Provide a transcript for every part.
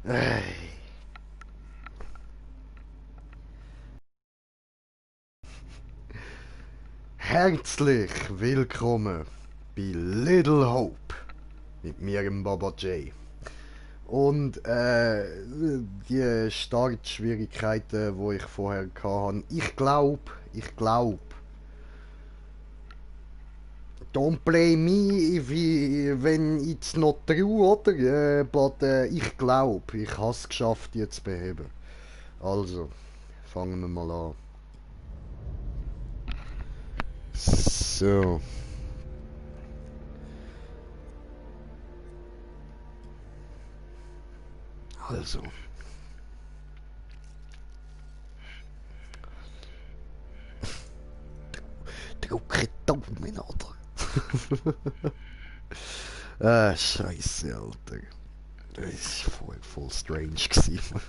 Ey. Herzlich willkommen bei Little Hope mit mir, dem Baba J. Und die Startschwierigkeiten, die ich vorher hatte, ich glaube, don't blame me wenn it's not true, oder? But ich glaube, ich habe es geschafft, die zu beheben. Also, fangen wir mal an. So. Also. Drücke Daumen, Alter. Scheiße, Alter. Das war voll strange gewesen.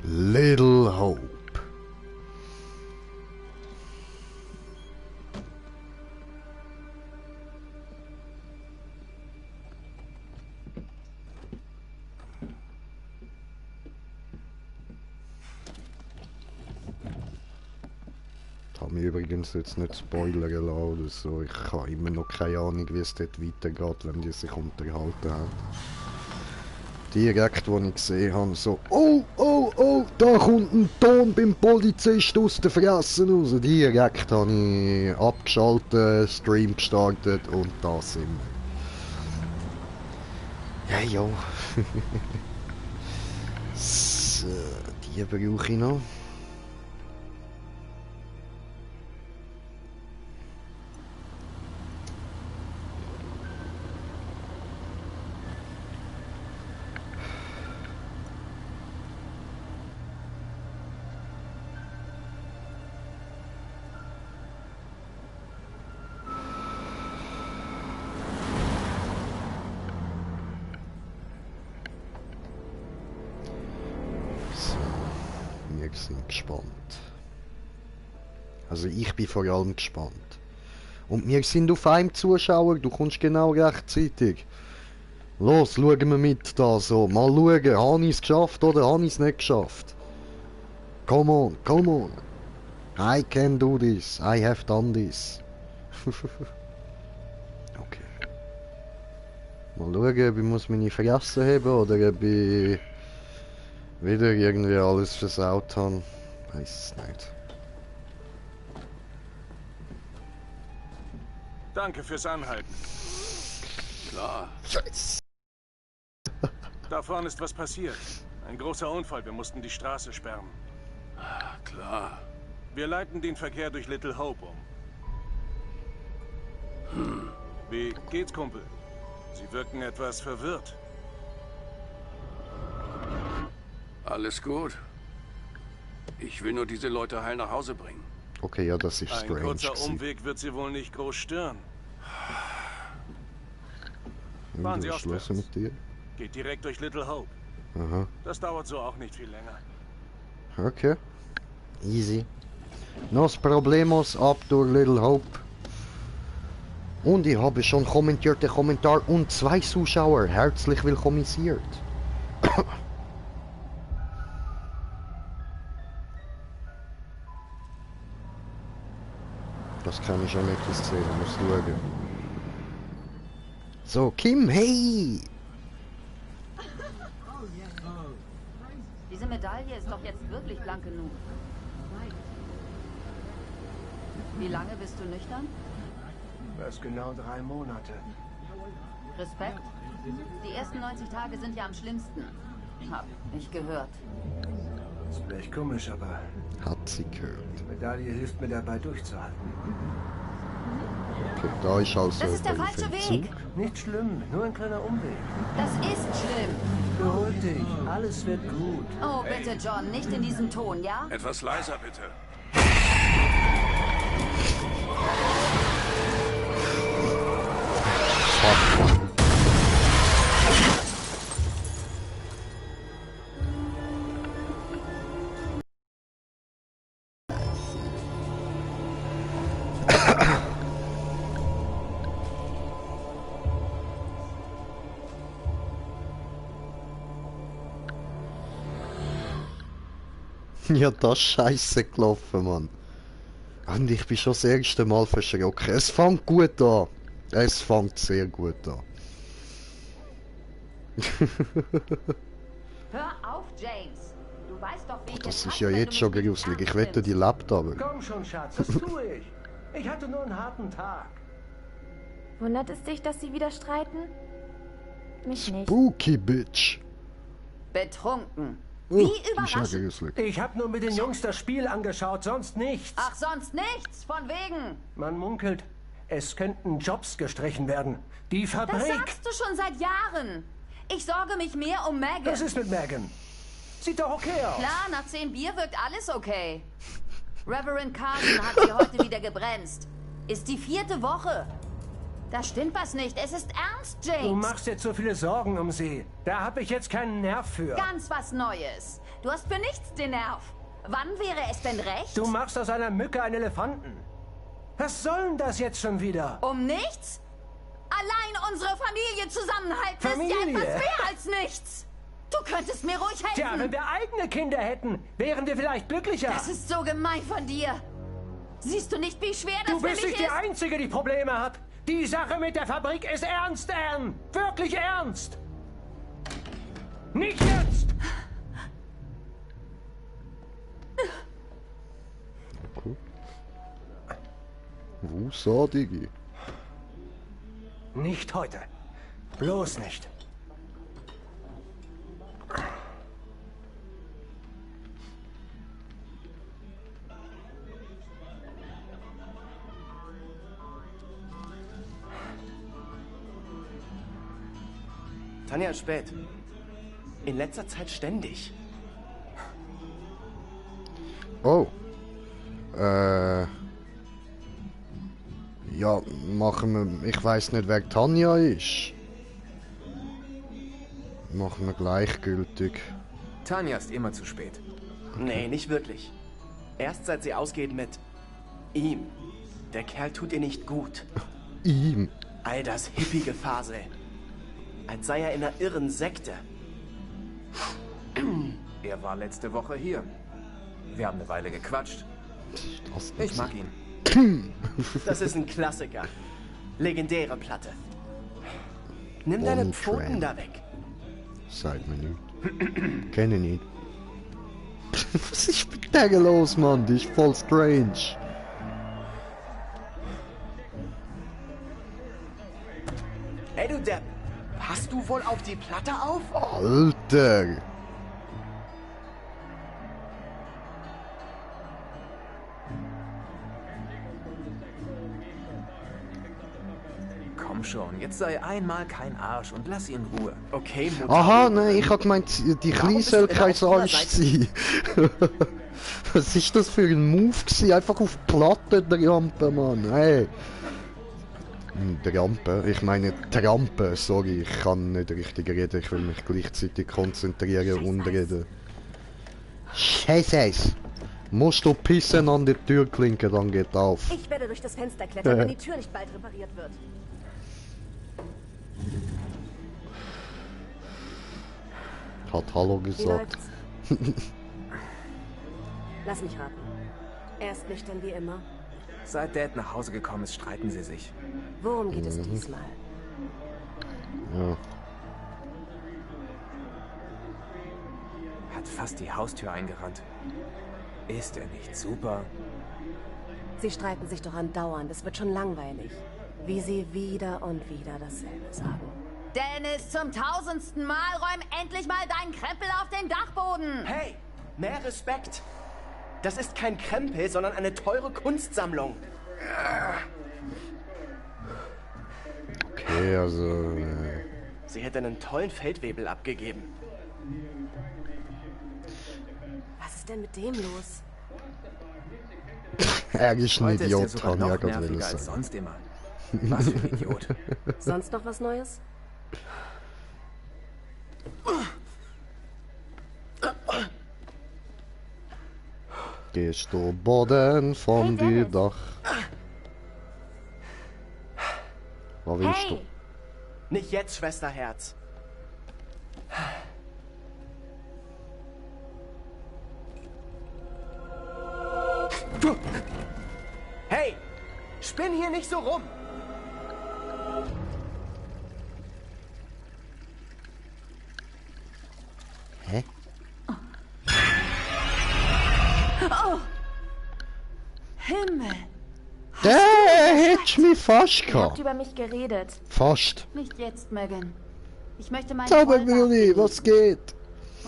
Little Hope. Ich habe mich übrigens jetzt nicht spoilern lassen oder so. Ich habe immer noch keine Ahnung, wie es dort weitergeht, wenn die sich unterhalten haben. Direkt, als ich gesehen habe, so, oh, oh, oh, da kommt ein Ton beim Polizist aus der Fresse raus. Direkt habe ich abgeschaltet, Stream gestartet und da sind wir. Ja, ja. So, die brauche ich noch. Wir sind gespannt. Also ich bin vor allem gespannt. Und wir sind auf einem Zuschauer, du kommst genau rechtzeitig. Los, schauen wir mit da so. Mal schauen, habe ich es geschafft oder habe ich es nicht geschafft? Come on, come on. I can do this. I have done this. Okay. Mal schauen, ob ich meine Fresse haben oder ob ich wieder irgendwie alles versaut habe. Weiß es nicht. Danke fürs Anhalten. Klar. Scheiße. Da vorne ist was passiert. Ein großer Unfall, wir mussten die Straße sperren. Klar. Wir leiten den Verkehr durch Little Hope um. Wie geht's, Kumpel? Sie wirken etwas verwirrt. Alles gut. Ich will nur diese Leute heil nach Hause bringen. Okay, ja, das ist Ein strange kurzer gewesen. Umweg wird sie wohl nicht groß stören. Fahren Sie Was ist los ostwärts. mit dir? Geht direkt durch Little Hope. Aha. Das dauert so auch nicht viel länger. Okay. Easy. Nos problemos ab durch Little Hope. Und ich habe schon kommentierte Kommentar und 2 Zuschauer herzlich willkommisiert. Das kann ich schon nicht sehen, muss schauen. So, Kim, hey! Diese Medaille ist doch jetzt wirklich blank genug. Wie lange bist du nüchtern? Das genau 3 Monate. Respekt? Die ersten 90 Tage sind ja am schlimmsten. Hab ich gehört. Das ist vielleicht komisch, aber Hat sie gehört. die Medaille hilft mir dabei durchzuhalten. Okay, da ist also Das ist der auf falsche Entzug. Weg. Nicht schlimm, nur ein kleiner Umweg. Das ist schlimm. Beruhig dich, alles wird gut. Oh, bitte, John, nicht in diesem Ton, ja? Etwas leiser, bitte. Fuck. Ja, das ist scheiße gelaufen, Mann. Und ich bin schon das erste Mal verschrocken. Es fängt gut an. Es fängt sehr gut an. Hör auf, James. Du weißt doch, wie ich Das es ist hasse, ja wenn jetzt du schon mich nicht gruselig. Ich ernst wette, die nimmst. lebt aber. Komm schon, Schatz, das tue ich. Ich hatte nur einen harten Tag. Wundert es dich, dass sie wieder streiten? Mich nicht. Spooky Bitch. Betrunken. Oh, Wie die ist ja überraschend. gruselig. Ich habe nur mit den Jungs das Spiel angeschaut, sonst nichts. Ach, sonst nichts. Von wegen. Man munkelt, es könnten Jobs gestrichen werden. Die Das Fabrik. sagst du schon seit Jahren. Ich sorge mich mehr um Megan. Was ist mit Megan? Sieht doch okay aus. Klar, nach 10 Bier wirkt alles okay. Reverend Carson hat sie heute wieder gebremst. Ist die 4. Woche. Da stimmt was nicht. Es ist ernst, Du James. machst dir zu viele Sorgen um sie. Da habe ich jetzt keinen Nerv für. Ganz was Neues. Du hast für nichts den Nerv. Wann wäre es denn recht? Du machst aus einer Mücke einen Elefanten. Was soll denn das jetzt schon wieder? Um nichts? Allein unsere Familie zusammenhalten ist Familie? ja etwas mehr als nichts. Du könntest mir ruhig helfen. Tja, wenn wir eigene Kinder hätten, wären wir vielleicht glücklicher. Das ist so gemein von dir. Siehst du nicht, wie schwer das Du für bist mich nicht die ist? Einzige, die Probleme hat. Die Sache mit der Fabrik ist ernst, Anne. Wirklich ernst. Nicht jetzt! Wo sah Digi? Nicht heute. Bloß nicht. Tanja ist spät. In letzter Zeit ständig. Oh. Ja, machen wir. Ich weiß nicht, wer Tanja ist. Machen wir gleichgültig. Tanja ist immer zu spät. Nee, nicht wirklich. Erst seit sie ausgeht mit ihm. Der Kerl tut ihr nicht gut. Ihm. All das hippige Gefasel. Als sei er in einer irren Sekte. Er war letzte Woche hier. Wir haben eine Weile gequatscht. Das Ich mag ihn. Das ist ein Klassiker. Legendäre Platte. Nimm deine Bonnie Pfoten Tran. da weg. Sagt mir nicht. Kenne nicht. Was ist mit der los, Mann? Die ist voll strange. Ey, du Depp. Passt du wohl auf die Platte auf? Alter. Komm schon, jetzt sei einmal kein Arsch und lass ihn in Ruhe. Okay, Mutter. Aha, nein, ich hab gemeint, die Warum Kleine bist soll du immer kein auf ihrer Arsch Seite? sein. Was ist das für ein Move gewesen? Einfach auf die Platte der Rampe, Mann. Hey. Der Rampe? Ich meine Trampe, sorry, ich kann nicht richtig reden, ich will mich gleichzeitig konzentrieren und reden. Scheiße! Musst du pissen an der Türklinke, dann geht auf. Ich werde durch das Fenster klettern, wenn die Tür nicht bald repariert wird. Hat Hallo Wie gesagt. läuft's? Lass mich raten. Er ist nüchtern wie immer. Seit Dad nach Hause gekommen ist, streiten sie sich. Worum geht es diesmal? Ja. Hat fast die Haustür eingerannt. Ist er nicht super? Sie streiten sich doch andauernd. Es wird schon langweilig. Wie sie wieder und wieder dasselbe sagen. Dennis, zum 1000. Mal räum endlich mal deinen Krempel auf den Dachboden. Hey, mehr Respekt. Das ist kein Krempel, sondern eine teure Kunstsammlung. Okay, also... Sie hätte einen tollen Feldwebel abgegeben. Was ist denn mit dem los? Er ist ein Heute ist er Idiot, sogar kann ich ja noch gerade nerviger als sagen. sonst immer. Was für ein Idiot. Sonst noch was Neues? Gehst du Boden von Hey, dir Dennis. Dach? Was willst Hey! Nicht jetzt, Schwesterherz. Hey! Spinn hier nicht so rum! Hä? Oh! Himmel! Der hätte mich fast Ihr habt gehabt. über mich geredet. Fast. Nicht jetzt, Megan. Ich möchte meinen Aber Vollmacht Willi, genießen, was geht?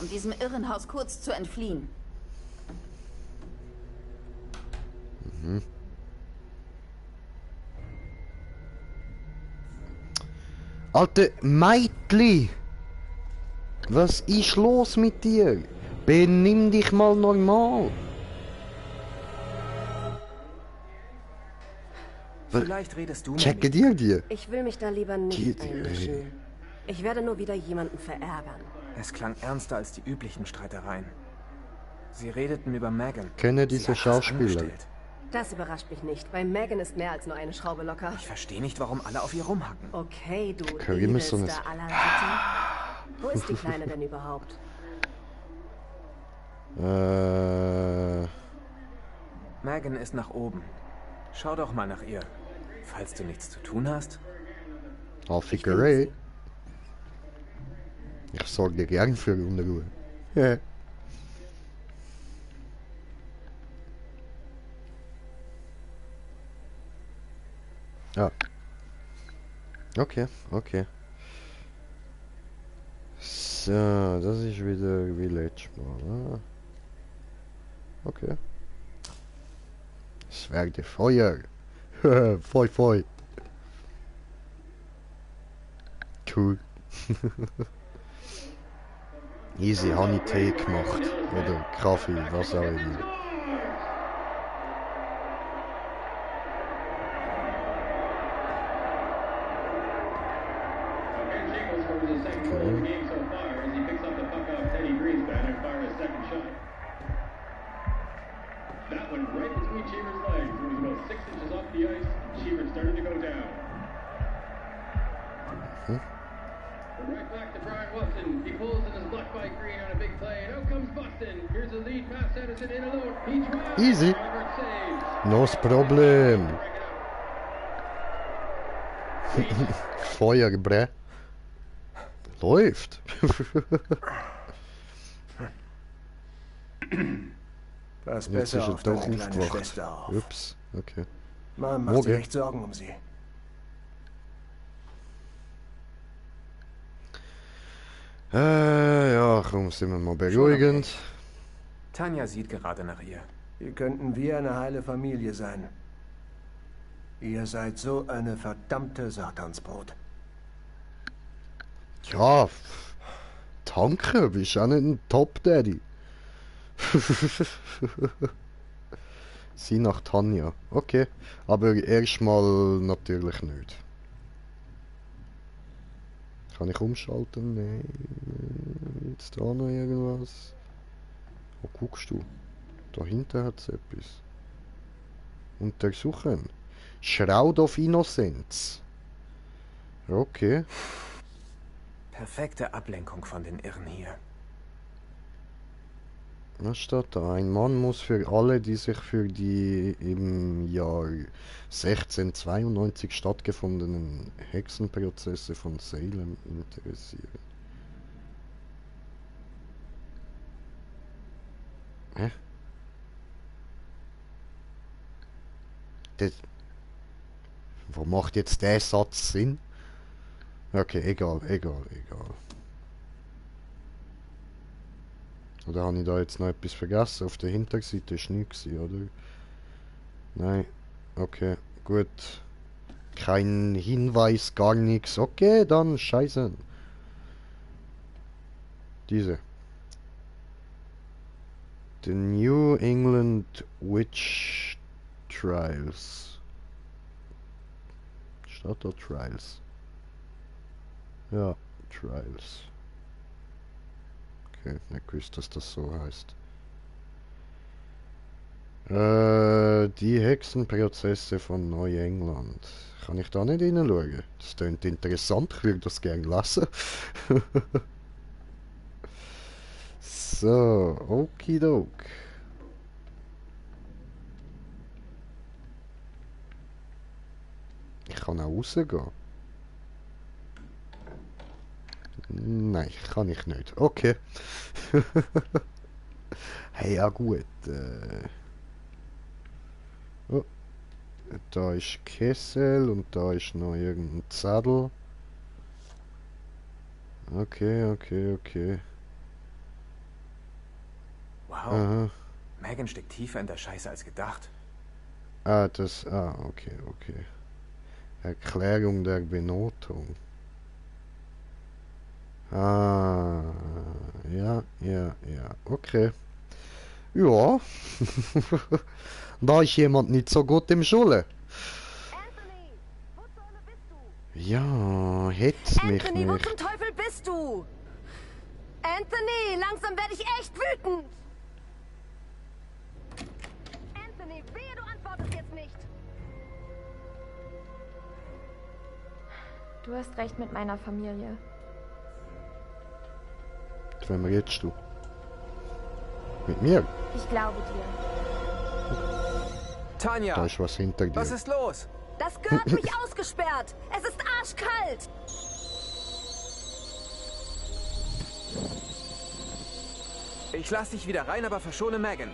um diesem Irrenhaus kurz zu entfliehen. Alter Meitli! Was ist los mit dir? Benimm dich mal normal! Vielleicht redest du Checke dir die? Ich will mich da lieber nicht Die- einmischen. Ich werde nur wieder jemanden verärgern. Es klang ernster als die üblichen Streitereien. Sie redeten über Megan. Kenne Sie diese hat was Schauspieler. angestellt. Das überrascht mich nicht. Bei Megan ist mehr als nur eine Schraube locker. Ich verstehe nicht, warum alle auf ihr rumhacken. Okay, du Okay, wir müssen übelster aller Ritter. Wo ist die Kleine denn überhaupt? Megan ist nach oben. Schau doch mal nach ihr. Falls du nichts zu tun hast. Figure. Ich sorge dir gern für Unruhe. Ja. Ja. Okay, okay. So, das ist wieder wie letztes Mal. Ah. Okay. Es werde Feuer. Voll, voll. Cool. Easy, habe ich Tee gemacht. Oder Kaffee, was auch immer. That went right between Cheever's legs. It was about 6 inches off the ice. Cheever started to go down. Right back to Brian Watson. He pulls and is blocked by Green on a big play. And out comes Boston. Here's a lead pass. Anderson in alone. He tries. Easy. Robert saves. No Problem. Feuer, bre. Läuft. Pass Jetzt besser ist er auf deine doch kleine aufgewacht. Schwester auf. Ups, okay. Man macht sich Okay. echt Sorgen um sie. Ja, komm, sind wir mal beruhigend. Tanja sieht gerade nach ihr. Sie könnten wie eine heile Familie sein. Ihr seid so eine verdammte Satansbrot. Ja, danke, bist auch nicht ein Top-Daddy. Sie nach Tanja. Okay, aber erstmal natürlich nicht. Kann ich umschalten? Nein. Jetzt da noch irgendwas? Wo guckst du? Da hinten hat es etwas. Untersuchen. Shroud of Innocence. Okay. Perfekte Ablenkung von den Irren hier. Was steht da? Ein Mann muss für alle, die sich für die im Jahr 1692 stattgefundenen Hexenprozesse von Salem interessieren. Hä? Wo macht jetzt der Satz Sinn? Okay, egal. Oder habe ich da jetzt noch etwas vergessen? Auf der Hinterseite ist nichts, oder? Nein. Okay, gut. Kein Hinweis, gar nichts. Okay, dann scheiße. Diese. The New England Witch Trials. Steht da Trials? Ja, Trials. Okay, nicht gewusst, dass das so heißt. Die Hexenprozesse von Neuengland. Kann ich da nicht hineinschauen? Das klingt interessant, ich würde das gerne lesen. So, okidok. kann auch rausgehen. Nein, kann ich nicht. Okay. Hey, ja gut. Oh. Da ist Kessel und da ist noch irgendein Zettel. Okay. Wow. Aha. Megan steckt tiefer in der Scheiße als gedacht. Okay. Erklärung der Benotung. Ja, okay. Ja. Da ist jemand nicht so gut im Schule. Ja, hetz mich Anthony, wo nicht. zum Teufel bist du? Anthony, langsam werde ich echt wütend. Anthony, wehe, du antwortest jetzt nicht. Du hast recht mit meiner Familie. Wem redest du? Mit mir? Ich glaube dir. Tanja, Da ist was hinter dir. was ist los? Das Girl hat mich ausgesperrt. Es ist arschkalt. Ich lass dich wieder rein, aber verschone Megan.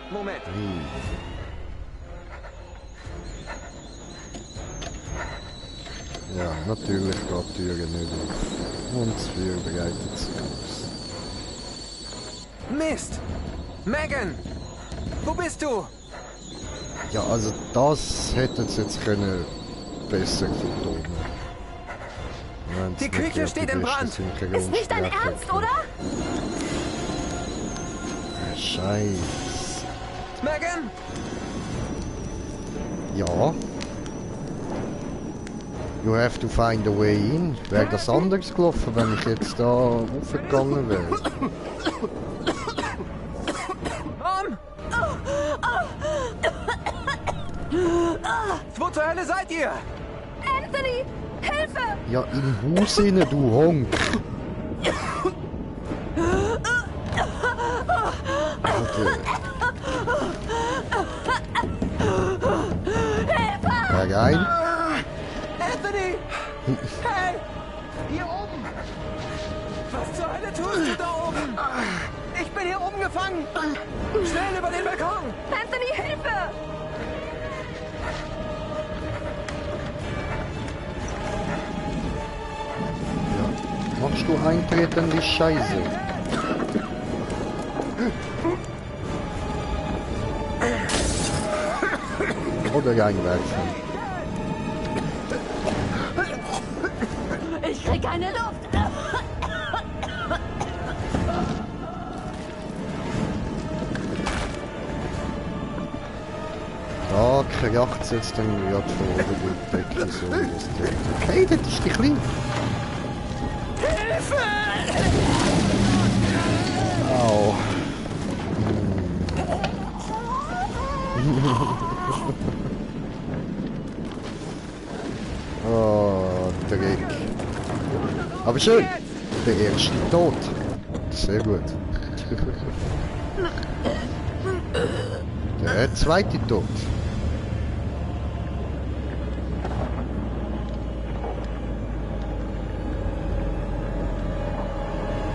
Moment. Ja, natürlich geht die Tür nicht auf. Und das Feuer bereitet sich aus. Mist! Megan! Wo bist du? Ja, also das hätten sie jetzt können besser vertonen. Wenn's Die nicht Küche gerade steht die in beste Brand. Ist nicht dein Synchronsprecher Ernst, von- oder? Scheiß. Megan! Ja. You have to find a way in. Wäre das anders gelaufen, wenn ich jetzt da raufgegangen wäre? Mom! Wo zur Hölle seid ihr? Anthony, Hilfe! Ja, im Haus rein, du Honk. Herein. Anthony! Hey! Hier oben! Was zur Hölle tust du da oben? Ich bin hier oben gefangen! Schnell über den Balkon! Anthony, Hilfe! Machst du Eintritt die Scheiße? Oder reinwerfen. Ich krieg keine Luft. Da kracht es jetzt dann gerade vor der Decke so wie das Ding. Okay, das ist die Kleine. Au. Oh, Dreck. Aber schön. Der erste tot. Sehr gut. Der zweite tot.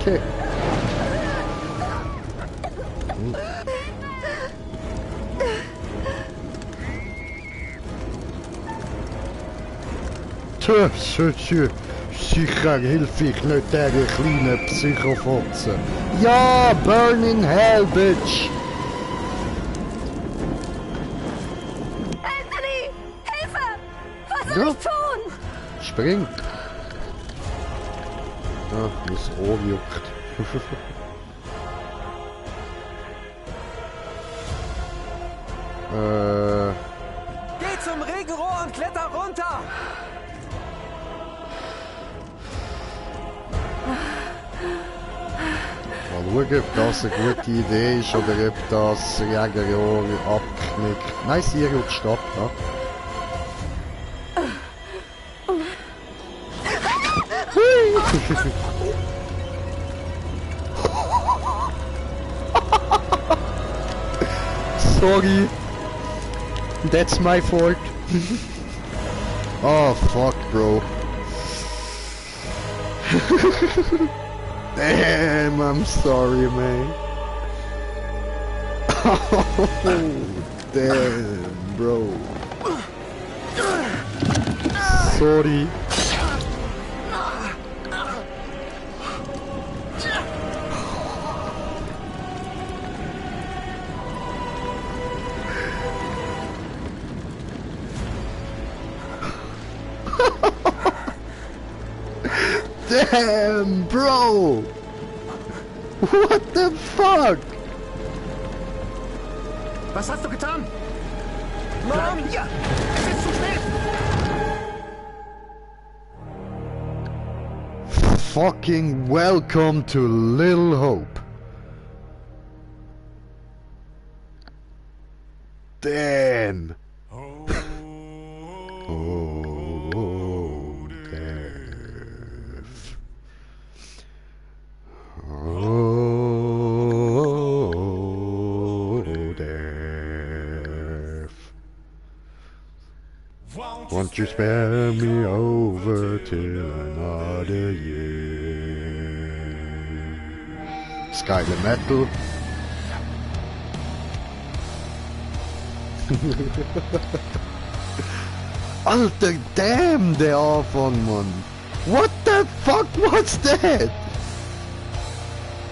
Okay. Sicher hilf ich nicht der kleinen Psychofotze. Ja, burn in hell, bitch! Anthony, Hilfe! Was soll Ja. ich tun? Spring! Ah, mein Ohr juckt. Geh zum Regenrohr und kletter runter! Mal schauen, ob das eine gute Idee ist oder ob das Regenrohr abknickt. Nein, sie rutscht ab. Ja. Sorry. That's my fault. Oh, fuck, bro. Damn, I'm sorry, man. Oh, damn, bro. Sorry. Damn, bro! What the fuck? Was hast du getan? Mom! Hier! Es ist zu spät! Fucking welcome to Little Hope. Damn! Oh, death. Oh, death. Won't you spare me over till another year? Skyler Metal. Alter, damn, der Anfang, Mann. What the fuck was that?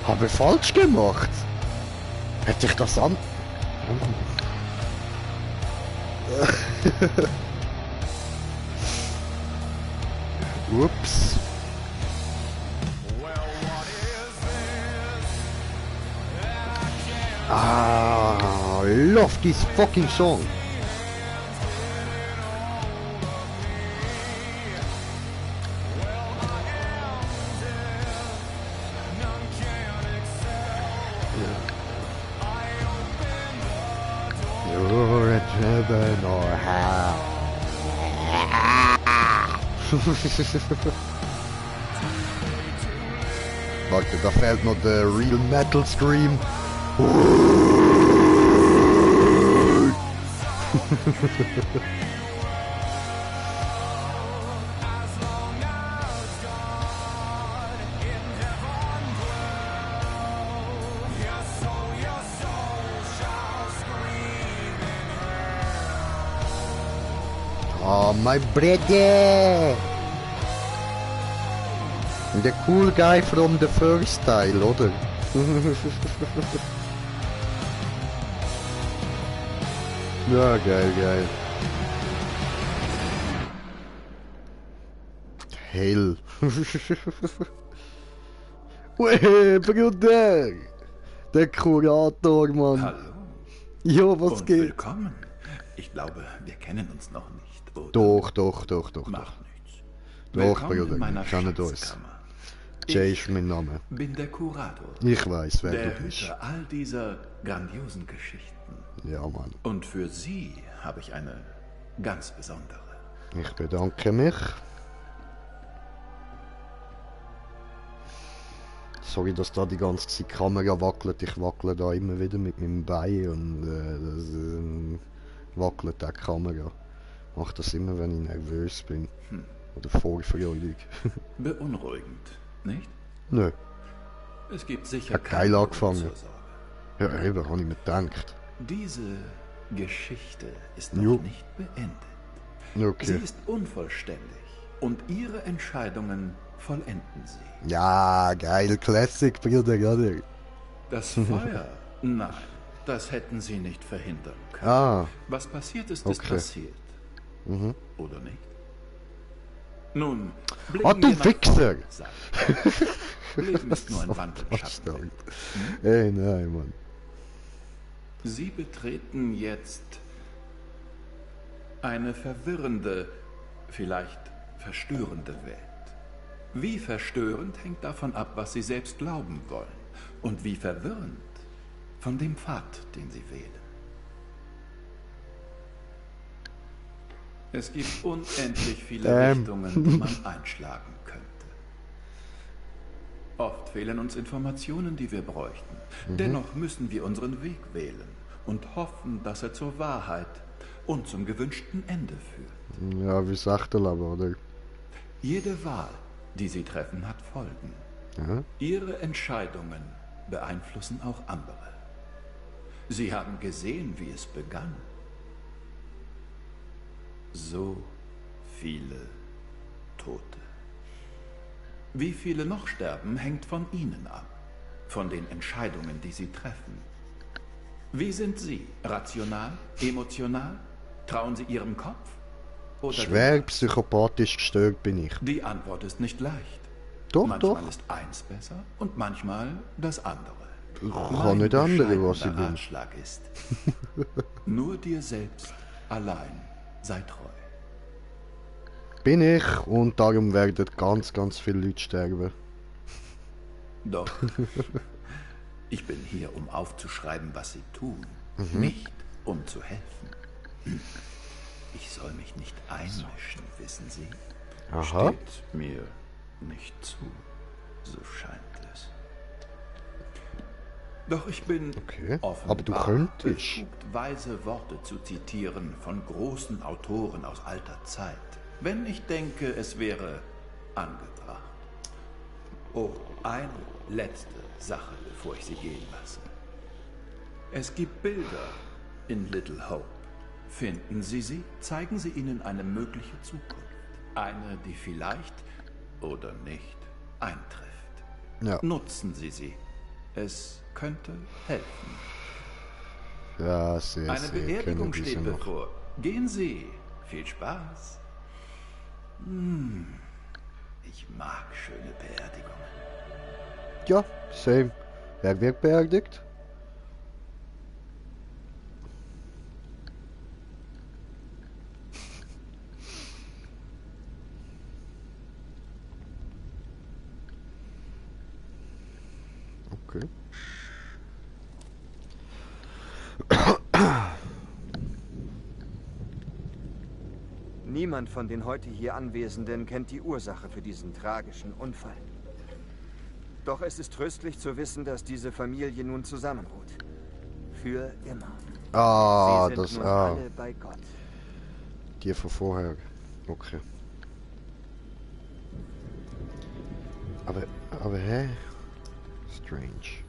Habe ich falsch gemacht? Hätte ich das an... Ups. Ah, love this fucking song. You're at heaven or hell. Warte, da fehlt noch der Real Metal Scream. Oh, my brother! The cool guy from the first Teil, oder? Ja, geil, geil. Hell. Weh, Bruder! Der Kurator, Mann. Hallo. Jo, was Und geht? willkommen. Ich glaube, wir kennen uns noch nicht, oder? Doch. Macht nichts. Doch, Willkommen Bruder, in meiner wir kennen uns. Schatzkammer. Jay ist mein Name. Bin der Kurator. Ich weiß, wer Der du bist. Hüter all dieser grandiosen Geschichten. Ja, Mann. Und für Sie habe ich eine ganz besondere. Ich bedanke mich. Sorry, dass da die ganze Zeit die Kamera wackelt. Ich wackle da immer wieder mit meinem Bein und das wackelt auch die Kamera. Ich mache das immer, wenn ich nervös bin. Oder vorfreudig. Beunruhigend, nicht? Nö. Es gibt sicher Hat geil keinen Grund angefangen. zur Sorge. Ja, eben, habe ich mir gedacht. Diese Geschichte ist Jo. noch nicht beendet. Okay. Sie ist unvollständig und Ihre Entscheidungen vollenden sie. Ja, geil, Classic, Bruder, oder? Das Feuer? Nein, das hätten Sie nicht verhindern können. Ah. Was passiert ist, ist Okay. passiert. Mhm. Oder nicht? Nun, Ah, blicken du wir nach Wichser! vorne, sag ich. Leben ist nur ein Wandel im Schatten. Ey, nein, Mann. Sie betreten jetzt eine verwirrende, vielleicht verstörende Welt. Wie verstörend hängt davon ab, was Sie selbst glauben wollen. Und wie verwirrend von dem Pfad, den Sie wählen. Es gibt unendlich viele Richtungen, die man einschlagen könnte. Oft fehlen uns Informationen, die wir bräuchten. Dennoch müssen wir unseren Weg wählen und hoffen, dass er zur Wahrheit und zum gewünschten Ende führt. Ja, wie sagt er aber, oder? Jede Wahl, die Sie treffen, hat Folgen. Ja? Ihre Entscheidungen beeinflussen auch andere. Sie haben gesehen, wie es begann. So viele Tote. Wie viele noch sterben, hängt von Ihnen ab. Von den Entscheidungen, die Sie treffen. Wie sind Sie? Rational? Emotional? Trauen Sie Ihrem Kopf? Oder Schwer psychopathisch gestört bin ich. Die Antwort ist nicht leicht. Doch, manchmal doch. ist eins besser und manchmal das andere. Ich kann nicht andere, was ich bin. Ratschlag ist, nur dir selbst allein sei treu. Bin ich und darum werden ganz, ganz viele Leute sterben. Doch, ich bin hier, um aufzuschreiben, was sie tun, nicht um zu helfen. Ich soll mich nicht einmischen, wissen Sie? Aha. Steht mir nicht zu, so scheint es. Doch ich bin offenbar aber du könntest. befugt, weise Worte zu zitieren von großen Autoren aus alter Zeit, wenn ich denke, es wäre angebracht. Oh, eine letzte Sache, bevor ich Sie gehen lasse. Es gibt Bilder in Little Hope. Finden Sie sie, zeigen Sie ihnen eine mögliche Zukunft. Eine, die vielleicht oder nicht eintrifft. Ja. Nutzen Sie sie. Es könnte helfen. Ja, sehr, Eine sehr. Beerdigung Kennen diese steht noch. bevor. Gehen Sie. Viel Spaß. Ich mag schöne Beerdigungen. Ja, same. Wer wird beerdigt? Okay. Niemand von den heute hier Anwesenden kennt die Ursache für diesen tragischen Unfall. Doch es ist tröstlich zu wissen, dass diese Familie nun zusammenruht. Für immer. Ah, Sie sind das nun alle bei Gott. Die von vorher. Okay. Aber hä? Strange.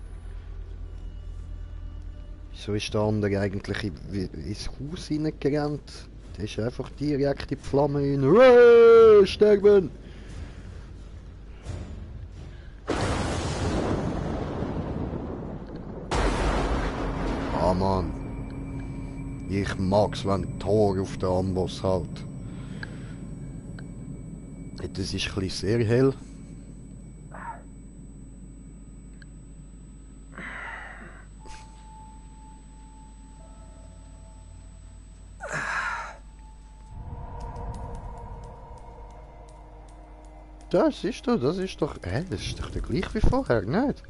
Wieso ist der andere eigentlich ins Haus hineingerannt? Der ist einfach direkt in die Flamme rein. Sterben! Ah Mann. Ich mag's, wenn Tor auf der Amboss hält. Das ist ein bisschen sehr hell. Das ist doch, das ist doch der gleich wie vorher, nicht?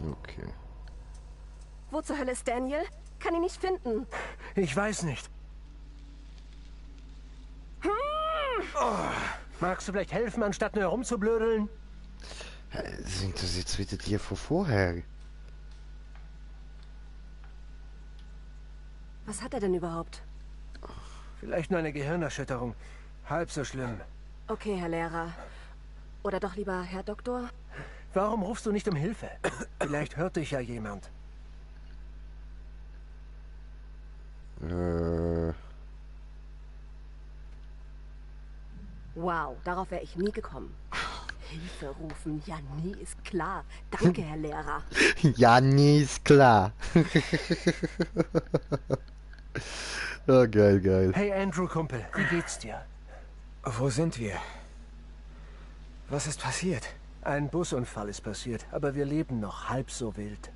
Okay. Wo zur Hölle ist Daniel? Kann ihn nicht finden. Ich weiß nicht. Oh, magst du vielleicht helfen, anstatt nur herumzublödeln? Sind das jetzt wieder die von vorher? Was hat er denn überhaupt? Vielleicht nur eine Gehirnerschütterung. Halb so schlimm. Okay, Herr Lehrer. Oder doch lieber Herr Doktor? Warum rufst du nicht um Hilfe? Vielleicht hört dich ja jemand. Wow, darauf wäre ich nie gekommen. Hilfe rufen, ja nie, ist klar. Danke, Herr Lehrer. Ja, nie ist klar. Oh, geil, geil. Hey Andrew, Kumpel, wie geht's dir? Wo sind wir? Was ist passiert? Ein Busunfall ist passiert, aber wir leben noch halb so wild.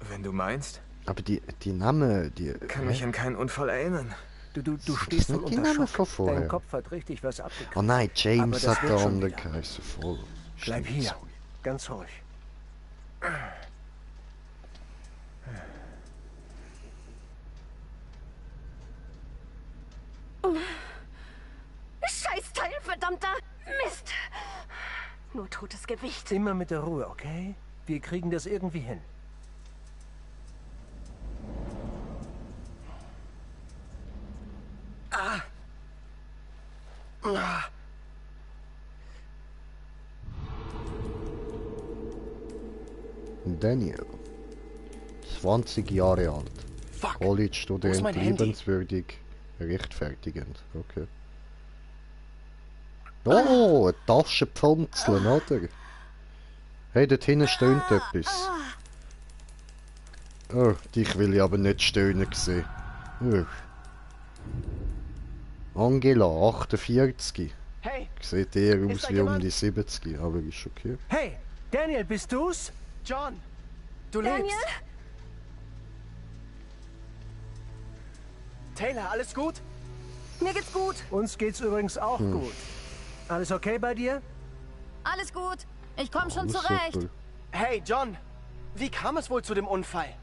Wenn du meinst? Aber die Namen, die... Kann mich an keinen Unfall erinnern. Du stehst wohl die unter Namen Schock. von vorher? Dein Kopf hat richtig was abgekriegt. Oh nein, James Aber das hat wird der schon andere wieder. geheißen. Voll. Bleib hier. Sorry. Ganz ruhig. Scheißteil, verdammter Mist! Nur totes Gewicht. Immer mit der Ruhe, okay? Wir kriegen das irgendwie hin. Daniel. 20 Jahre alt. College-Student, liebenswürdig, rechtfertigend. Okay. Oh, eine Taschenpflanzeln, oder? Hey, dort hinten stöhnt etwas. Oh, dich will ich aber nicht stöhnen sehen. Oh. Angela, 48. Hey! Sieht eher Ist aus da wie um jemand? die 70, aber ist okay. Hey, Daniel, bist du's? John! Du Daniel? lebst! Taylor, alles gut? Mir geht's gut. Uns geht's übrigens auch gut. Alles okay bei dir? Alles gut. Ich komme schon Alles zurecht. super. Hey, John! Wie kam es wohl zu dem Unfall?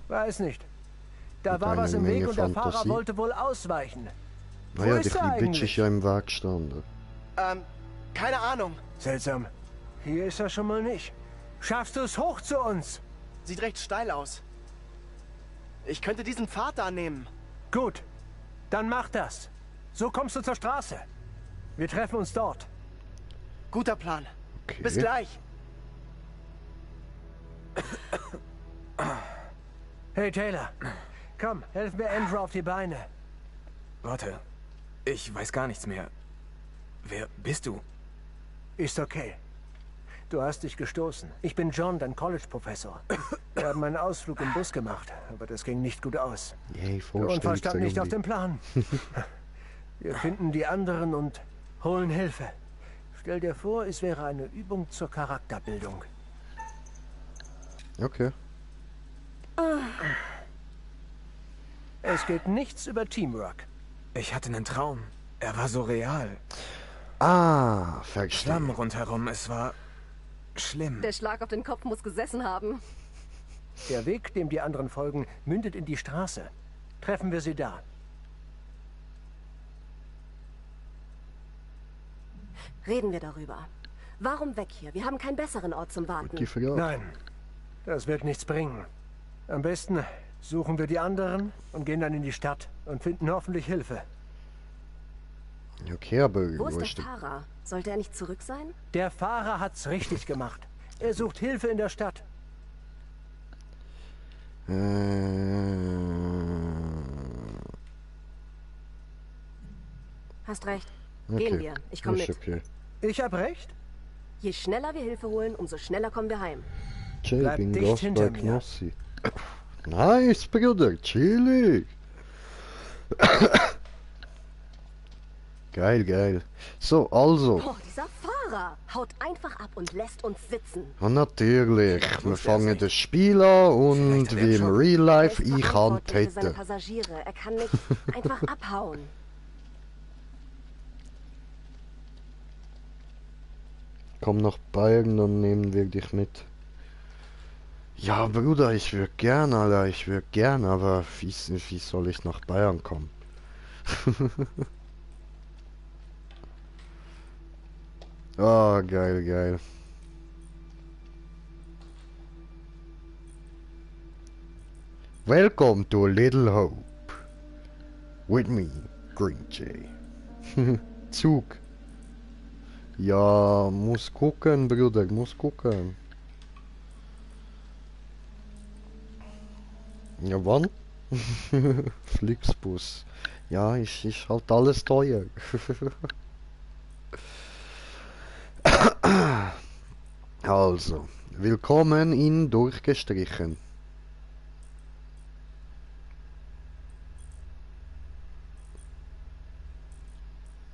Weiß nicht. Da Mit war was einer im Weg Menge und der Fahrer Fantasie. wollte wohl ausweichen. Naja, ist die er Bitch eigentlich? ist ja im Weg gestanden. Keine Ahnung. Seltsam. Hier ist er schon mal nicht. Schaffst du es hoch zu uns? Sieht recht steil aus. Ich könnte diesen Pfad da nehmen. Gut. Dann mach das. So kommst du zur Straße. Wir treffen uns dort. Guter Plan. Okay. Bis gleich. Hey Taylor. Komm, helf mir Andrew auf die Beine. Warte, ich weiß gar nichts mehr. Wer bist du? Ist okay. Du hast dich gestoßen. Ich bin John, dein College-Professor. Wir haben einen Ausflug im Bus gemacht, aber das ging nicht gut aus. Yay, Der Unfall stand nicht auf Vorstellungsrunde. dem Plan. Wir finden die anderen und holen Hilfe. Stell dir vor, es wäre eine Übung zur Charakterbildung. Okay. Es geht nichts über Teamwork. Ich hatte einen Traum. Er war so real. Ah, verstehe. Schlamm rundherum, es war schlimm. Der Schlag auf den Kopf muss gesessen haben. Der Weg, dem die anderen folgen, mündet in die Straße. Treffen wir sie da. Reden wir darüber. Warum weg hier? Wir haben keinen besseren Ort zum Warten. Die Frage. Nein, das wird nichts bringen. Am besten suchen wir die anderen und gehen dann in die Stadt und finden hoffentlich Hilfe. Okay, aber Wo ist der Fahrer? Sollte er nicht zurück sein? Der Fahrer hat's richtig gemacht. Er sucht Hilfe in der Stadt. Hast recht. Okay. Gehen wir. Ich komme Ist mit. okay. Ich hab recht. Je schneller wir Hilfe holen, umso schneller kommen wir heim. Jay, Bleib bin dicht Gast hinter bei mir. Knossi. Nice, Bruder, chillig. Geil, geil. So, also. Oh, dieser Fahrer haut einfach ab und lässt uns sitzen. Ja, natürlich. Wir fangen das Spiel an und wie im Real Life, Er ist ich Hand verantwortlich für seine hätte. Passagiere. Er kann nicht einfach abhauen. Komm nach Bayern, dann nehmen wir dich mit. Ja, Bruder, ich würde gern, Alter, ich würde gern, aber wie soll ich nach Bayern kommen? Ah, geil, geil. Welcome to Little Hope. With me, Green Jay. Zug. Ja, muss gucken, Bruder, muss gucken. Ja, wann? Flixbus. Ja, ist halt alles teuer. Also, willkommen in Durchgestrichen.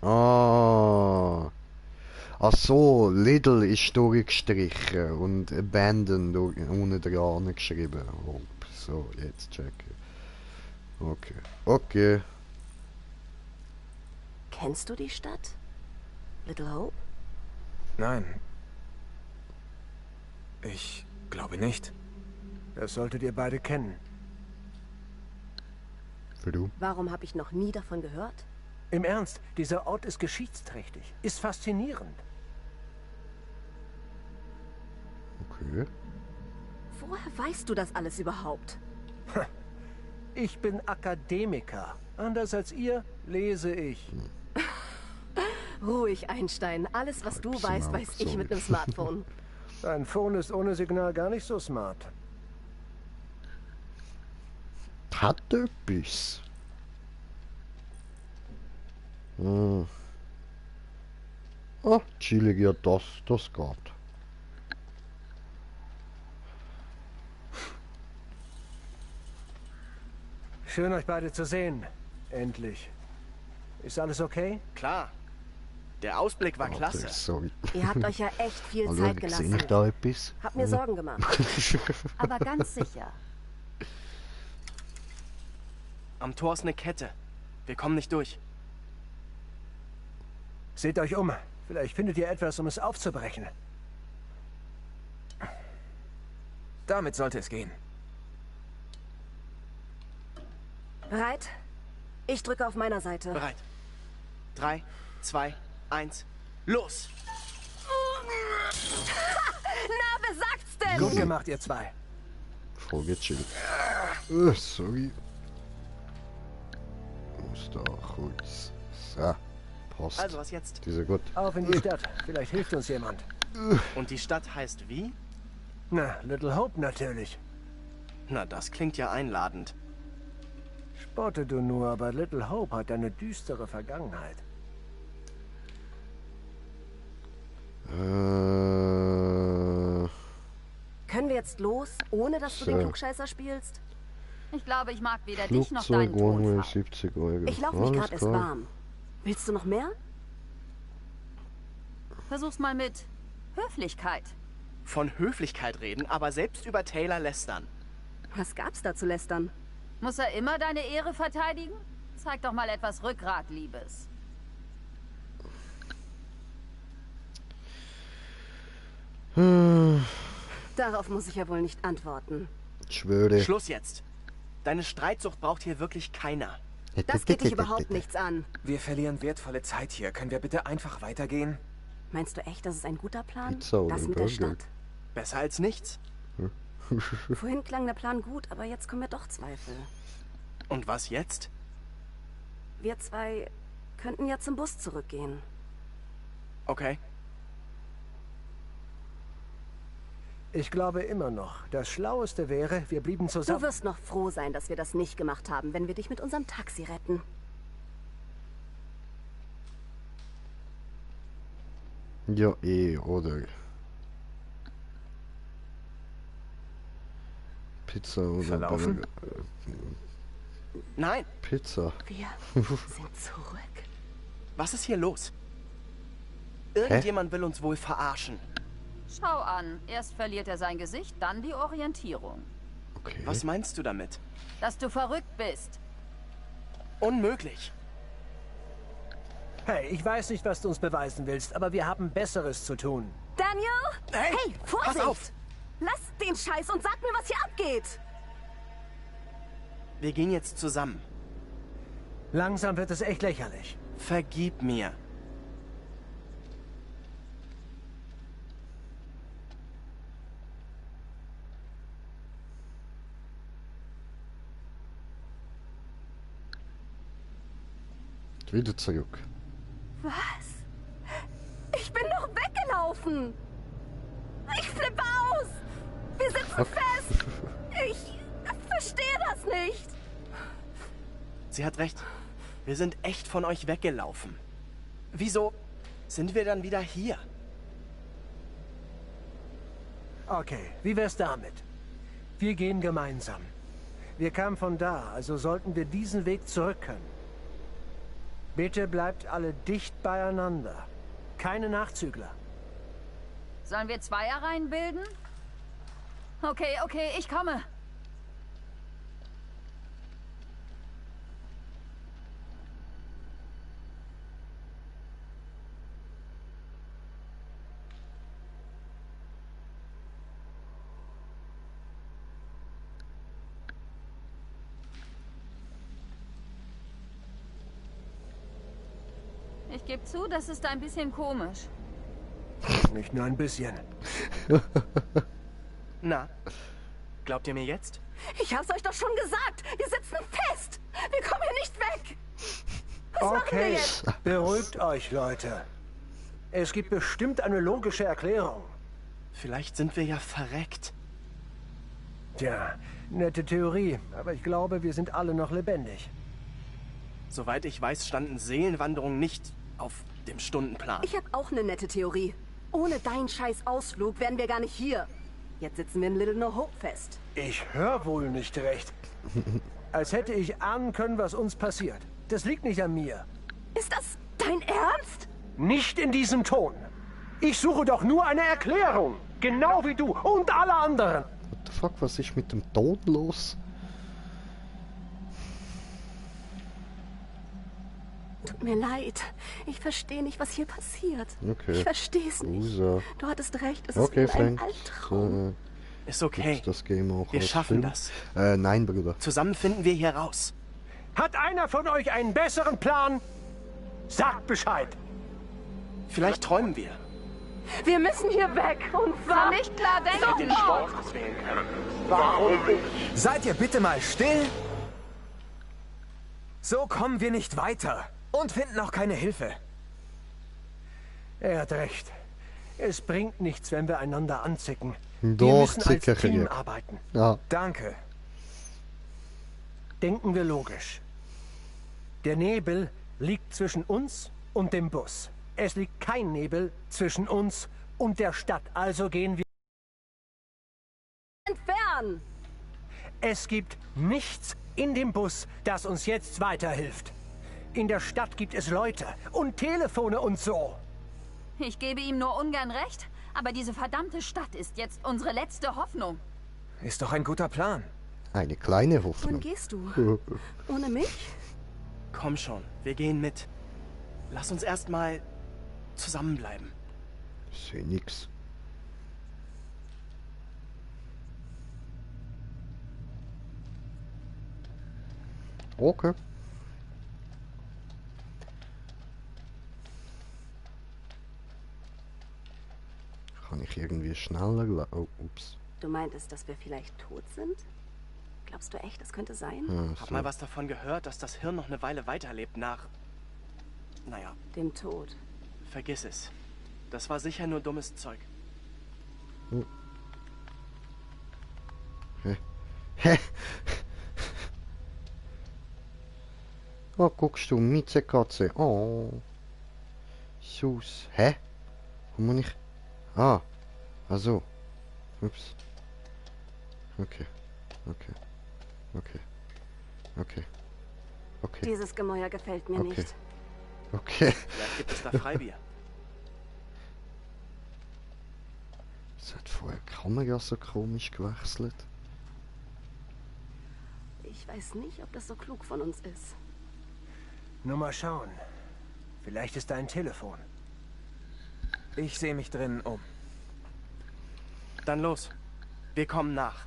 Ah. Ach so, Lidl ist durchgestrichen und Abandon ohne dran geschrieben. Oh, so, jetzt checken. Okay. Okay. Kennst du die Stadt? Little Hope? Nein. Ich glaube nicht. Das solltet ihr beide kennen. Für du? Warum habe ich noch nie davon gehört? Im Ernst, dieser Ort ist geschichtsträchtig, ist faszinierend. Okay. Woher weißt du das alles überhaupt? Ich bin Akademiker. Anders als ihr lese ich. Ruhig, Einstein. Alles, was du weißt, weiß ich mit einem Smartphone. Dein Phone ist ohne Signal gar nicht so smart. Hat etwas. Hm. Ah, chillig, ja, das geht. Schön, euch beide zu sehen. Endlich. Ist alles okay? Klar. Der Ausblick war klasse. Sorry. Ihr habt euch ja echt viel Hallo, Zeit sehe gelassen. ich da etwas? Hab mir Sorgen gemacht. Aber ganz sicher. Am Tor ist eine Kette. Wir kommen nicht durch. Seht euch um. Vielleicht findet ihr etwas, um es aufzubrechen. Damit sollte es gehen. Bereit? Ich drücke auf meiner Seite. Bereit. 3, 2, 1, los! Na, wer sagt's denn? Gut gemacht, ihr zwei. Voll gechillt. Sorry. Muss da kurz. So, passt. Also, was jetzt? Diese gut. Auf in die Stadt. Vielleicht hilft uns jemand. Und die Stadt heißt wie? Na, Little Hope natürlich. Na, das klingt ja einladend. Spotte du nur, aber Little Hope hat eine düstere Vergangenheit. Können wir jetzt los, ohne dass du den Klugscheißer spielst? Ich glaube, ich mag weder dich noch deinen Flugzeug, One-Way, Tonfall. 70 Euro. Ich laufe mich Alles gerade erst klar. warm. Willst du noch mehr? Versuch's mal mit Höflichkeit. Von Höflichkeit reden, aber selbst über Taylor lästern. Was gab's da zu lästern? Muss er immer deine Ehre verteidigen? Zeig doch mal etwas Rückgrat, Liebes. Darauf muss ich ja wohl nicht antworten. Ich schwöre. Schluss jetzt. Deine Streitsucht braucht hier wirklich keiner. Das geht dich überhaupt nichts an. Wir verlieren wertvolle Zeit hier. Können wir bitte einfach weitergehen? Meinst du echt, das ist ein guter Plan? Pizza oder Das mit der Burger? Stadt? Besser als nichts. Vorhin klang der Plan gut, aber jetzt kommen mir doch Zweifel. Und was jetzt? Wir zwei könnten ja zum Bus zurückgehen. Okay. Ich glaube immer noch, das Schlaueste wäre, wir blieben Du zusammen. wirst noch froh sein, dass wir das nicht gemacht haben, wenn wir dich mit unserem Taxi retten. Ja, oder? Pizza oder Verlaufen? Burger. Nein. Pizza. Wir sind zurück. Was ist hier los? Irgendjemand will uns wohl verarschen. Schau an. Erst verliert er sein Gesicht, dann die Orientierung. Okay. Was meinst du damit? Dass du verrückt bist. Unmöglich. Hey, ich weiß nicht, was du uns beweisen willst, aber wir haben Besseres zu tun. Daniel? Hey, Vorsicht! pass auf! Lass den Scheiß und sag mir, was hier abgeht! Wir gehen jetzt zusammen. Langsam wird es echt lächerlich. Vergib mir. Wieder zurück. Was? Ich bin doch weggelaufen! Ich flippe aus! Wir sitzen fest! Ich verstehe das nicht! Sie hat recht. Wir sind echt von euch weggelaufen. Wieso sind wir dann wieder hier? Okay, wie wär's damit? Wir gehen gemeinsam. Wir kamen von da, also sollten wir diesen Weg zurück können. Bitte bleibt alle dicht beieinander. Keine Nachzügler. Sollen wir Zweierreihen bilden? Okay, ich komme. Ich gebe zu, das ist ein bisschen komisch. Nicht nur ein bisschen. Na, glaubt ihr mir jetzt? Ich hab's euch doch schon gesagt. Wir sitzen fest. Wir kommen hier nicht weg. Was machen wir Okay, jetzt? beruhigt euch, Leute. Es gibt bestimmt eine logische Erklärung. Vielleicht sind wir ja verreckt. Tja, nette Theorie, aber ich glaube, wir sind alle noch lebendig. Soweit ich weiß, standen Seelenwanderungen nicht auf dem Stundenplan. Ich habe auch eine nette Theorie. Ohne deinen scheiß Ausflug wären wir gar nicht hier. Jetzt sitzen wir in Little No Hope fest. Ich höre wohl nicht recht. Als hätte ich ahnen können, was uns passiert. Das liegt nicht an mir. Ist das dein Ernst? Nicht in diesem Ton. Ich suche doch nur eine Erklärung. Genau wie du und alle anderen. What the fuck, was ist mit dem Ton los? Tut mir leid. Ich verstehe nicht, was hier passiert. Okay. Ich verstehe es nicht. Usa. Du hattest recht, es Okay, ist wie ein Frank. Albtraum. Ist okay. Gibt's das Game auch Wir als schaffen Film? das. Nein, Bruder. Zusammen finden wir hier raus. Hat einer von euch einen besseren Plan? Sagt Bescheid. Vielleicht träumen wir. Wir müssen hier weg. Und War nicht klar, denken. Warum ich? Seid ihr bitte mal still? So kommen wir nicht weiter. Und finden auch keine Hilfe. Er hat recht. Es bringt nichts, wenn wir einander anzicken. Doch, wir müssen als zickere Team ich. arbeiten. Ja. Danke. Denken wir logisch. Der Nebel liegt zwischen uns und dem Bus. Es liegt kein Nebel zwischen uns und der Stadt. Also gehen wir entfernen. Es gibt nichts in dem Bus, das uns jetzt weiterhilft. In der Stadt gibt es Leute und Telefone und so. Ich gebe ihm nur ungern recht, aber diese verdammte Stadt ist jetzt unsere letzte Hoffnung. Ist doch ein guter Plan. Eine kleine Wohin Hoffnung. gehst du? Ohne mich? Komm schon, wir gehen mit. Lass uns erstmal zusammenbleiben. Ich sehe nix. Okay. Kann ich irgendwie schneller... Oh, ups. Du meintest, dass wir vielleicht tot sind? Glaubst du echt, das könnte sein? Ja, Hab so. mal was davon gehört, dass das Hirn noch eine Weile weiterlebt nach... Naja, Dem Tod. vergiss es. Das war sicher nur dummes Zeug. Hä? Oh, guckst du, Miezekatze. Oh. Sus. Hä? Wo muss ich... Ah. Also. Ups. Okay. Okay. Okay. Okay. Okay. Dieses Gemäuer gefällt mir Okay. nicht. Okay. Vielleicht gibt es da Freibier. Es hat vorher die Kamera so komisch gewechselt. Ich weiß nicht, ob das so klug von uns ist. Nur mal schauen. Vielleicht ist da ein Telefon. Ich sehe mich drinnen um. Dann los. Wir kommen nach.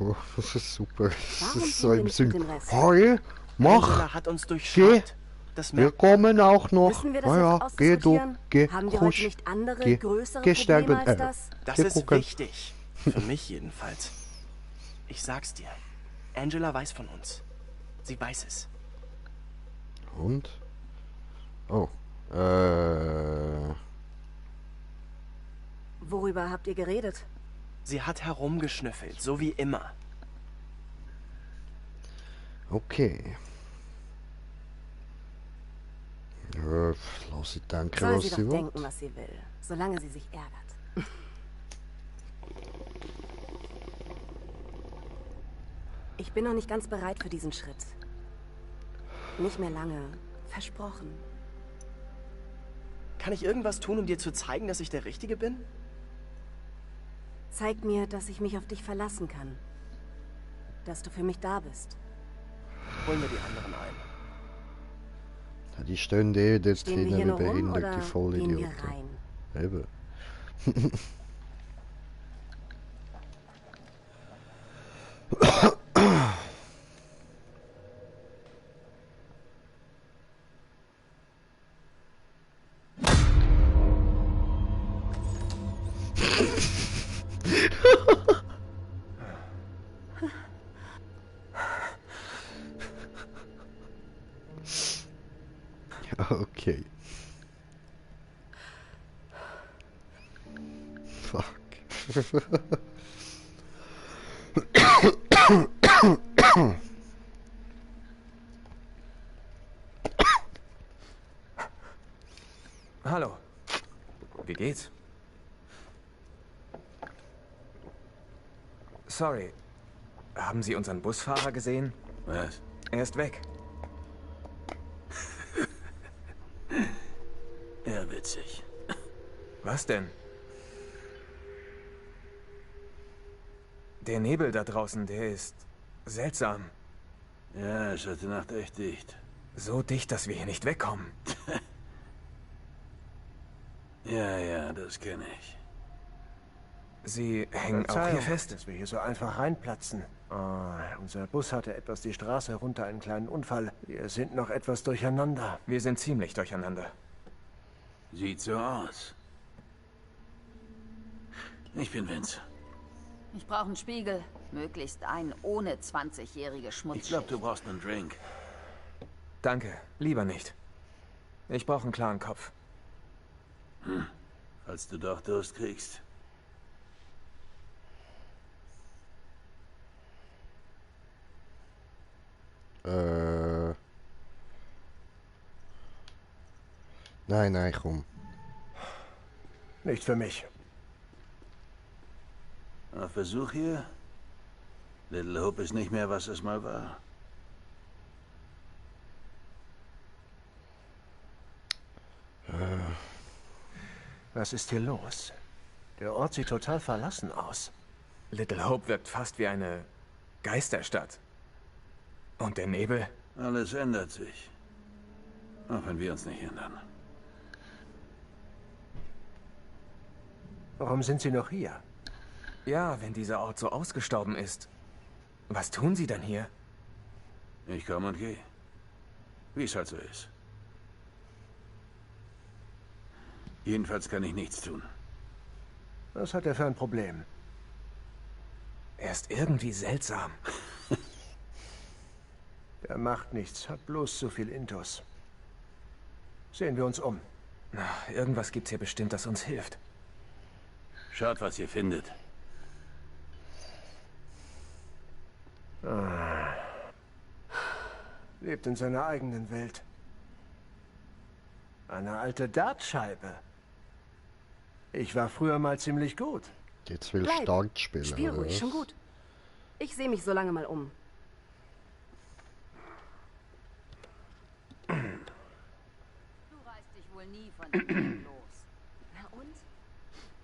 Oh, das ist super. Das Warum ist so gehen wir im nicht mit Sinn. dem Rest? Hey, mach! Angela hat uns Geh! durchschaut. Das Wir merkt kommen auch noch. Müssen wir das Ja, jetzt geh du, ausdiskutieren? geh, Haben wir kusch, heute nicht andere, geh, größere geh Probleme sterben, als das? Das geh ist gucken. wichtig. Für mich jedenfalls. Ich sag's dir. Angela weiß von uns. Sie weiß es. Und? Oh. Worüber habt ihr geredet? Sie hat herumgeschnüffelt, so wie immer. Okay. Ja, lass sie denken, Soll was sie sie doch will. denken, was sie will, solange sie sich ärgert. Ich bin noch nicht ganz bereit für diesen Schritt. Nicht mehr lange. Versprochen. Kann ich irgendwas tun, um dir zu zeigen, dass ich der Richtige bin? Zeig mir, dass ich mich auf dich verlassen kann. Dass du für mich da bist. Holen wir die anderen ein. Ja, die stehen eh dort Stehen wir hinten hier wie nur rum behinderte oder Vollidioten. gehen wir rein? Eben. Ja, okay. Fuck. Hallo. Wie geht's? Sorry. Haben Sie unseren Busfahrer gesehen? Was? Er ist weg. Ja, witzig. Was denn? Der Nebel da draußen, der ist seltsam. Ja, ist heute Nacht echt dicht. So dicht, dass wir hier nicht wegkommen. Ja, das kenne ich. Sie hängen auch Verzeihung, hier fest? dass wir hier so einfach reinplatzen. Unser Bus hatte etwas die Straße herunter einen kleinen Unfall. Wir sind noch etwas durcheinander. Wir sind ziemlich durcheinander. Sieht so aus. Ich bin Vince. Ich brauche einen Spiegel. Möglichst einen ohne 20-jährige Schmutz. Ich glaube, du brauchst einen Drink. Danke, lieber nicht. Ich brauche einen klaren Kopf. Falls du doch Durst kriegst. Nein, komm. Nicht für mich. Auf Besuch hier? Little Hope ist nicht mehr, was es mal war. Was ist hier los? Der Ort sieht total verlassen aus. Little Hope wirkt fast wie eine Geisterstadt. Und der Nebel? Alles ändert sich. Auch wenn wir uns nicht ändern. Warum sind Sie noch hier? Ja, wenn dieser Ort so ausgestorben ist. Was tun Sie denn hier? Ich komme und gehe. Wie es halt so ist. Jedenfalls kann ich nichts tun. Was hat er für ein Problem? Er ist irgendwie seltsam. Der macht nichts, hat bloß zu viel Intus. Sehen wir uns um. Na, irgendwas gibt's hier bestimmt, das uns hilft. Schaut, was ihr findet. Lebt in seiner eigenen Welt. Eine alte Dartscheibe. Ich war früher mal ziemlich gut. Jetzt will Bleib. Start spielen, Spiel oder ruhig, was? schon gut. Ich sehe mich so lange mal um. Du reißt dich wohl nie von dem los. Na und?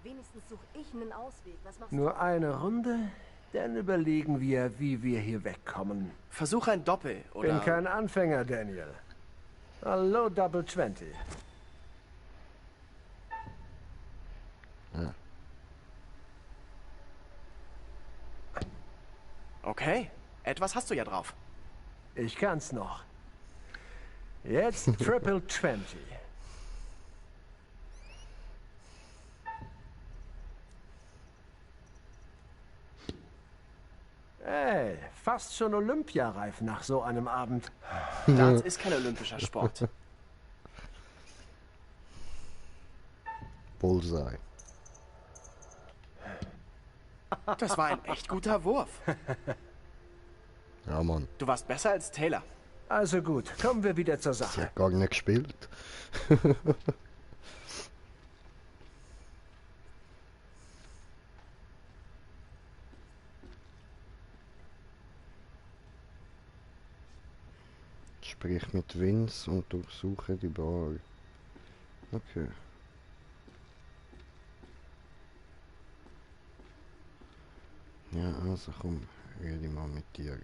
Wenigstens suche ich einen Ausweg. Was machst Nur eine Runde, dann überlegen wir, wie wir hier wegkommen. Versuch ein Doppel, oder? Bin kein Anfänger, Daniel. Hallo, Double 20. Ja. Okay, etwas hast du ja drauf. Ich kann's noch. Jetzt Triple 20. Ey, fast schon olympiareif nach so einem Abend. Darts ist kein olympischer Sport. Bullseye. Das war ein echt guter Wurf. Ja, Mann. Du warst besser als Taylor. Also gut, kommen wir wieder zur Sie Sache. hat gar nicht gespielt. Sprich mit Vince und durchsuche die Bar. Okay. Ja, also komm, rede mal mit dir.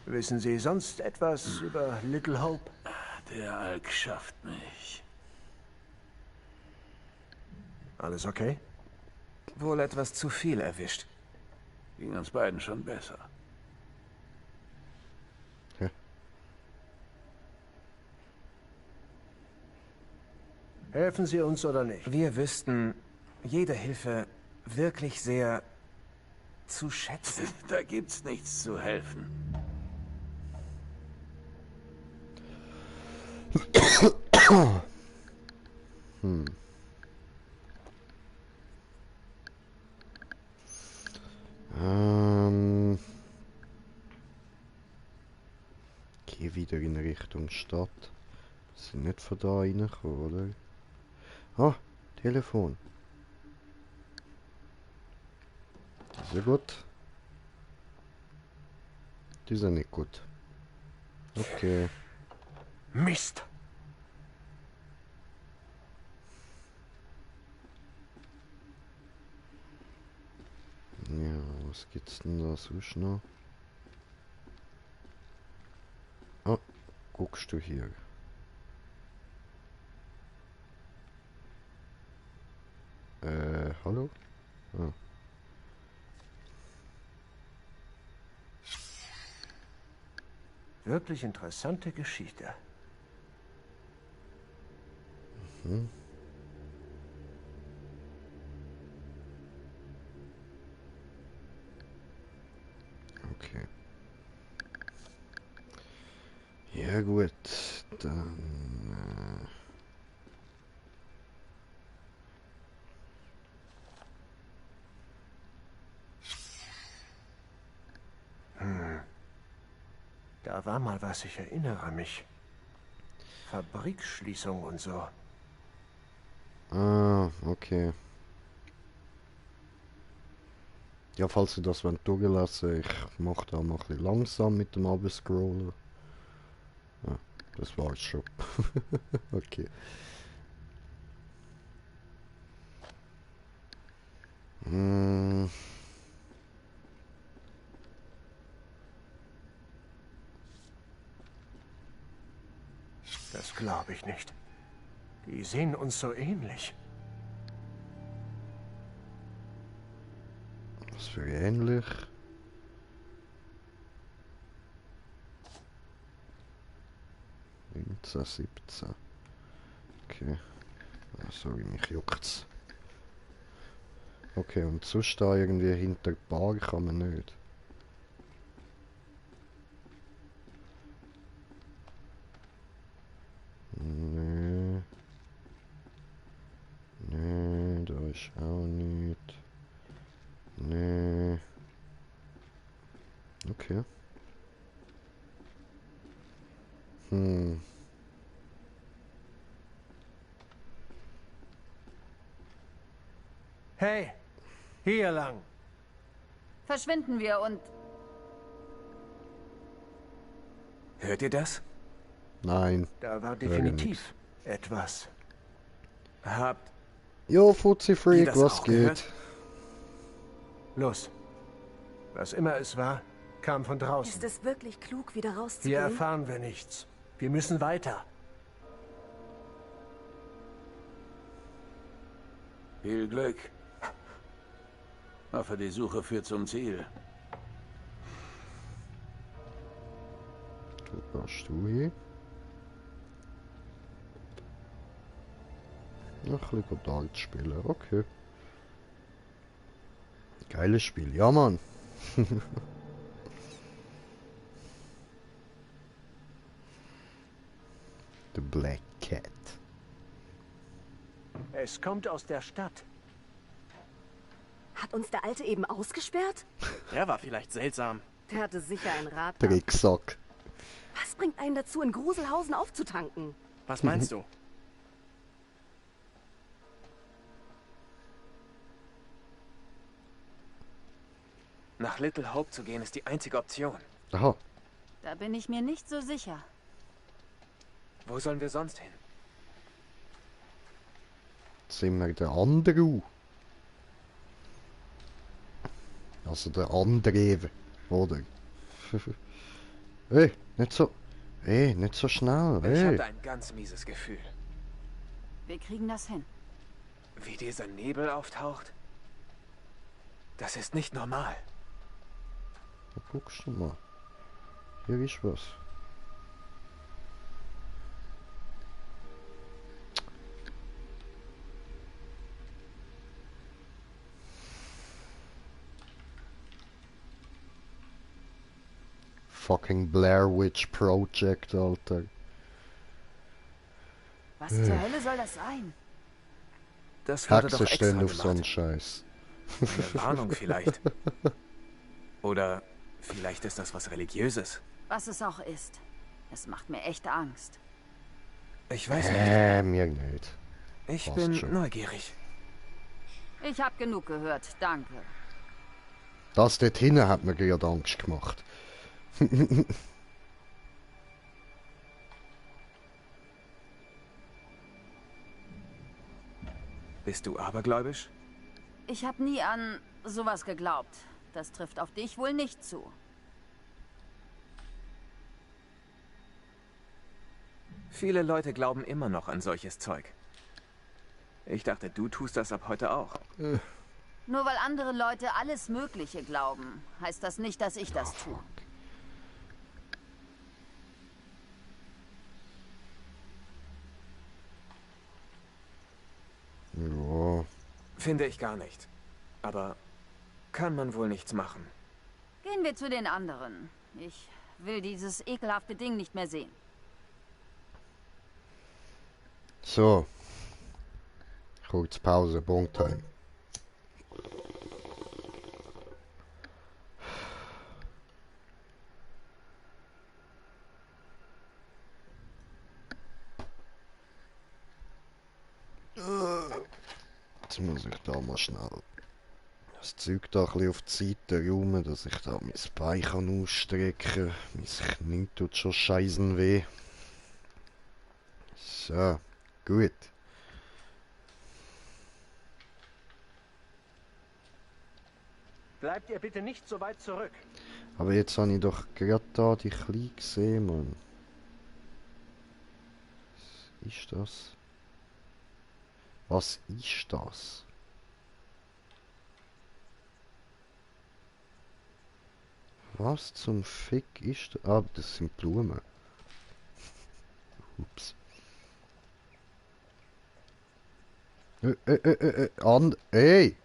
Wissen Sie sonst etwas über Little Hope? Der Alk schafft mich. Alles okay? Wohl etwas zu viel erwischt. Ging uns beiden schon besser. Helfen Sie uns oder nicht? Wir wüssten jede Hilfe wirklich sehr zu schätzen. Da gibt's nichts zu helfen. Geh wieder in Richtung Stadt. Sind nicht von da reingekommen, oder? Ah, Telefon. Das ist ja gut. Die sind nicht gut. Okay. Mist! Ja, was gibt's denn da sonst noch? Ah, guckst du hier. Hallo? Ah. Wirklich interessante Geschichte. Mhm. Okay. Ja gut, dann... Da war mal was, ich erinnere mich. Fabriksschließung und so. Ah, okay. Ja, falls du das durchlassen, ich mach da mal ein bisschen langsam mit dem Abscrollen. Ja, das war's schon. Okay. Das glaube ich nicht. Die sehen uns so ähnlich. Was für ähnlich? (1917). Okay. Ah, sorry, mich juckt's. Okay, und sonst da irgendwie hinter der Bar kann man nicht. Nee. Nee, da ist auch nicht. Nee. Okay. Hey, hier lang. Verschwinden wir und... Hört ihr das? Nein. Da war Höre definitiv etwas. Habt Jo, Fuzzi ihr Freak, das was auch geht? gehört? Los. Was immer es war, kam von draußen. Ist es wirklich klug, wieder Hier rauszugehen? erfahren wir nichts. Wir müssen weiter. Viel Glück. Hoffe, die Suche führt zum Ziel. Was machst du hier? Noch ein bisschen Dart spielen, okay. Geiles Spiel, ja Mann. The Black Cat. Es kommt aus der Stadt. Hat uns der Alte eben ausgesperrt? Der war vielleicht seltsam. Der hatte sicher ein Rad. ab. Drecksack. Was bringt einen dazu, in Gruselhausen aufzutanken? Was meinst du? Nach Little Hope zu gehen ist die einzige Option. Aha. Da bin ich mir nicht so sicher. Wo sollen wir sonst hin? Sind wir der andere? Also der andere, oder? Hey, nicht so. Hey, nicht so schnell. Ich Hey. hatte ein ganz mieses Gefühl. Wir kriegen das hin. Wie dieser Nebel auftaucht. Das ist nicht normal. Da guckst du mal. Hier ist was. Fucking Blair Witch Project, Alter. Was zur Hölle soll das sein? Das wurde doch Hexen extra stehen auf gemacht. so einen Scheiß. Eine Warnung vielleicht. Oder vielleicht ist das was Religiöses. Was es auch ist. Es macht mir echt Angst. Ich weiß nicht. Mir nicht. Ich Passt bin schon. neugierig. Ich habe genug gehört, danke. Das dort hinten hat mir gerade Angst gemacht. Bist du abergläubisch? Ich habe nie an sowas geglaubt. Das trifft auf dich wohl nicht zu. Viele Leute glauben immer noch an solches Zeug. Ich dachte, du tust das ab heute auch. Nur weil andere Leute alles Mögliche glauben, heißt das nicht, dass ich das tue. Ja. Finde ich gar nicht. Aber kann man wohl nichts machen. Gehen wir zu den anderen. Ich will dieses ekelhafte Ding nicht mehr sehen. So. Kurz Pause, Bonktime. Jetzt muss ich da mal schnell das Zeug da ein bisschen auf die Seite räumen, dass ich da mein Bein kann ausstrecken kann. Mein Knie tut schon scheißen weh. So, gut. Bleibt ihr bitte nicht so weit zurück. Aber jetzt habe ich doch gerade da die Kleine gesehen, Mann. Was ist das? Was ist das? Was zum Fick ist das? Ah, das sind Blumen. Ups. Ey!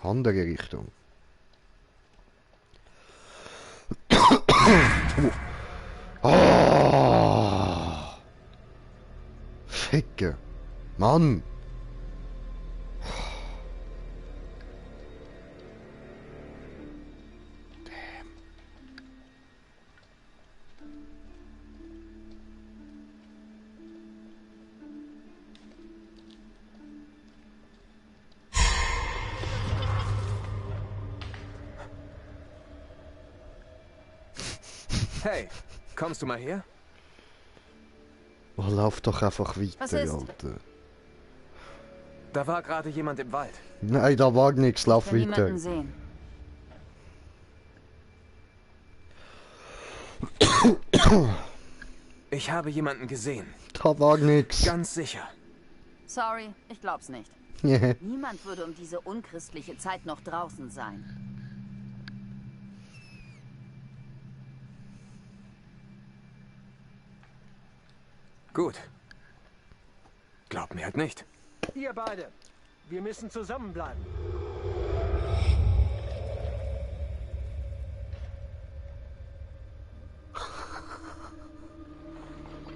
Andere Richtung. Oh. Ficke. Mann. Hey, kommst du mal her? Oh, lauf doch einfach weiter, Was ist? Alter. Da war gerade jemand im Wald. Nein, da war nichts, lauf Ich kann weiter. niemanden sehen. Ich habe jemanden gesehen. Da war nichts. Ganz sicher. Sorry, ich glaub's nicht. Niemand würde um diese unchristliche Zeit noch draußen sein. Gut. Glaub mir halt nicht. Ihr beide, wir müssen zusammenbleiben.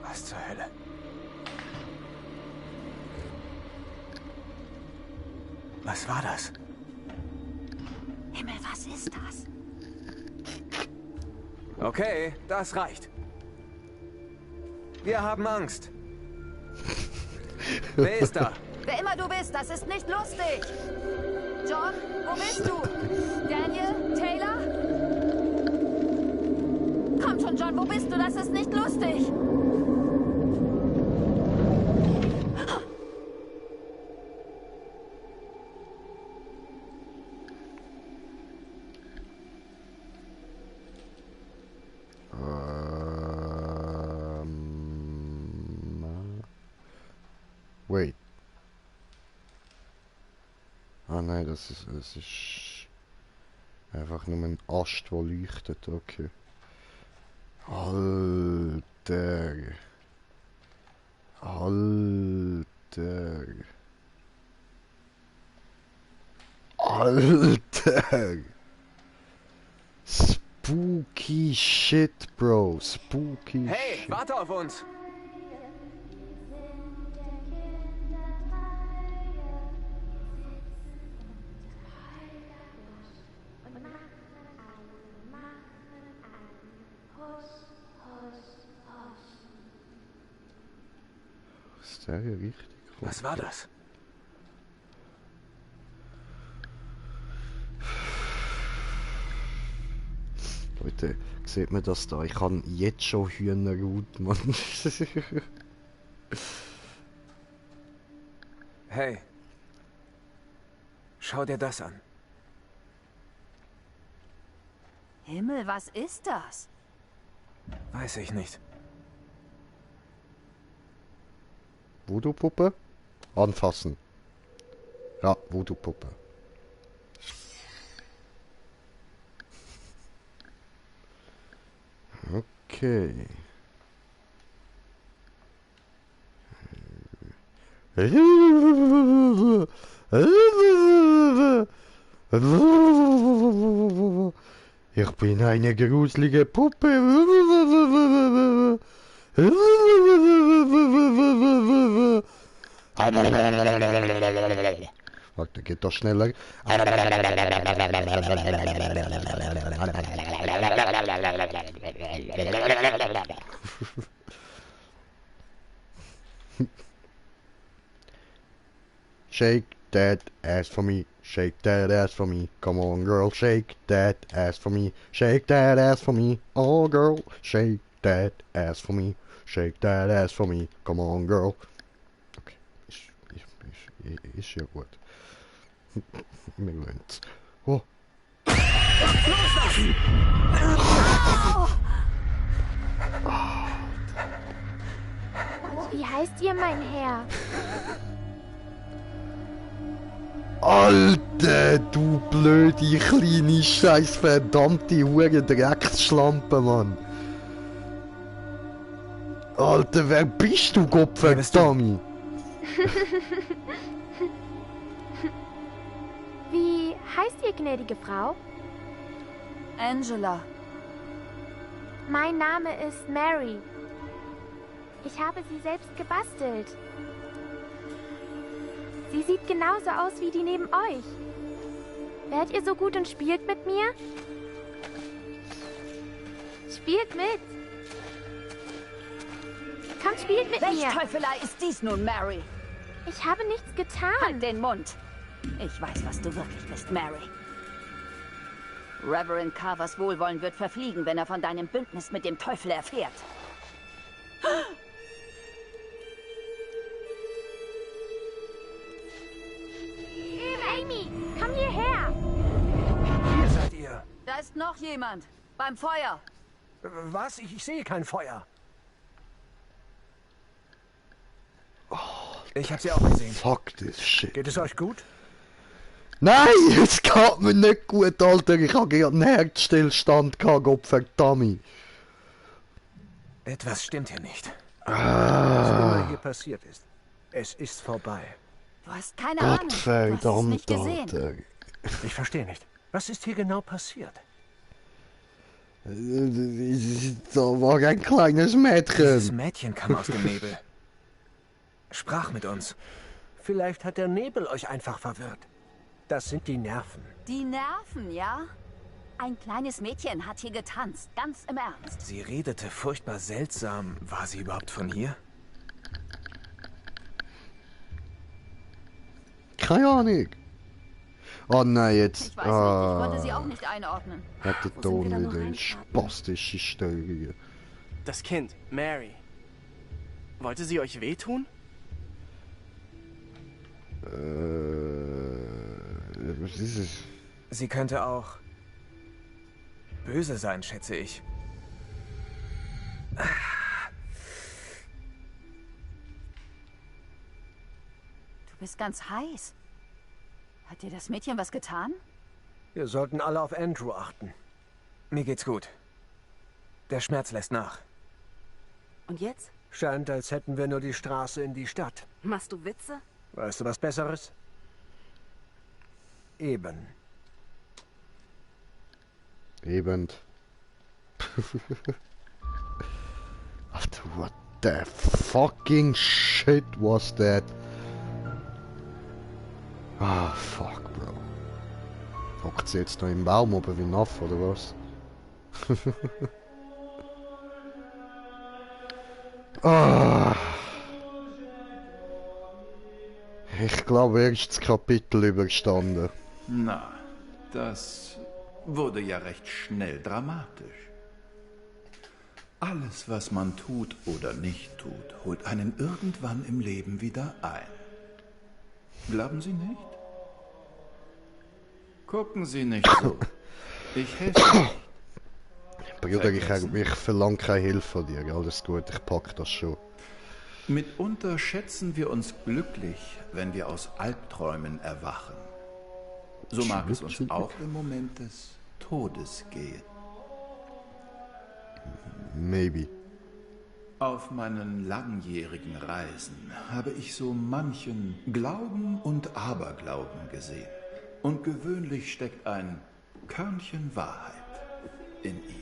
Was zur Hölle? Was war das? Himmel, was ist das? Okay, das reicht. Wir haben Angst. Wer ist da? Wer immer du bist, das ist nicht lustig. John, wo bist du? Daniel? Taylor? Komm schon, John, wo bist du? Das ist nicht lustig. Wait. Ah nein, es ist einfach nur ein Ast, der leuchtet, okay. Alter. Alter. Alter. Spooky shit, Bro. Spooky Hey, shit. warte auf uns! Ist der hier richtig? Was war das? Leute, sieht man das da? Ich kann jetzt schon Hühnerhaut, Mann. Hey. Schau dir das an. Himmel, was ist das? Weiß ich nicht. Voodoo-Puppe? Anfassen. Ja, Voodoo-Puppe. Okay. Ich bin eine gruselige Puppe. Warte, geht doch schneller. Shake that ass for me. Shake that ass for me. Come on, girl. Shake that ass for me. Shake that ass for me. Oh, girl. Shake that ass for me. Shake that ass for me. Come on, girl. Okay. Ist ja gut. Wir gewöhnen's. Oh. Wie heißt ihr, mein Herr? Alter, du blöde kleine scheiß verdammte hure Drecksschlampe, Mann. Alter, wer bist du, Gottverdammt? Wie heißt ihr, gnädige Frau? Angela. Mein Name ist Mary. Ich habe sie selbst gebastelt. Sie sieht genauso aus wie die neben euch. Wärt ihr so gut und spielt mit mir? Spielt mit! Komm, spielt mit mir! Welche Teufelei ist dies nun, Mary? Ich habe nichts getan. Halt den Mund! Ich weiß, was du wirklich bist, Mary. Reverend Carvers Wohlwollen wird verfliegen, wenn er von deinem Bündnis mit dem Teufel erfährt. Amy, komm hierher! Hier seid ihr. Da ist noch jemand. Beim Feuer. Was? Ich sehe kein Feuer. Ich habe sie auch gesehen. Fuck this shit. Geht es euch gut? Nein, es geht mir nicht gut, Alter. Ich habe gerade einen Herzstillstand gehabt, Gottverdammt. Etwas stimmt hier nicht. Was immer hier passiert ist, es ist vorbei. Du hast keine Ahnung. Du hast es nicht gesehen. Alter. Ich verstehe nicht. Was ist hier genau passiert? Da war ein kleines Mädchen. Dieses Mädchen kam aus dem Nebel. Sprach mit uns. Vielleicht hat der Nebel euch einfach verwirrt. Das sind die Nerven. Die Nerven, ja? Ein kleines Mädchen hat hier getanzt, ganz im Ernst. Sie redete furchtbar seltsam. War sie überhaupt von hier? Keine Ahnung. Oh nein, jetzt. Ich weiß nicht, ich konnte sie auch nicht einordnen. Hat der Ton wieder eine spastische Störung. Das Kind, Mary. Wollte sie euch wehtun? Was ist es? Sie könnte auch böse sein, schätze ich. Du bist ganz heiß. Hat dir das Mädchen was getan? Wir sollten alle auf Andrew achten. Mir geht's gut. Der Schmerz lässt nach. Und jetzt? Scheint, als hätten wir nur die Straße in die Stadt. Machst du Witze? Weißt du was Besseres? Eben. Eben. Alter, what the fucking shit was that? Ah, fuck, bro. Hockt sie jetzt da im Baum oben wie ein Affe, oder was? Ah. Ich glaube, erstes Kapitel überstanden. Na, das wurde ja recht schnell dramatisch. Alles, was man tut oder nicht tut, holt einen irgendwann im Leben wieder ein. Glauben Sie nicht? Gucken Sie nicht so. Ich helfe nicht. Bruder, ich verlange keine Hilfe von dir. Alles gut, ich pack das schon. Mitunter schätzen wir uns glücklich, wenn wir aus Albträumen erwachen. So mag es uns auch im Moment des Todes gehen. Maybe. Auf meinen langjährigen Reisen habe ich so manchen Glauben und Aberglauben gesehen. Und gewöhnlich steckt ein Körnchen Wahrheit in ihnen.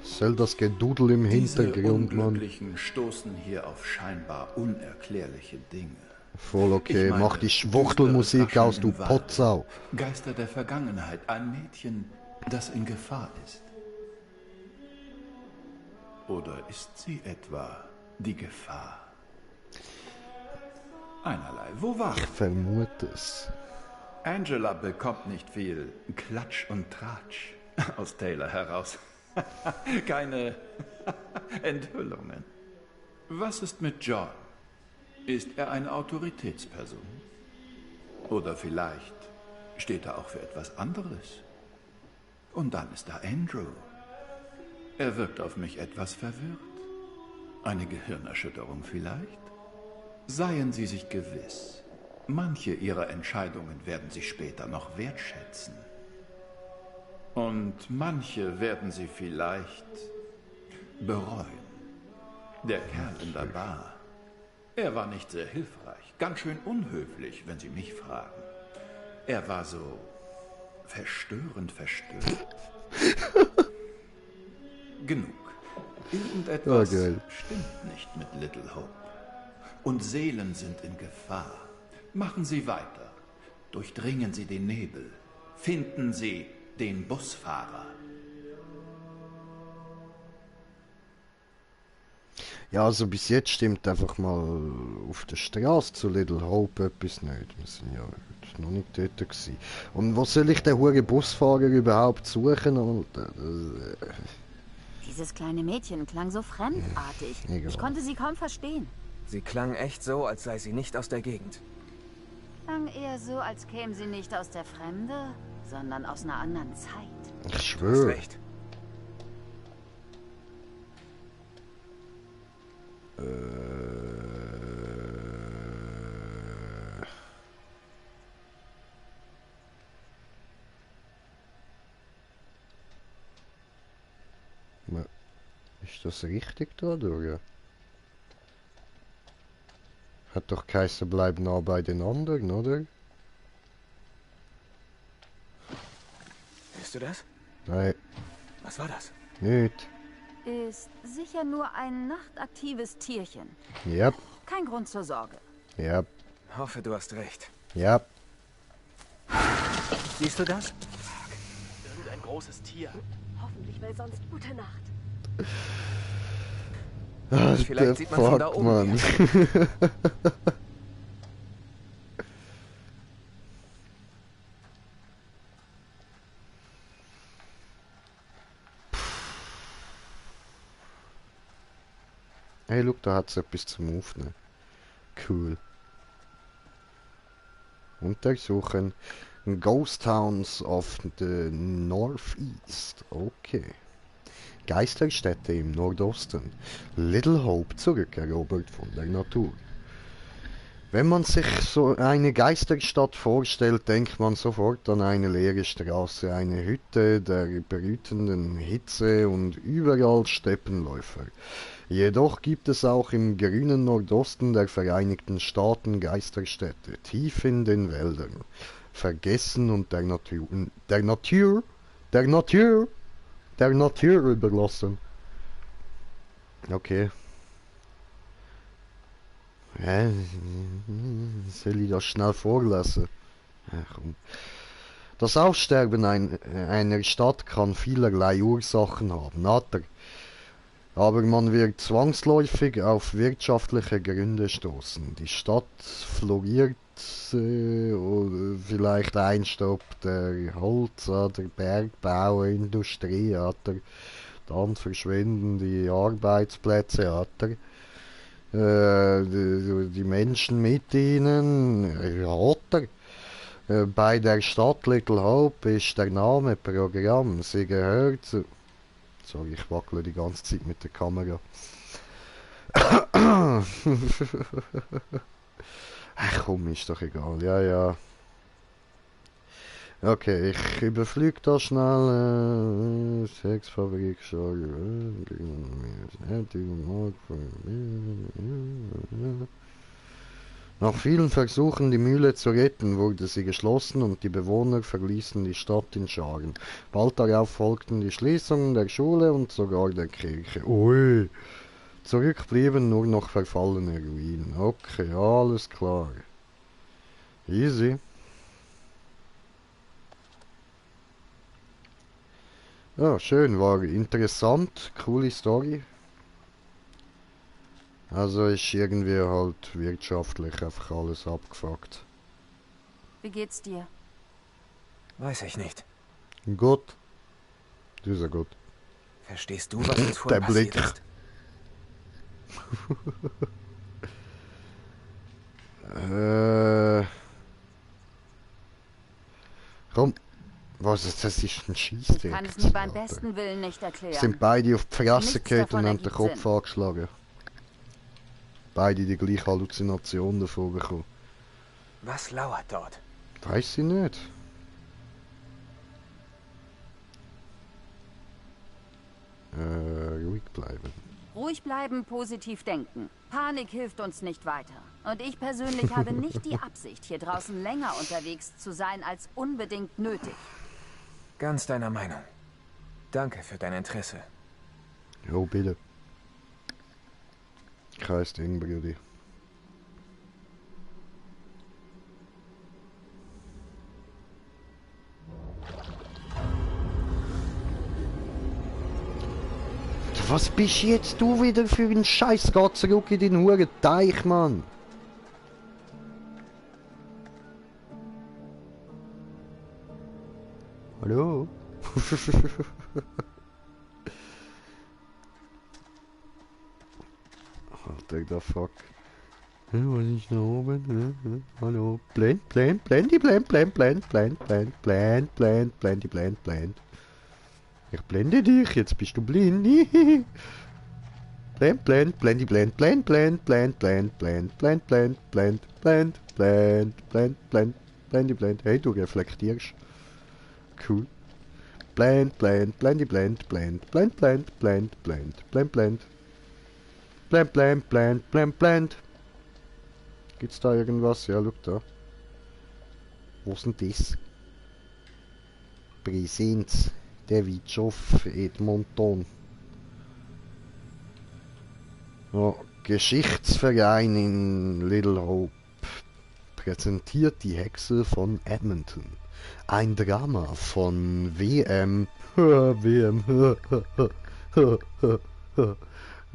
Soll das Gedudel im Hintergrund, Diese Mann? Unglücklichen stoßen hier auf scheinbar unerklärliche Dinge. Voll okay, Ich meine, mach die Schwuchtelmusik aus, du düstere Taschen im Potsau. Wald, Geister der Vergangenheit, ein Mädchen, das in Gefahr ist. Oder ist sie etwa die Gefahr? Einerlei, wo war Ich vermute es. Angela bekommt nicht viel Klatsch und Tratsch aus Taylor heraus. Keine Enthüllungen. Was ist mit John? Ist er eine Autoritätsperson? Oder vielleicht steht er auch für etwas anderes? Und dann ist da Andrew. Er wirkt auf mich etwas verwirrt. Eine Gehirnerschütterung vielleicht? Seien Sie sich gewiss, manche Ihrer Entscheidungen werden Sie später noch wertschätzen. Und manche werden Sie vielleicht bereuen. Der Kerl in der Bar, er war nicht sehr hilfreich, ganz schön unhöflich, wenn Sie mich fragen. Er war so verstörend. Genug. Irgendetwas stimmt nicht mit Little Hope. Und Seelen sind in Gefahr. Machen Sie weiter. Durchdringen Sie den Nebel. Finden Sie den Busfahrer. Ja, also bis jetzt stimmt einfach mal auf der Straße zu Little Hope etwas nicht. Wir sind ja noch nicht dort gewesen. Und wo soll ich den huren Busfahrer überhaupt suchen, Alter? Dieses kleine Mädchen klang so fremdartig. Ich konnte sie kaum verstehen. Sie klang echt so, als sei sie nicht aus der Gegend. Klang eher so, als käme sie nicht aus der Fremde, sondern aus einer anderen Zeit. Ich schwöre. Recht. Ist das richtig da, oder? Hat doch geheißen, bleib nah bei den anderen, oder? Hörst du das? Nein. Was war das? Nicht. Ist sicher nur ein nachtaktives Tierchen. Ja. Kein Grund zur Sorge. Ja. Hoffe, du hast recht. Ja. Siehst du das? Irgendein großes Tier. Hoffentlich will sonst gute Nacht. Vielleicht sieht man von da oben. Mann. Hey, look, da hat's etwas zum Aufnehmen. Cool. Untersuchen. Ghost Towns of the Northeast. Okay. Geisterstädte im Nordosten. Little Hope zurückerobert von der Natur. Wenn man sich so eine Geisterstadt vorstellt, denkt man sofort an eine leere Straße, eine Hütte der brütenden Hitze und überall Steppenläufer. Jedoch gibt es auch im grünen Nordosten der Vereinigten Staaten Geisterstädte, tief in den Wäldern, vergessen und der Natur der Natur überlassen. Okay. Soll ich das schnell vorlesen? Ach, komm. Das Aussterben einer Stadt kann vielerlei Ursachen haben, aber man wird zwangsläufig auf wirtschaftliche Gründe stoßen. Die Stadt floriert, oder vielleicht einstoppt der Holz- oder Bergbauindustrie, dann verschwinden die Arbeitsplätze, die Menschen mit ihnen, bei der Stadt Little Hope ist der Name Programm. Sie gehört zu... Sorry, ich wackele die ganze Zeit mit der Kamera. Ach komm, ist doch egal. Ja. Okay, ich überflüge das schnell. Sexfabrik, Nach vielen Versuchen, die Mühle zu retten, wurde sie geschlossen und die Bewohner verließen die Stadt in Scharen. Bald darauf folgten die Schließungen der Schule und sogar der Kirche. Ui! Zurück blieben nur noch verfallene Ruinen. Okay, alles klar. Easy. Ja, schön, war interessant, coole Story. Also ist irgendwie halt wirtschaftlich einfach alles abgefuckt. Wie geht's dir? Weiß ich nicht. Gut. Du ist ja gut. Verstehst du, was uns vorhin passiert ist? Komm. Was ist das? Ist ein Scheißdreck. Ich kann es mir beim besten Willen nicht erklären. Sind beide auf die Fresse gehabt und haben den ergibt Kopf Sinn. angeschlagen. Beide die gleiche Halluzination davon bekommen. Was lauert dort? Weiß ich nicht. Ruhig bleiben. Ruhig bleiben, positiv denken. Panik hilft uns nicht weiter. Und ich persönlich habe nicht die Absicht, hier draußen länger unterwegs zu sein, als unbedingt nötig. Ganz deiner Meinung. Danke für dein Interesse. Jo, bitte. Kein Ding, Brudi. Was bist jetzt du wieder für ein Scheiß? Geh zurück in den Huren Teich, Mann! Hallo? Alter, the fuck. Was ist da oben? Hallo? Blend. Ich blende dich, jetzt bist du blind. Blend. Hey, du reflektierst. Cool. Blend. Gibt's da irgendwas? Ja, look da. Wo ist denn das? Präsenz. David Joff, Edmonton. Ja, Geschichtsverein in Little Hope präsentiert die Hexe von Edmonton. Ein Drama von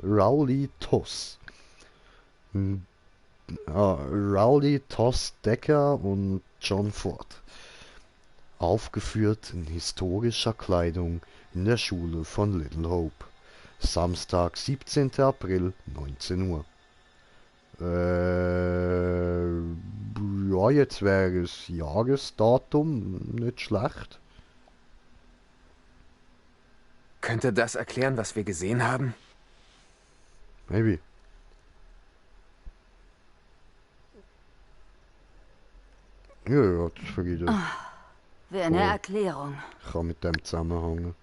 Rowley Toss. Rowley Toss Decker und John Ford. Aufgeführt in historischer Kleidung in der Schule von Little Hope. Samstag, 17. April, 19 Uhr. Ja, jetzt wäre es Jahresdatum, nicht schlecht. Könnte das erklären, was wir gesehen haben? Maybe. Ja, das vergeht. Wäre eine Erklärung. Ich kann mit dem zusammenhängen.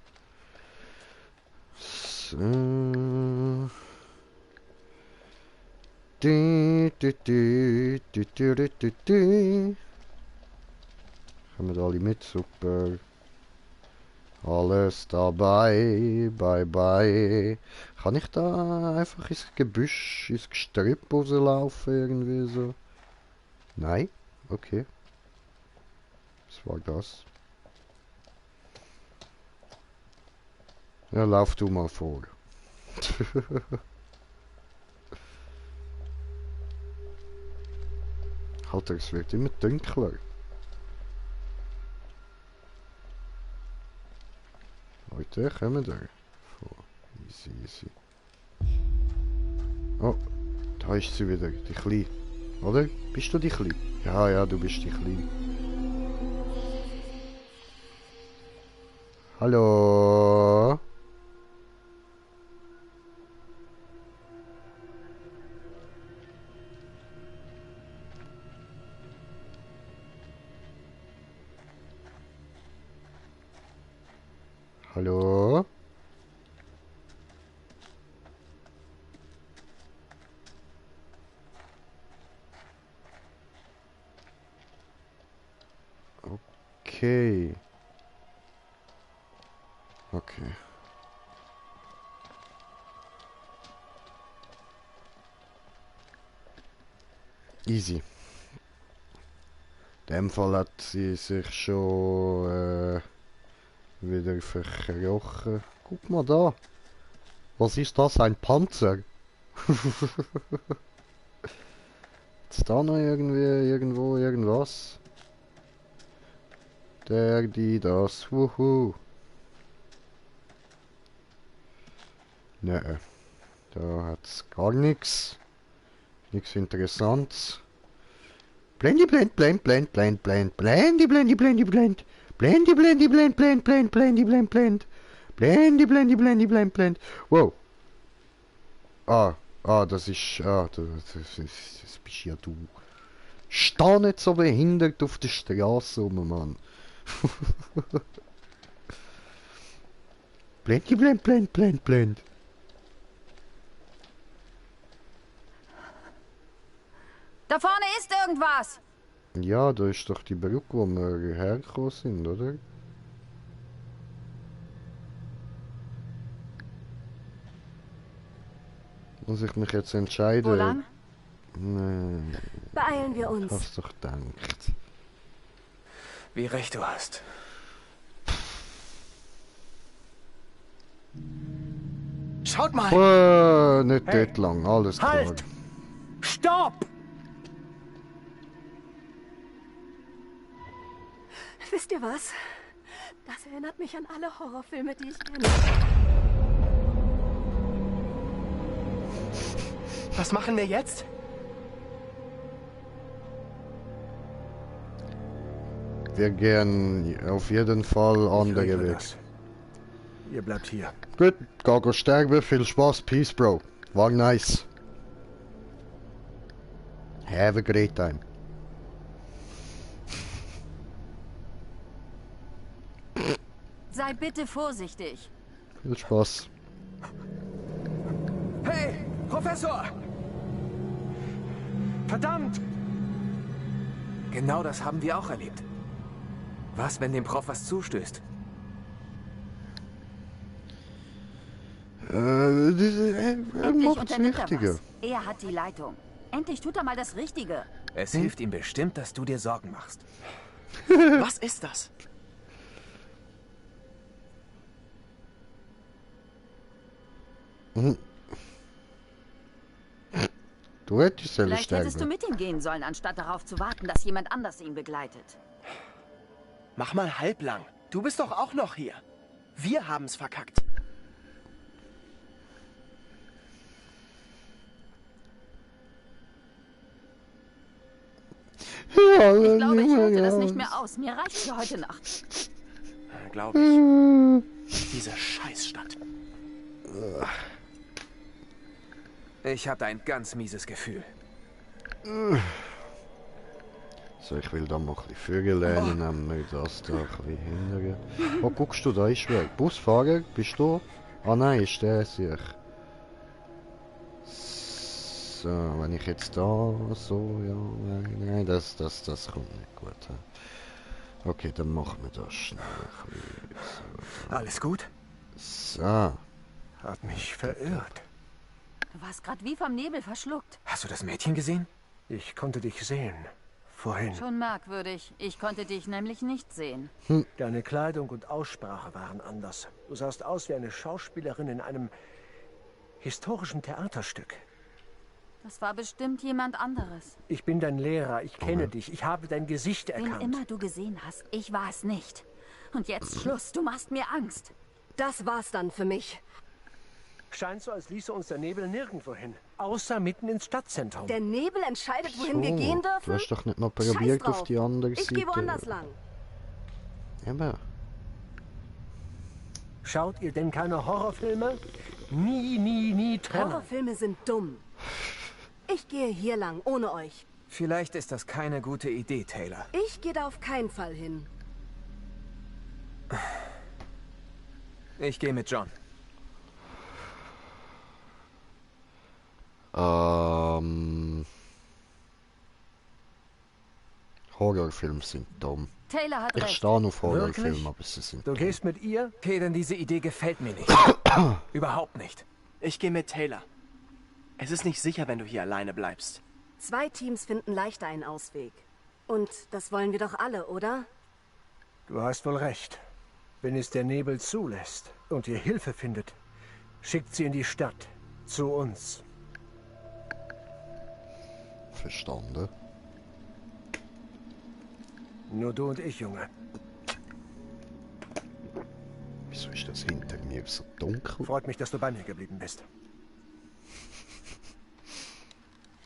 So. Kommen alle mit? Super. Alles dabei, bye bye. Kann ich da einfach ins Gebüsch, ins Gestrüpp rauslaufen irgendwie so? Nein? Okay. Was war das? Ja, lauf du mal vor. Alter, es wird immer dunkler. Leute, kommen da. Easy, easy. Oh, da ist sie wieder, die Kleine. Oder? Bist du die Kleine? Ja, ja, du bist die Kleine. Hallo? Hallo? Okay. Okay. Easy. In dem Fall hat sie sich schon wieder verkrochen. Guck mal da. Was ist das? Ein Panzer? Ist da noch irgendwo irgendwas? Der, die, das. Wuhu. Ne, da hat's gar nichts. Nichts Interessantes. Blendi blend blend blend blend blend blendi blendi blendi blend blendi blendi blend blend blend blendi blend blend blendi blendi blendi blend blend. Wow. Das ist das bist ja du. Steh nicht so behindert auf der Straße rum, Mann. Blendi blend blend blend blend. Da vorne ist irgendwas! Ja, da ist doch die Brücke, wo wir hergekommen sind, oder? Muss ich mich jetzt entscheiden? Wo lang? Nee. Beeilen wir uns. Hast doch gedacht. Wie recht du hast. Schaut mal! Nicht dort lang, alles klar. Halt! Stopp! Wisst ihr was? Das erinnert mich an alle Horrorfilme, die ich kenne. Was machen wir jetzt? Wir gehen auf jeden Fall andere Weg. Ihr bleibt hier. Gut, go sterben, viel Spaß, peace, Bro. War nice. Have a great time. Sei bitte vorsichtig. Viel Spaß. Hey, Professor! Verdammt! Genau das haben wir auch erlebt. Was, wenn dem Prof was zustößt? Endlich unternimmt er was. Er hat die Leitung. Endlich tut er mal das Richtige. Es hilft ihm bestimmt, dass du dir Sorgen machst. Was ist das? Du hättest ja Vielleicht hättest du mit ihm gehen sollen, anstatt darauf zu warten, dass jemand anders ihn begleitet. Mach mal halblang. Du bist doch auch noch hier. Wir haben's verkackt. Ich glaube, ich halte das nicht mehr aus. Mir reicht's für heute Nacht. Glaube ich. Diese Scheißstadt. Ich habe ein ganz mieses Gefühl. So, ich will da mal ein bisschen Vögel lernen, nämlich das da ein bisschen hindern. Oh, guckst du, da ist wer. Busfahrer, bist du? Ah nein, ist der sich. So, wenn ich jetzt da so, ja, nein, das kommt nicht gut. Okay, dann machen wir das schnell. Alles gut? So. Hat mich verirrt. Du warst gerade wie vom Nebel verschluckt. Hast du das Mädchen gesehen? Ich konnte dich sehen. Vorhin. Schon merkwürdig. Ich konnte dich nämlich nicht sehen. Deine Kleidung und Aussprache waren anders. Du sahst aus wie eine Schauspielerin in einem historischen Theaterstück. Das war bestimmt jemand anderes. Ich bin dein Lehrer, ich kenne dich, ich habe dein Gesicht erkannt. Wen immer du gesehen hast, ich war es nicht. Und jetzt Schluss, du machst mir Angst. Das war's dann für mich. Scheint so, als ließe uns der Nebel nirgendwo hin. Außer mitten ins Stadtzentrum. Der Nebel entscheidet, wohin wir gehen dürfen? Du hast doch nicht mal probiert auf die andere Seite. Ich gehe woanders lang. Aber... Schaut ihr denn keine Horrorfilme? Nie trennen. Horrorfilme sind dumm. Ich gehe hier lang, ohne euch. Vielleicht ist das keine gute Idee, Taylor. Ich gehe da auf keinen Fall hin. Ich gehe mit John. Horrorfilme sind dumm. Taylor hat recht. Ich stehe auf Horrorfilme, Wirklich? aber sie sind Du dumm. gehst mit ihr? Okay, denn diese Idee gefällt mir nicht. Überhaupt nicht. Ich gehe mit Taylor. Es ist nicht sicher, wenn du hier alleine bleibst. 2 Teams finden leichter einen Ausweg. Und das wollen wir doch alle, oder? Du hast wohl recht. Wenn es der Nebel zulässt und ihr Hilfe findet, schickt sie in die Stadt. Zu uns. Verstanden. Nur du und ich, Junge. Wieso ist das hinter mir so dunkel? Freut mich, dass du bei mir geblieben bist.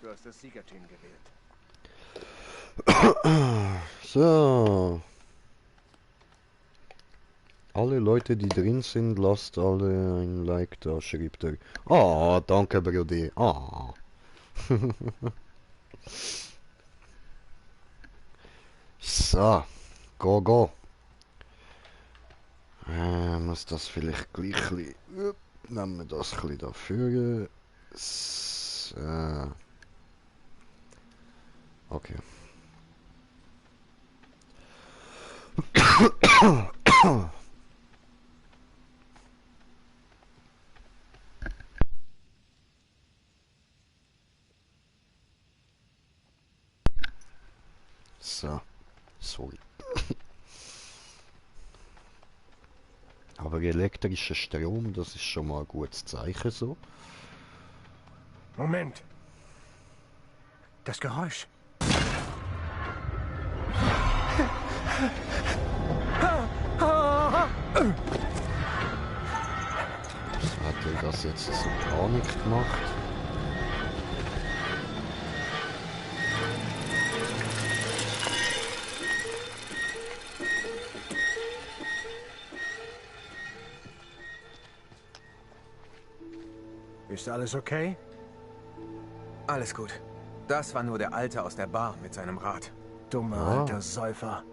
Du hast das Siegerteam gewählt. So. Alle Leute, die drin sind, lasst alle ein Like da, schreibt er. Ah, danke, Brody. Ah. So. Go. Muss das vielleicht gleich nehmen wir das ein bisschen dafür. So. Okay. So. Sorry. Aber elektrischer Strom, das ist schon mal ein gutes Zeichen so. Moment. Das Geräusch. Hat er das jetzt so gar nicht gemacht? Ist alles okay? Alles gut. Das war nur der Alte aus der Bar mit seinem Rad. Dummer alter Säufer.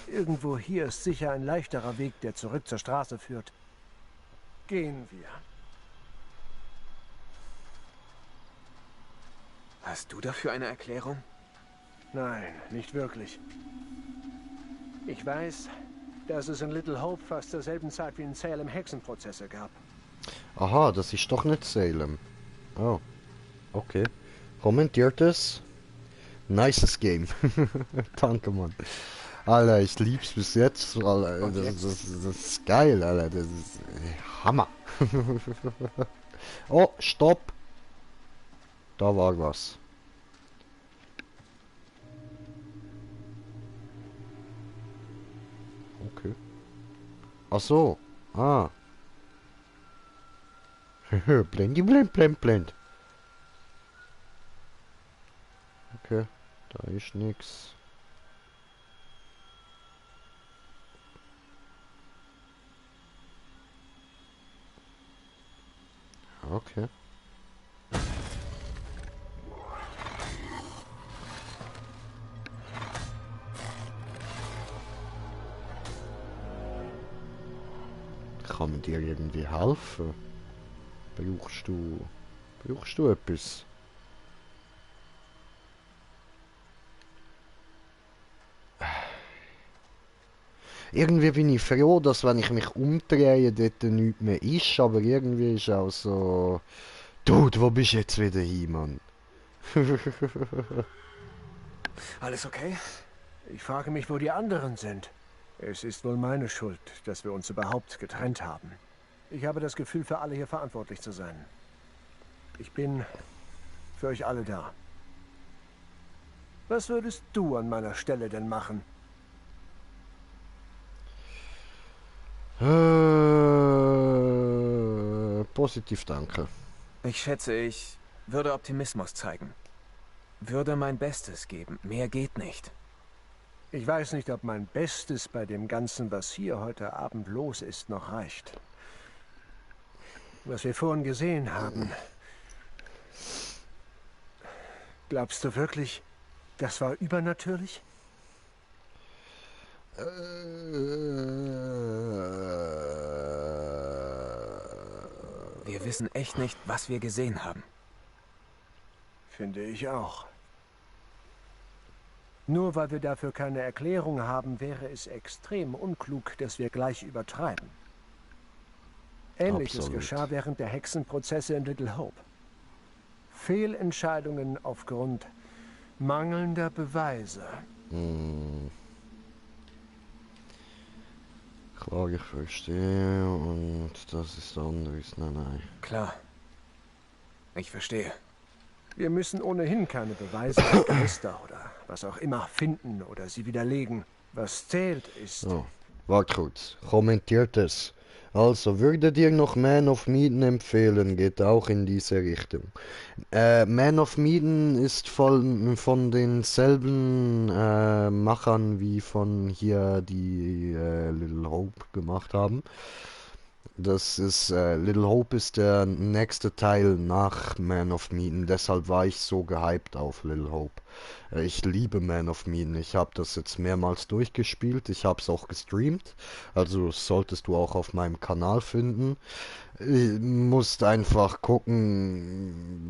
Irgendwo hier ist sicher ein leichterer Weg, der zurück zur Straße führt. Gehen wir. Hast du dafür eine Erklärung? Nein, nicht wirklich. Ich weiß, dass es in Little Hope fast zur selben Zeit wie in Salem Hexenprozesse gab. Aha, das ist doch nicht Salem. Oh, okay. Kommentiert es. Nices Game. Danke, Mann. Alter, ich lieb's bis jetzt. Alter, das ist geil, Alter. Das ist Hammer. Oh, stopp. Da war was. Okay. Ach so. Ah. Blend. Okay, da ist nix. Okay. Kann man dir irgendwie helfen? Brauchst du etwas? Irgendwie bin ich froh, dass wenn ich mich umdrehe, dort nichts mehr ist, aber irgendwie ist auch so... Dude, wo bist du jetzt wieder hin, Mann? Alles okay? Ich frage mich, wo die anderen sind. Es ist wohl meine Schuld, dass wir uns überhaupt getrennt haben. Ich habe das Gefühl, für alle hier verantwortlich zu sein. Ich bin für euch alle da. Was würdest du an meiner Stelle denn machen? Positiv, danke. Ich schätze, ich würde Optimismus zeigen. Würde mein Bestes geben. Mehr geht nicht. Ich weiß nicht, ob mein Bestes bei dem Ganzen, was hier heute Abend los ist, noch reicht. Was wir vorhin gesehen haben. Glaubst du wirklich, das war übernatürlich? Wir wissen echt nicht, was wir gesehen haben. Finde ich auch. Nur weil wir dafür keine Erklärung haben, wäre es extrem unklug, dass wir gleich übertreiben. Ähnliches Absolut. geschah während der Hexenprozesse in Little Hope. Fehlentscheidungen aufgrund mangelnder Beweise. Klar, ich verstehe und das ist anderes. Nein. Klar. Ich verstehe. Wir müssen ohnehin keine Beweise, Geister oder was auch immer finden oder sie widerlegen. Was zählt ist... Oh, warte kurz. Kommentiert es. Also, würdet ihr noch Man of Medan empfehlen? Geht auch in diese Richtung. Man of Medan ist von denselben Machern wie von hier die Little Hope gemacht haben. Das ist, Little Hope ist der nächste Teil nach Man of Medan, deshalb war ich so gehypt auf Little Hope. Ich liebe Man of Medan, ich habe das jetzt mehrmals durchgespielt, ich habe es auch gestreamt, also solltest du auch auf meinem Kanal finden. Musst einfach gucken,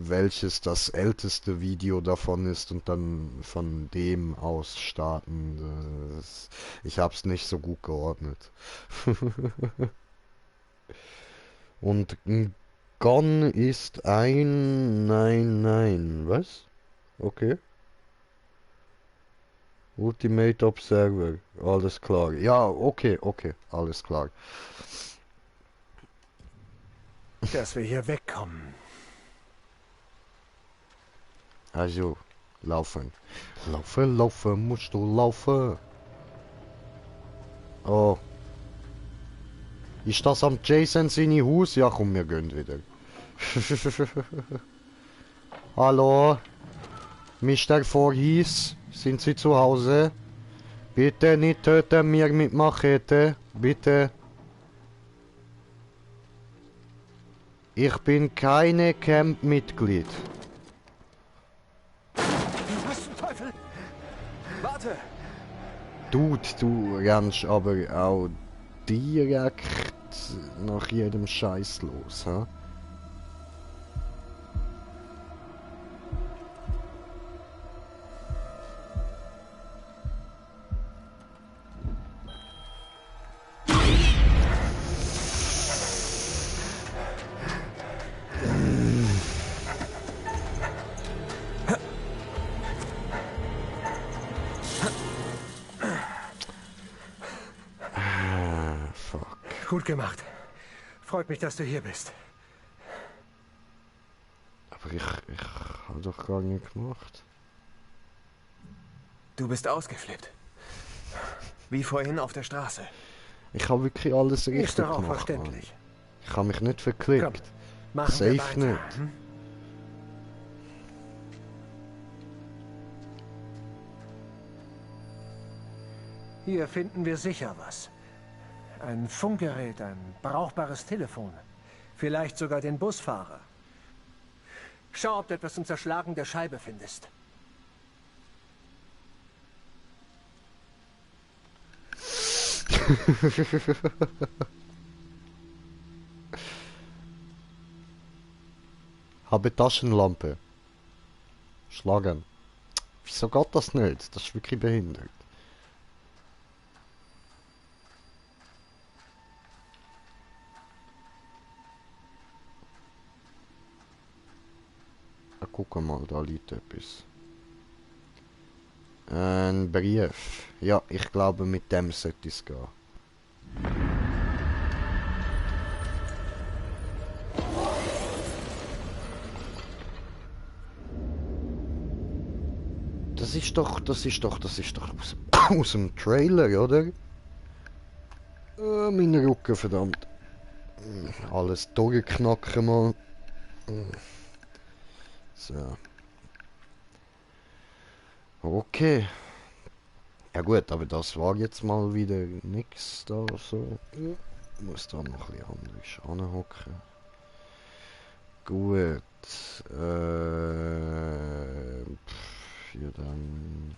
welches das älteste Video davon ist und dann von dem aus starten. Ich habe es nicht so gut geordnet. Und Gon ist ein... Nein. Was? Okay. Ultimate Observer. Alles klar. Ja, okay. Alles klar. Dass wir hier wegkommen. Also, laufen. Laufen, musst du laufen. Oh. Ist das am Jason seine Haus? Ja, komm, wir gehen wieder. Hallo? Mr. Voorhees? Sind Sie zu Hause? Bitte nicht töten mir mit Machete. Bitte. Ich bin keine Camp-Mitglied. Was zum Teufel? Warte! Dude, du rennst aber auch direkt nach jedem Scheiß los, hä? Gut gemacht. Freut mich, dass du hier bist. Aber ich habe doch gar nicht gemacht. Du bist ausgeflippt. Wie vorhin auf der Straße. Ich habe wirklich alles richtig Ist doch auch gemacht. verständlich. Mann. Ich habe mich nicht verklickt. Komm, machen wir Safe weiter. nicht. Hier finden wir sicher was. Ein Funkgerät, ein brauchbares Telefon. Vielleicht sogar den Busfahrer. Schau, ob du etwas zum Zerschlagen der Scheibe findest. Habe Taschenlampe. Schlagen. Wieso geht das nicht? Das ist wirklich behindert. Guck mal, da liegt etwas. Ein Brief. Ja, ich glaube, mit dem sollte es gehen. Das ist doch aus dem Trailer, oder? Mein Rücken, verdammt. Alles durchknacken mal. So. Okay. Ja gut, aber das war jetzt mal wieder nix da so. Ich muss da noch ein bisschen anders anhocken. Gut. Ja dann.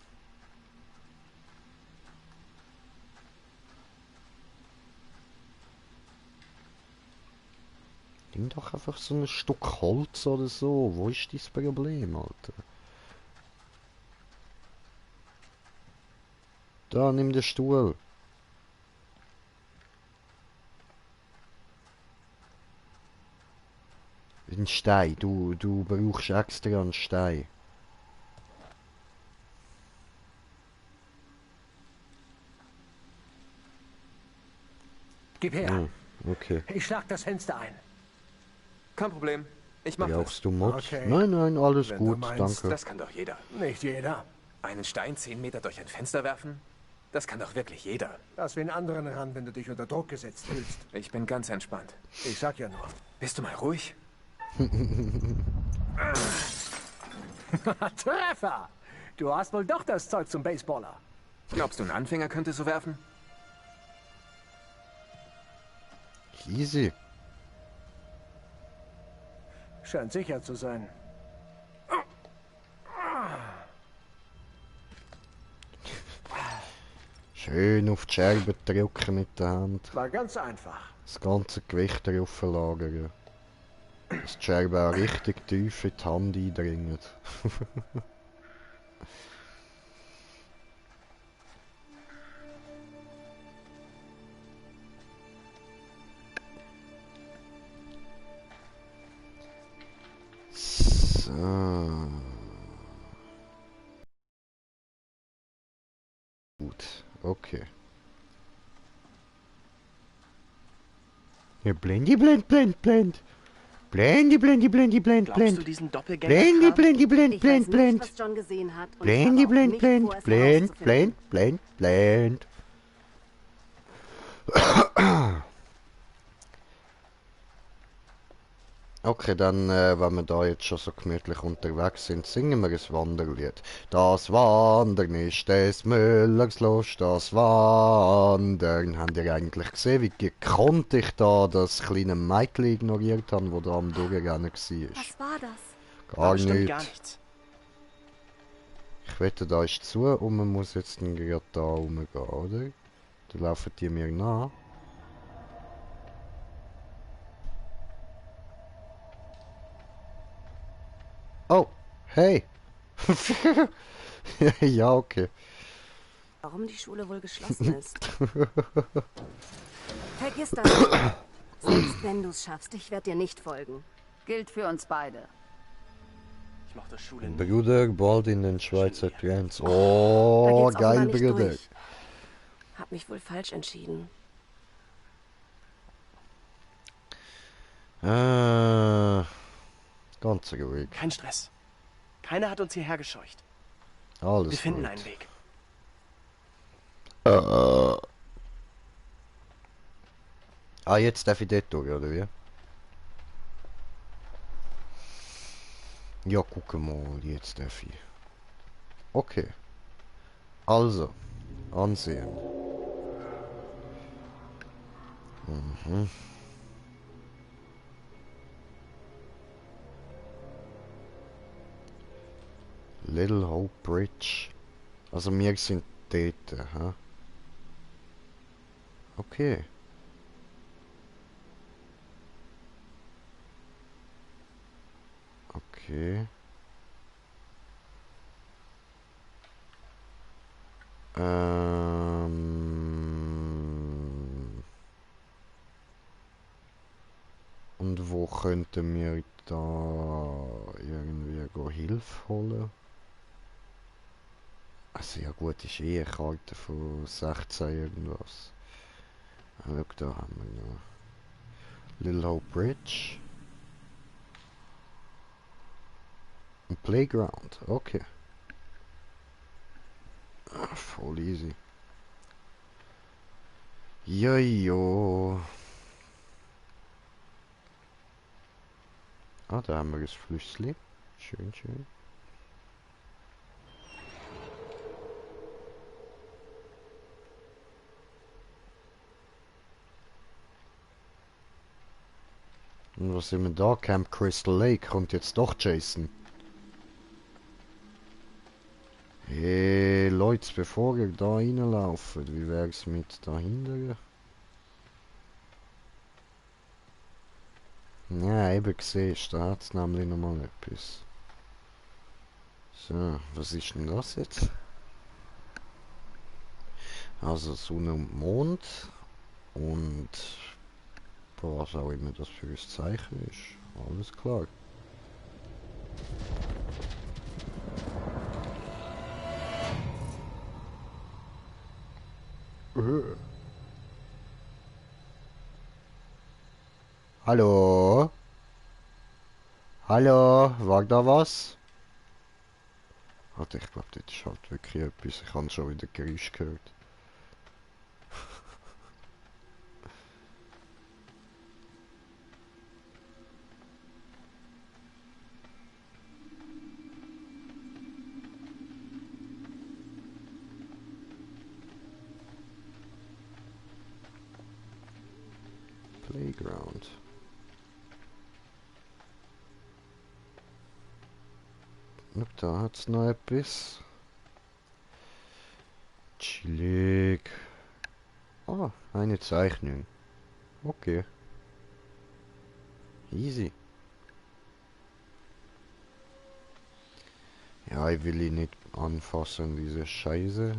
Nimm doch einfach so ein Stück Holz oder so. Wo ist das Problem, Alter? Da, nimm den Stuhl. Ein Stein. Du brauchst extra einen Stein. Gib her. Oh, okay. Ich schlag das Fenster ein. Kein Problem. Ich mach Brauchst das. du Mod? Okay. Nein, nein, alles Wenn gut, du meinst, danke. Das kann doch jeder. Nicht jeder. Einen Stein 10 Meter durch ein Fenster werfen? Das kann doch wirklich jeder. Lass wen anderen ran, wenn du dich unter Druck gesetzt fühlst. Ich bin ganz entspannt. Ich sag ja nur. Bist du mal ruhig? Treffer! Du hast wohl doch das Zeug zum Baseballer. Glaubst du, ein Anfänger könnte so werfen? Easy. Scheint sicher zu sein. Schön auf die Scherbe drücken mit der Hand. War ganz einfach. Das ganze Gewicht darauf verlagern. Dass die Scherbe auch richtig tief in die Hand eindringen. So. Gut, okay. Hier blendi blend blend blend. Blendi blendi blendi blend Glaubst du blend. diesen Doppelgänger? Blendi blendi blend Ich weiß blend nicht, blend. was John gesehen hat. Und Blendi ich habe auch blend nicht blend vor, es blend herauszufinden. blend blend blend. Okay, dann, wenn wir da jetzt schon so gemütlich unterwegs sind, singen wir ein Wanderlied. Das Wandern ist des Müllers Lust, das Wandern. Habt ihr eigentlich gesehen, wie gekonnt ich da das kleine Mädchen ignoriert habe, das da am Durchrennen war? Was war das? Gar Bestimmt nicht. gar nichts. Ich wette, da ist zu und man muss jetzt dann gerade da rumgehen, oder? Da laufen die mir nach. Oh, hey. Ja, okay. Warum die Schule wohl geschlossen ist. Vergiss das. Selbst wenn du es schaffst, ich werde dir nicht folgen. Gilt für uns beide. Ich mochte Schule nicht. Bruder, bald in den Schweizer Trends. Da Oh, geht's offenbar geil, nicht Bruder. durch. Hab mich wohl falsch entschieden. Ganz ruhig. Kein Stress. Keiner hat uns hierher gescheucht. Alles Wir finden gut. einen Weg. Ah, jetzt darf ich dort durch, oder wie? Ja, guck mal, jetzt darf ich. Okay. Also, ansehen. Mhm. Little Hope Bridge. Also wir sind dort, hä? Okay. Okay. Und Und wo könnten wir da irgendwie Hilfe holen? Also ja gut, ist eh eine Karte von 16 irgendwas. Schau, da haben wir noch Little Hope Bridge. Ein Playground, okay. Voll easy. Jojo. Ah, da haben wir das Flüssli. Schön, schön. Und was sind wir da? Camp Crystal Lake. Kommt jetzt doch Jason. Hey Leute, bevor ihr da reinlauft, wie wär's mit dahinter? Ja, eben siehst du, da hat's nämlich noch mal etwas. So, was ist denn das jetzt? Also Sonne und Mond und was auch immer das für ein Zeichen ist. Alles klar. Hallo? Hallo? War da was? Warte, ich glaube, das ist halt wirklich etwas. Ich habe schon wieder Geräusch gehört. Playground. Und da hat's noch etwas. Chillig. Ah, eine Zeichnung. Okay. Easy. Ja, ich will ihn nicht anfassen, diese Scheiße.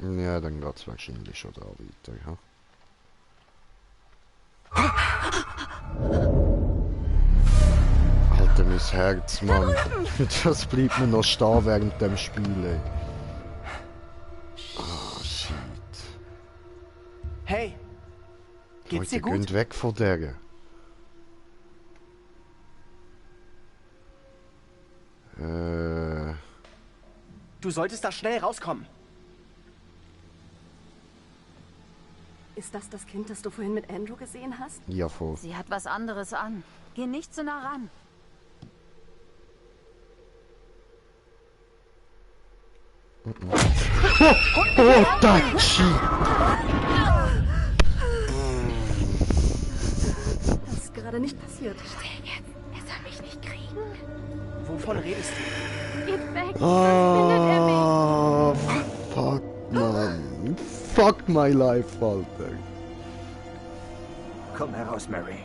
Ja, dann geht's wahrscheinlich schon da weiter, ja. Alter, mein Herz, Mann. Das bleibt mir noch stehen während dem Spiel, ey. Ah, shit. Hey! Geht's dir gut? Geht weg von der. Du solltest da schnell rauskommen. Ist das das Kind, das du vorhin mit Andrew gesehen hast? Ja, voll. Sie hat was anderes an. Geh nicht so nah ran. Oh, Dachi! Das ist gerade nicht passiert. Still jetzt. Er soll mich nicht kriegen. Wovon redest du? Geht weg, sonst findet er mich. Oh, fuck, man. Fuck my life, Alter. Komm heraus, Mary.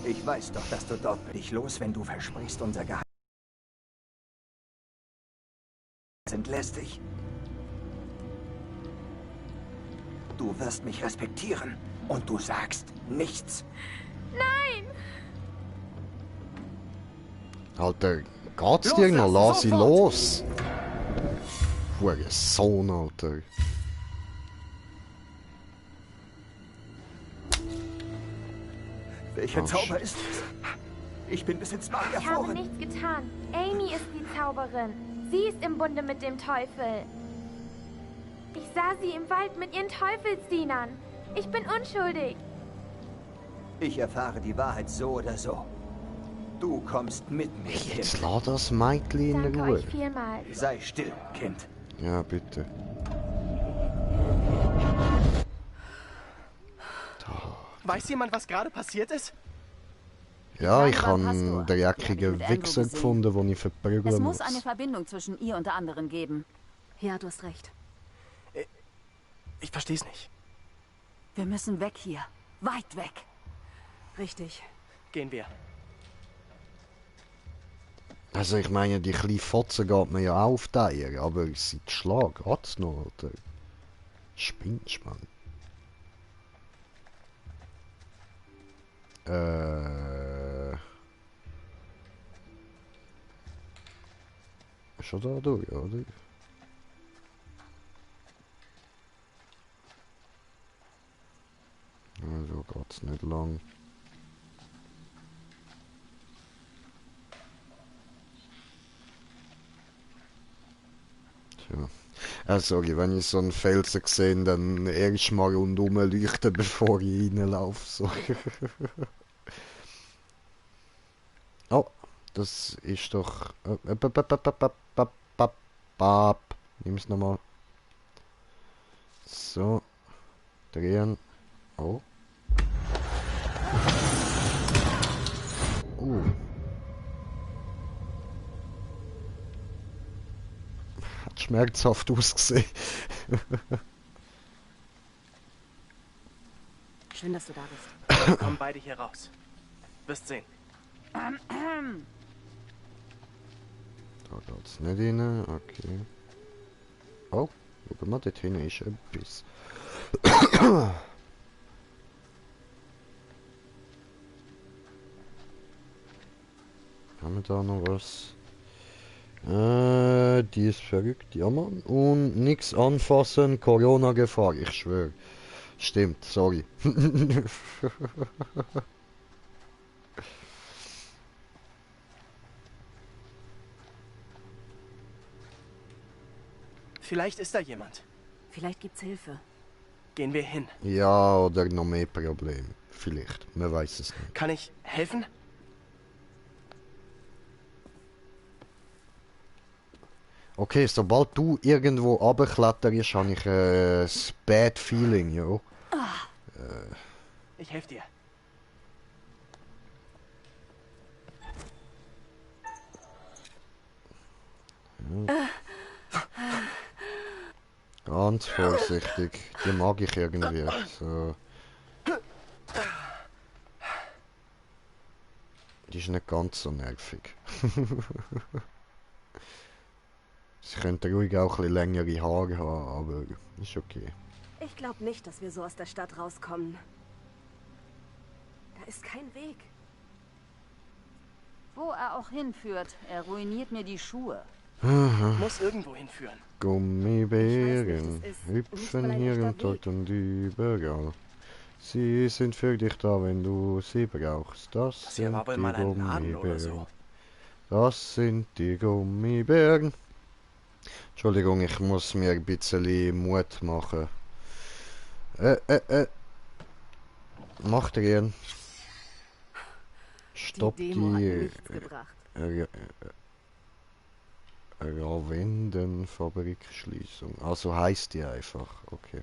Ich weiß doch, dass du dort dich los, wenn du versprichst, unser Geheimnis sind lästig. Du wirst mich respektieren und du sagst nichts. Nein! Alter, geht's dir noch? Lass sie los! Hure Sohn, Alter. Welcher Zauber ist es? Ich bin bis ins Mark Ich habe erfroren. nichts getan. Amy ist die Zauberin. Sie ist im Bunde mit dem Teufel. Ich sah sie im Wald mit ihren Teufelsdienern. Ich bin unschuldig. Ich erfahre die Wahrheit so oder so. Du kommst mit mir hin. Jetzt lass das Mädchen in Danke Ruhe. euch vielmals. Sei still, Kind. Ja, bitte. Weiß jemand, was gerade passiert ist? Ja, ich Wann habe hast du? einen dreckigen mit Wichser Andrew gefunden, den ich Es verprügeln muss muss. eine Verbindung zwischen ihr und der anderen geben. Ja, du hast recht. Ich versteh's nicht. Wir müssen weg hier. Weit weg. Richtig. Gehen wir. Also ich meine, die kleine Fotze geht mir ja auch auf die Eier, aber seit Schlag geht's noch, Alter. Spinnst, Mann. Schon da durch, oder? Also geht's nicht lang. Tja. Sorry, wenn ich so einen Felsen sehe, dann erst mal rundum leuchten, bevor ich reinlaufe. So. Oh, das ist doch... Nimm's nochmal. So. Drehen. Oh. Hat schmerzhaft ausgesehen. Schön, dass du da bist. Wir kommen beide hier raus. Wirst sehen. Da geht's nicht rein. Okay. Oh, schau mal, dort hinten ist etwas. Haben wir da noch was? Die ist verrückt, ja Mann. Und nichts anfassen, Corona-Gefahr, ich schwöre. Stimmt, sorry. Vielleicht ist da jemand. Vielleicht gibt's Hilfe. Gehen wir hin. Ja, oder noch mehr Probleme. Vielleicht, man weiß es nicht. Kann ich helfen? Okay, sobald du irgendwo runterkletterst, habe ich ein bad feeling, ja. Ich helfe dir. Ganz vorsichtig, die mag ich irgendwie. So. Die ist nicht ganz so nervig. Sie könnte ruhig auch ein bisschen längere Haare haben, aber ist okay. Ich glaube nicht, dass wir so aus der Stadt rauskommen. Da ist kein Weg. Wo er auch hinführt, er ruiniert mir die Schuhe. Muss irgendwo hinführen. Gummibären hüpfen hier und dort und überall. Sie sind für dich da, wenn du sie brauchst. Das sind war wohl die mal ein Laden oder Gummibären. so. Das sind die Gummibären. Entschuldigung, ich muss mir ein bisschen Mut machen. Mach drehen. Stopp die Demo hat die nichts gebracht. Ravendenfabrikschließung. Also heißt die einfach. Okay.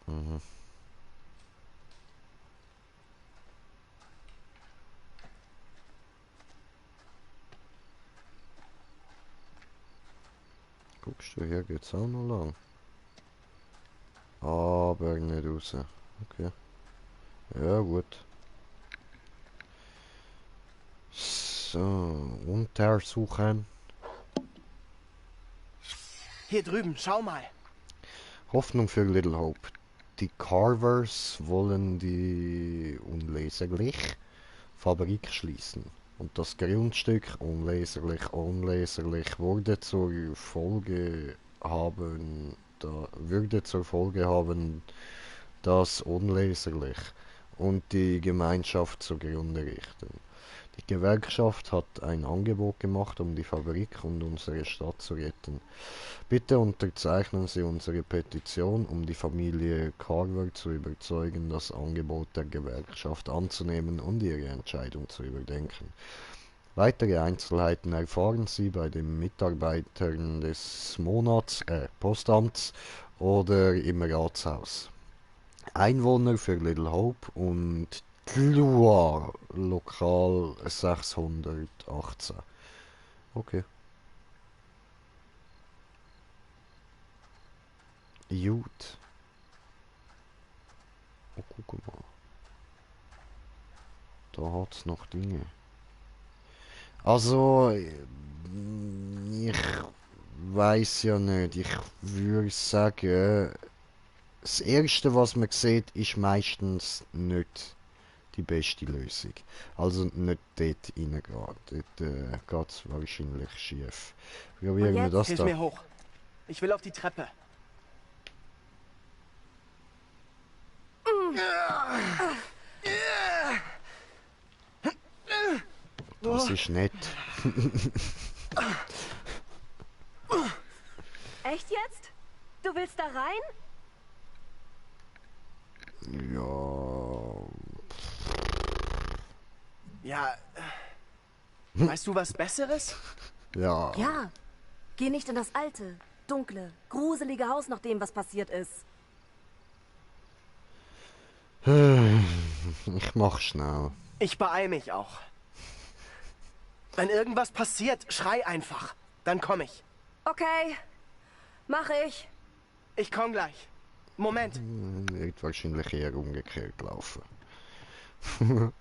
Mhm. Guckst du, hier geht's auch noch lang. Aber nicht raus. Okay. Ja, gut. So, untersuchen. Hier drüben, schau mal. Hoffnung für Little Hope. Die Carvers wollen die unleserlich Fabrik schließen. Und das Grundstück unleserlich würde zur Folge haben, das unleserlich und die Gemeinschaft zugrunde richten. Die Gewerkschaft hat ein Angebot gemacht, um die Fabrik und unsere Stadt zu retten. Bitte unterzeichnen Sie unsere Petition, um die Familie Carver zu überzeugen, das Angebot der Gewerkschaft anzunehmen und ihre Entscheidung zu überdenken. Weitere Einzelheiten erfahren Sie bei den Mitarbeitern des Postamts oder im Ratshaus. Einwohner für Little Hope und Tloir, Lokal 618. Okay. Gut. Oh, guck mal. Da hat's noch Dinge. Also, ich weiß ja nicht. Ich würde sagen, das Erste, was man sieht, ist meistens nicht die beste Lösung. Also nicht dort reingehen. Dort geht es wahrscheinlich schief. Probieren wir das Hilf da. mir hoch. Ich will auf die Treppe. Das ist nett. Echt jetzt? Du willst da rein? Ja. Ja. Weißt du was Besseres? Ja. Ja. Geh nicht in das alte, dunkle, gruselige Haus nach dem, was passiert ist. Ich mach schnell. Ich beeil mich auch. Wenn irgendwas passiert, schrei einfach. Dann komm ich. Okay. Mach ich. Ich komm gleich. Moment. Wird wahrscheinlich eher umgekehrt laufen. Na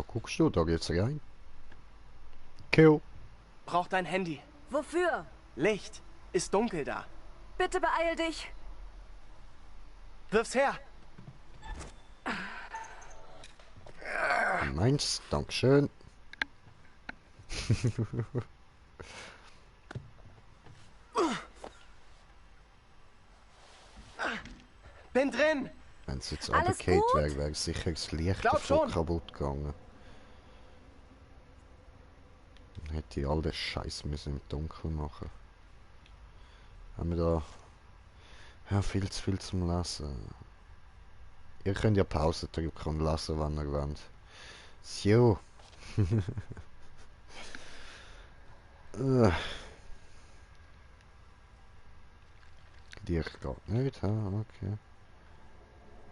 guckst du, da geht's rein. Kill. Brauch dein Handy. Wofür? Licht. Ist dunkel da. Bitte beeil dich. Wirf's her. Meins, dankeschön. Bin drin. Wenn es jetzt Alles runtergefallen gut? wäre, wäre sicher das Licht Glaub davon schon. kaputt gegangen. Dann hätte ich all den Scheiß müssen im Dunkeln machen. Haben wir da... Ja, viel zu viel zum Lesen. Ihr könnt ja Pause drücken und lesen, wenn ihr wollt. So. Licht geht nicht, ha? Okay.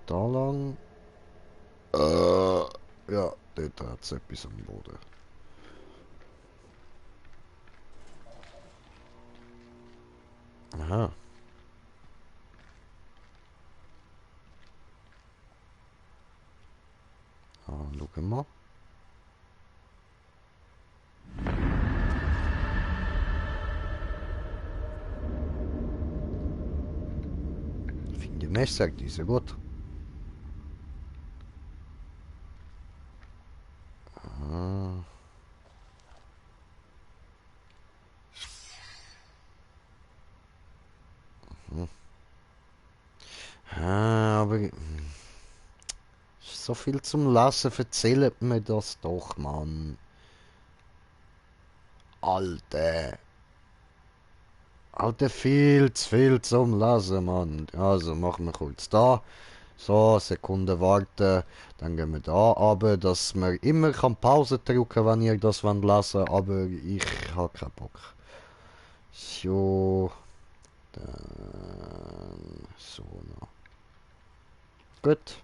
Da lang. Ja, dort hat es etwas am Boden. Aha. Schauen wir mal. Finde Messer, die ist ja gut. Ah. Mhm. Ah, aber so viel zum Lassen, erzählt mir das doch, Mann. Alter, viel zu viel zum Lesen, Mann. Also machen wir kurz da. So, Sekunde warten. Dann gehen wir da runter, dass man immer kann Pause drücken, wenn ihr das lesen wollt, aber ich habe keinen Bock. So. Dann so noch. Gut.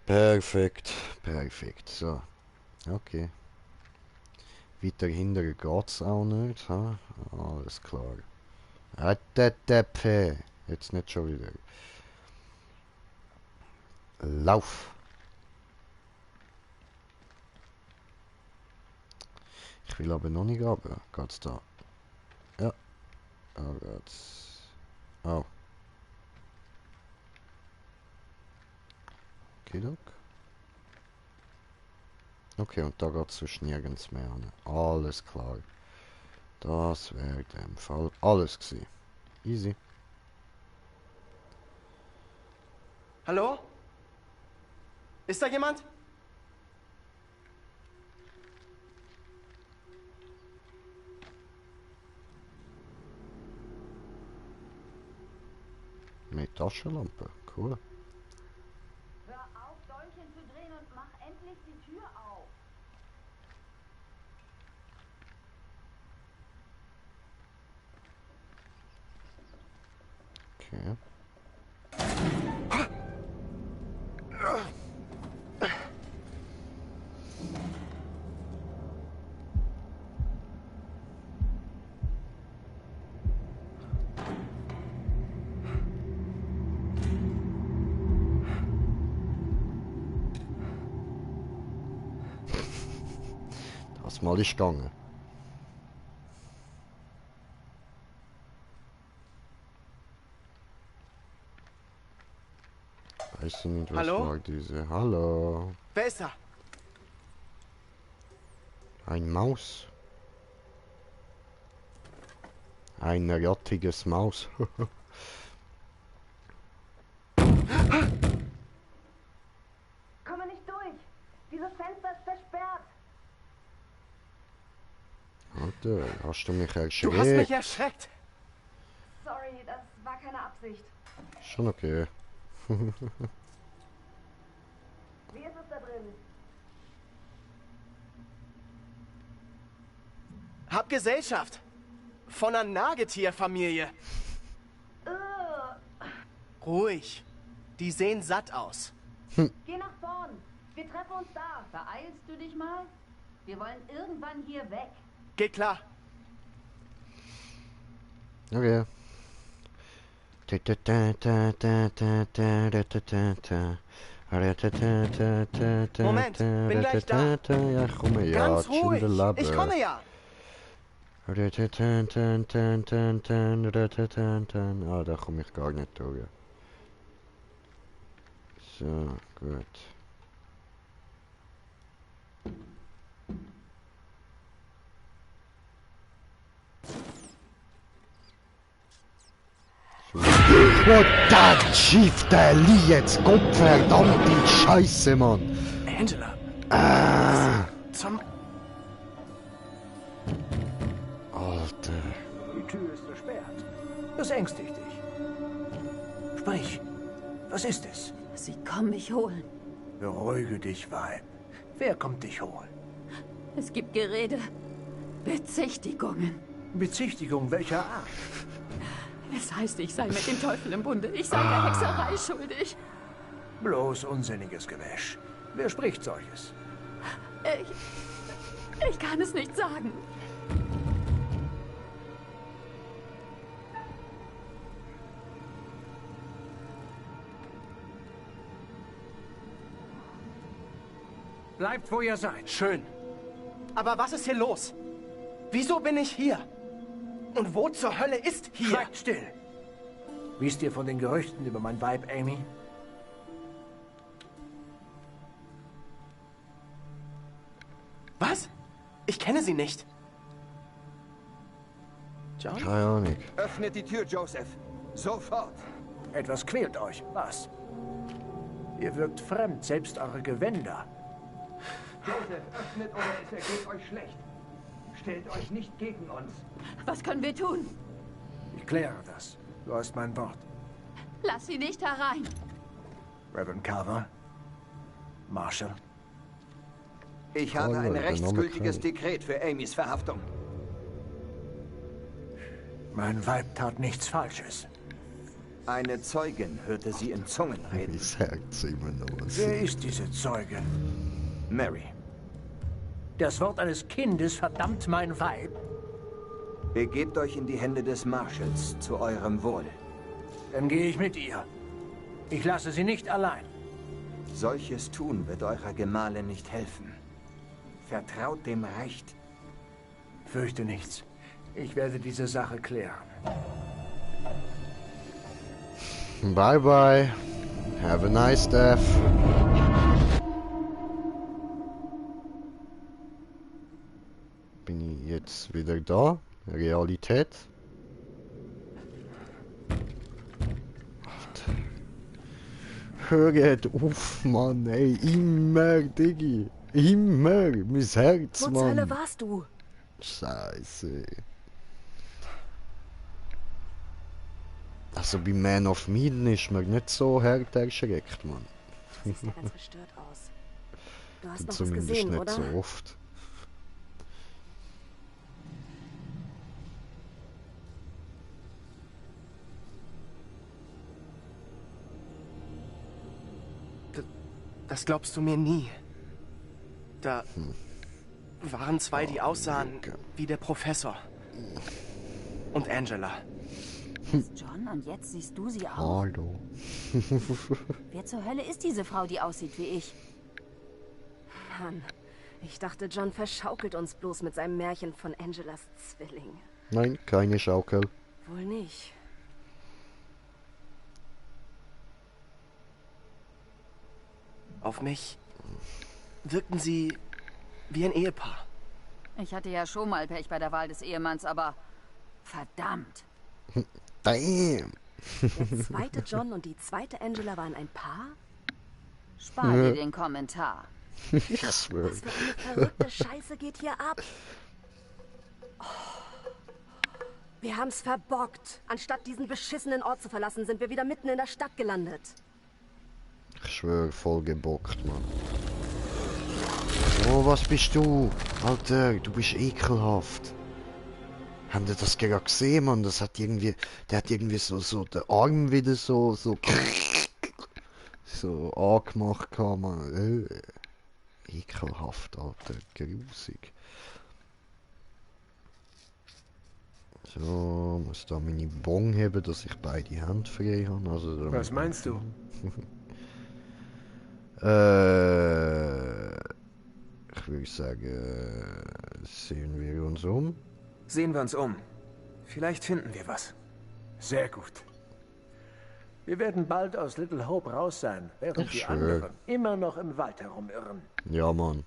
Perfekt. Perfekt. So. Okay. Weiter hinten geht's auch nicht. Ha? Alles klar. HTTP. Jetzt nicht schon wieder. Lauf. Ich will aber noch nicht runter. Geht's da? Ja. Da geht's. Oh. Okay, Doc. Okay, und da geht's sonst nirgends mehr an. Alles klar. Das wäre in dem Fall alles gewesen. Easy. Hallo? Ist da jemand? Mit Taschenlampe. Cool. Hör auf, Däumchen zu drehen und mach endlich die Tür auf. Okay. Das mal ist gegangen. weiß nicht, was Hallo? war diese. Hallo. Wer ist da? Ein Maus. Ein rottiges Maus. Komme nicht durch. Dieses Fenster ist versperrt. Alter, hast du mich erschreckt? Du hast mich erschreckt. Sorry, das war keine Absicht. Schon okay. Wie ist es da drin? Hab Gesellschaft. Von einer Nagetierfamilie. Ruhig. Die sehen satt aus. Geh nach vorn. Wir treffen uns da. Beeilst du dich mal? Wir wollen irgendwann hier weg. Geht klar. Okay. Moment, bin gleich da. Ja, komme ja. Ganz ruhig. Ich komme ja. Ah, da komme ich gar nicht durch. So, gut. Verdammt, schief der Lie jetzt, Gottverdammt, Scheiße, Mann. Angela. Zum... Alter. Die Tür ist versperrt. Das ängstigt dich. Sprich. Was ist es? Sie kommen mich holen. Beruhige dich, Weib. Wer kommt dich holen? Es gibt Gerede. Bezichtigungen. Bezichtigung welcher Art? Es heißt, ich sei mit dem Teufel im Bunde. Ich sei der Hexerei schuldig. Bloß unsinniges Gewäsch. Wer spricht solches? Ich kann es nicht sagen. Bleibt, wo ihr seid. Schön. Aber was ist hier los? Wieso bin ich hier? Und wo zur Hölle ist hier? Schweigt still. Wisst ihr von den Gerüchten über mein Weib, Amy? Was? Ich kenne sie nicht. John? Keine Ahnung. Öffnet die Tür, Joseph. Sofort. Etwas quält euch. Was? Ihr wirkt fremd, selbst eure Gewänder. Joseph, öffnet oder es ergeht euch schlecht. Stellt euch nicht gegen uns. Was können wir tun? Ich kläre das. Du hast mein Wort. Lass sie nicht herein. Reverend Carver? Marshall? Ich habe ein rechtsgültiges Dekret für Amys Verhaftung. Mein Weib tat nichts Falsches. Eine Zeugin hörte sie in Zungen reden. Ich sag's immer noch was. Wer ist diese Zeugin? Mary. Das Wort eines Kindes verdammt mein Weib? Begebt euch in die Hände des Marshals zu eurem Wohl. Dann gehe ich mit ihr. Ich lasse sie nicht allein. Solches tun wird eurer Gemahlin nicht helfen. Vertraut dem Recht. Fürchte nichts. Ich werde diese Sache klären. Bye bye. Have a nice day. Bin ich jetzt wieder da? Realität? Hört auf, Mann, ey. Immer, Diggi. Immer. Mein Herz, Mann. Wo zur Hölle warst du? Scheiße. Also bei Man of Medan ist mir nicht so hart erschreckt, Mann. Siehst ja ganz gestört aus. Du hast noch was Zumindest gesehen, nicht oder? so oft. Das glaubst du mir nie. Da waren zwei, die aussahen wie der Professor. Und Angela. John, und jetzt siehst du sie auch. Hallo. Wer zur Hölle ist diese Frau, die aussieht wie ich? Mann, ich dachte, John verschaukelt uns bloß mit seinem Märchen von Angelas Zwilling. Nein, keine Schaukel. Wohl nicht. Auf mich wirkten sie wie ein Ehepaar. Ich hatte ja schon mal Pech bei der Wahl des Ehemanns, aber verdammt. Damn. Der zweite John und die zweite Angela waren ein Paar? Spar dir den Kommentar. Ich schwöre. Was für eine verrückte Scheiße geht hier ab? Oh. Wir haben's verbockt. Anstatt diesen beschissenen Ort zu verlassen, sind wir wieder mitten in der Stadt gelandet. Ich schwöre, voll gebockt, Mann. Oh, was bist du? Alter, du bist ekelhaft. Habt ihr das gerade gesehen, Mann? Das hat irgendwie... Der hat irgendwie so den Arm wieder so angemacht, Mann. Ekelhaft, Alter. Grusig. So, muss da meine Bon haben, dass ich beide Hände frei habe. Also, Was meinst du? Ich würde sagen, sehen wir uns um. Sehen wir uns um. Vielleicht finden wir was. Sehr gut. Wir werden bald aus Little Hope raus sein, während die anderen immer noch im Wald herumirren. Ja, Mann.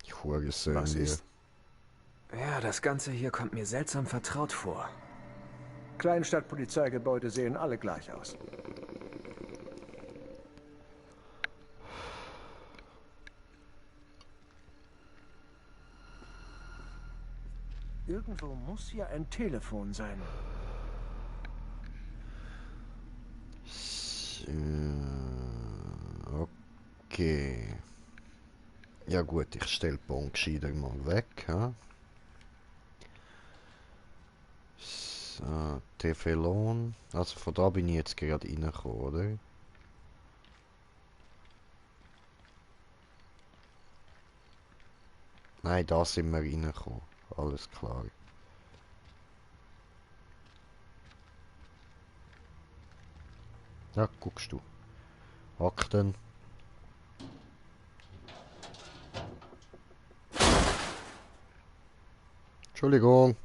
Ich höre es Was ist? Ja, das Ganze hier kommt mir seltsam vertraut vor. Kleinstadtpolizeigebäude sehen alle gleich aus. Irgendwo muss ja ein Telefon sein. Okay. Ja gut, ich stelle die Bon gescheiter mal weg. Ha? So, Teflon. Also von da bin ich jetzt gerade reingekommen, oder? Nein, da sind wir reingekommen. Alles klar. Ja, guckst du. Akten. Entschuldigung.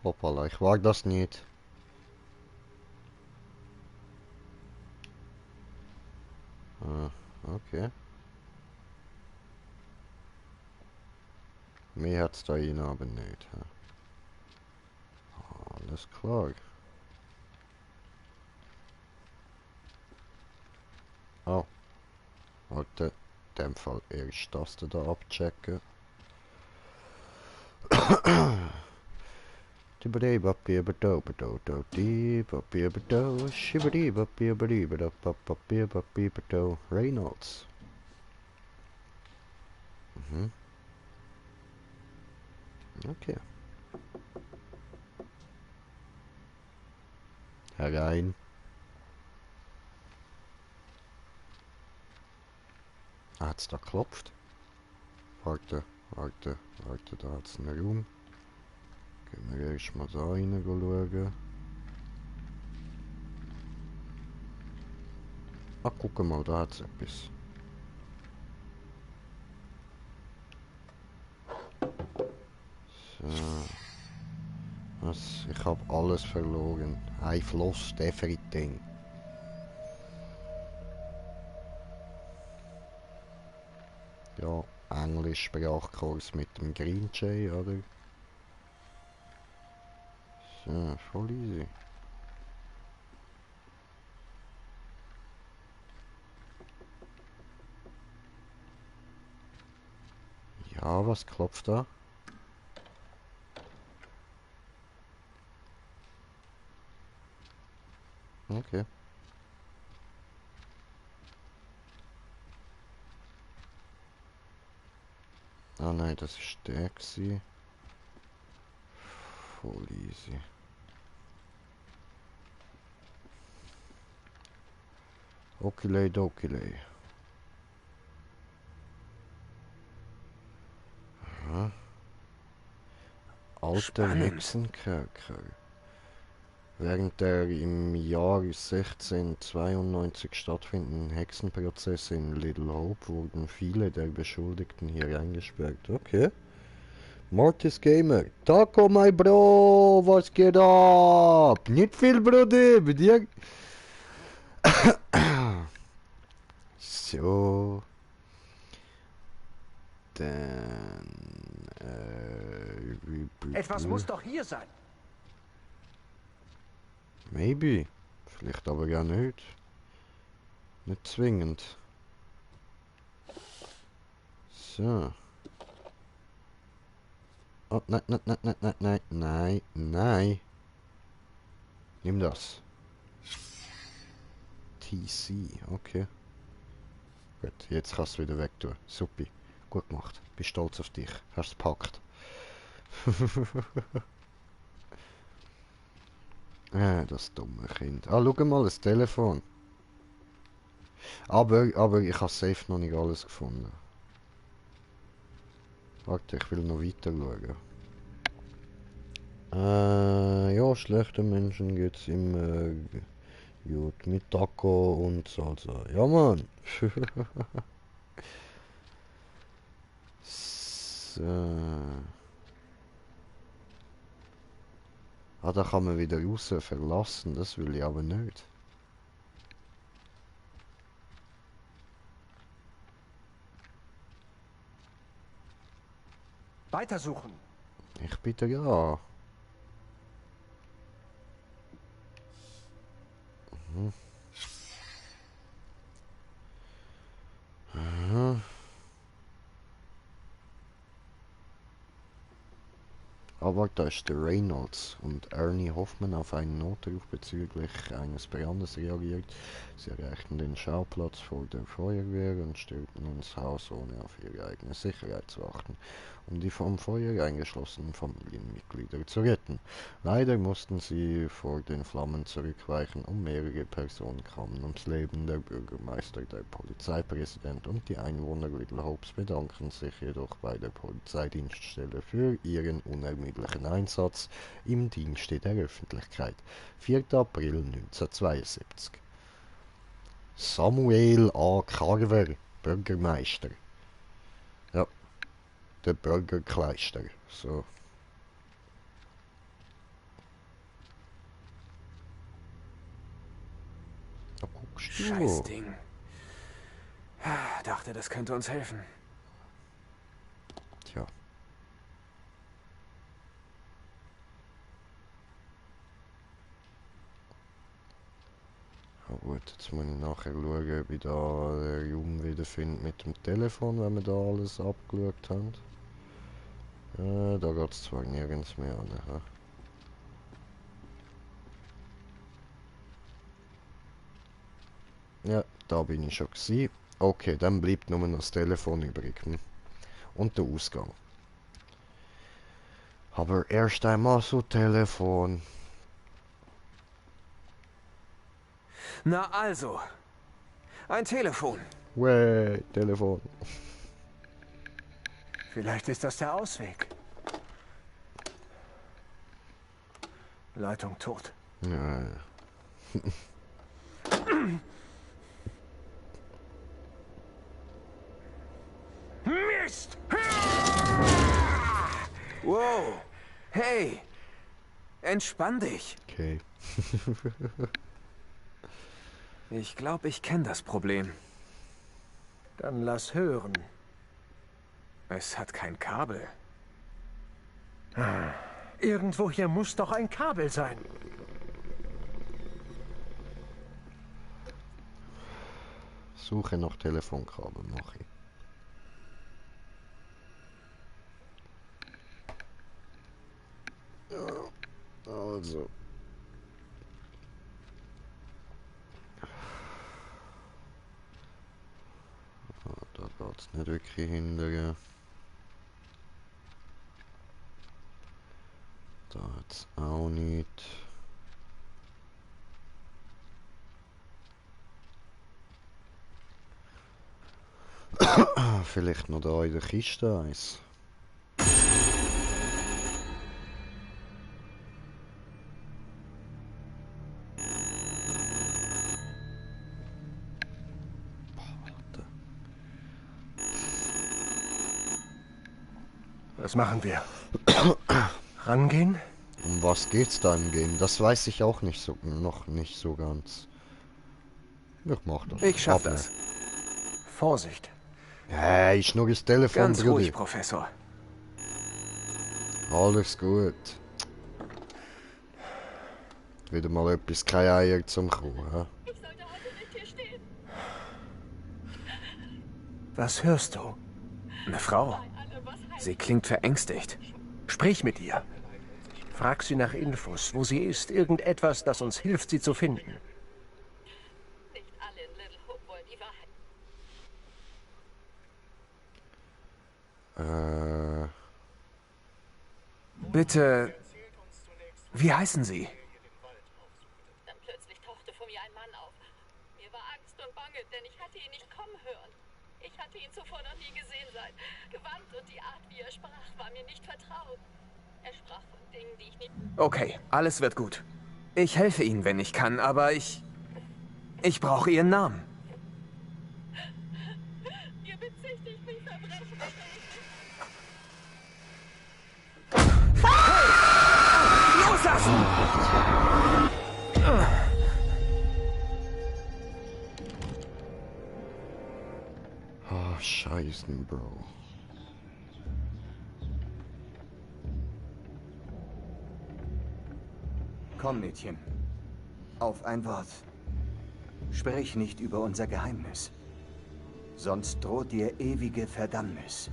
Hoppala, ich wag das nicht. Ah, okay. Mehr hat's da rein aber nicht. Ja. Alles klar. Oh. Warte, in dem Fall erst das da abchecken. Reynolds. Mhm. Okay. Herein. Hat's da geklopft? Warte, da hat's einen Raum. Gehen wir erst mal da rein schauen. Ah, guck mal, da hat's etwas. So. Was? Ich habe alles verloren. I've lost everything. Ja, Englisch Sprachkurs mit dem Green Jay, oder? So, voll easy. Ja, was klopft da? Okay. Ah nein, das ist der gewesen. Voll easy. Okilei dokilei. Aha. Alter Hexenkerker. Während der im Jahr 1692 stattfindenden Hexenprozesse in Little Hope wurden viele der Beschuldigten hier eingesperrt. Okay. Mortis Gamer. Taco, my Bro, was geht ab? Nicht viel, Bruder, bei dir? So. Dann... Etwas muss doch hier sein. Maybe. Vielleicht aber ja nicht. Nicht zwingend. So. Oh, nein, nein, nein, nein, nein, nein, nein, nein. Nimm das. TC, okay. Gut, jetzt kannst du wieder weg tun. Supi. Gut gemacht. Bin stolz auf dich. Hast es gepackt. Das dumme Kind. Ah, schau mal, das Telefon. Aber ich habe safe noch nicht alles gefunden. Warte, ich will noch weiter schauen. Ja, schlechten Menschen geht's immer gut mit Taco und Salsa. Ja, Mann. So. Ah, da kann man wieder raus verlassen. Das will ich aber nicht. Weitersuchen. Ich bitte ja. Mhm. Aha. Aber da ist der Reynolds und Ernie Hoffmann auf einen Notruf bezüglich eines Brandes reagiert. Sie erreichten den Schauplatz vor der Feuerwehr und stürmten ins Haus, ohne auf ihre eigene Sicherheit zu achten, um die vom Feuer eingeschlossenen Familienmitglieder zu retten. Leider mussten sie vor den Flammen zurückweichen und mehrere Personen kamen ums Leben. Der Bürgermeister, der Polizeipräsident und die Einwohner Little Hopes bedanken sich jedoch bei der Polizeidienststelle für ihren unermüdlichen Einsatz im Dienste der Öffentlichkeit. 4. April 1972. Samuel A. Carver, Bürgermeister. Ja, der Bürgerkleister. So. Da guckst du. Scheißding. Dachte, das könnte uns helfen. Tja. Ja gut, jetzt muss ich nachher schauen, ob ich da den Raum wiederfinde mit dem Telefon, wenn wir da alles abgeschaut haben. Da geht es zwar nirgends mehr an. Ja, da bin ich schon gewesen. Okay, dann bleibt nur noch das Telefon übrig. Und der Ausgang. Aber erst einmal so Telefon. Na also. Ein Telefon. Way, Telefon. Vielleicht ist das der Ausweg. Leitung tot. Ja. Mist! Wow. Hey. Entspann dich. Okay. Ich glaube, ich kenne das Problem. Dann lass hören. Es hat kein Kabel. Irgendwo hier muss doch ein Kabel sein. Suche nach Telefonkabel, mache ich. Ja, also. Da geht es nicht wirklich hinterher. Da hat es auch nicht. Vielleicht noch da in der Kiste eins. Was machen wir? Rangehen? Um was geht's da im Game? Das weiß ich auch nicht so, noch nicht so ganz. Ich mach das. Ich schaff das. Vorsicht. Ja, ist nur das Telefon, Ganz Brudi. ruhig, Professor. Alles gut. Wieder mal etwas, keine Eier zum Kuchen. Ich sollte heute nicht hier stehen. Was hörst du? Eine Frau. Sie klingt verängstigt. Sprich mit ihr. Frag sie nach Infos, wo sie ist. Irgendetwas, das uns hilft, sie zu finden. Nicht alle in Little Hope wollen die Wahrheit. Bitte, wie heißen Sie? Dann plötzlich tauchte vor mir ein Mann auf. Mir war Angst und Bange, denn ich hatte ihn nicht kommen hören. Ich hatte ihn zuvor noch nie gesehen. Sein Gewand und die Art, wie er sprach, war mir nicht vertraut. Er sprach von Dingen, die ich nicht... Okay, alles wird gut. Ich helfe Ihnen, wenn ich kann, aber ich brauche Ihren Namen. Ihr bezichtigt mich Verbrechen. Loslassen! Ah, Scheiße, Bro. Komm, Mädchen. Auf ein Wort. Sprich nicht über unser Geheimnis. Sonst droht dir ewige Verdammnis.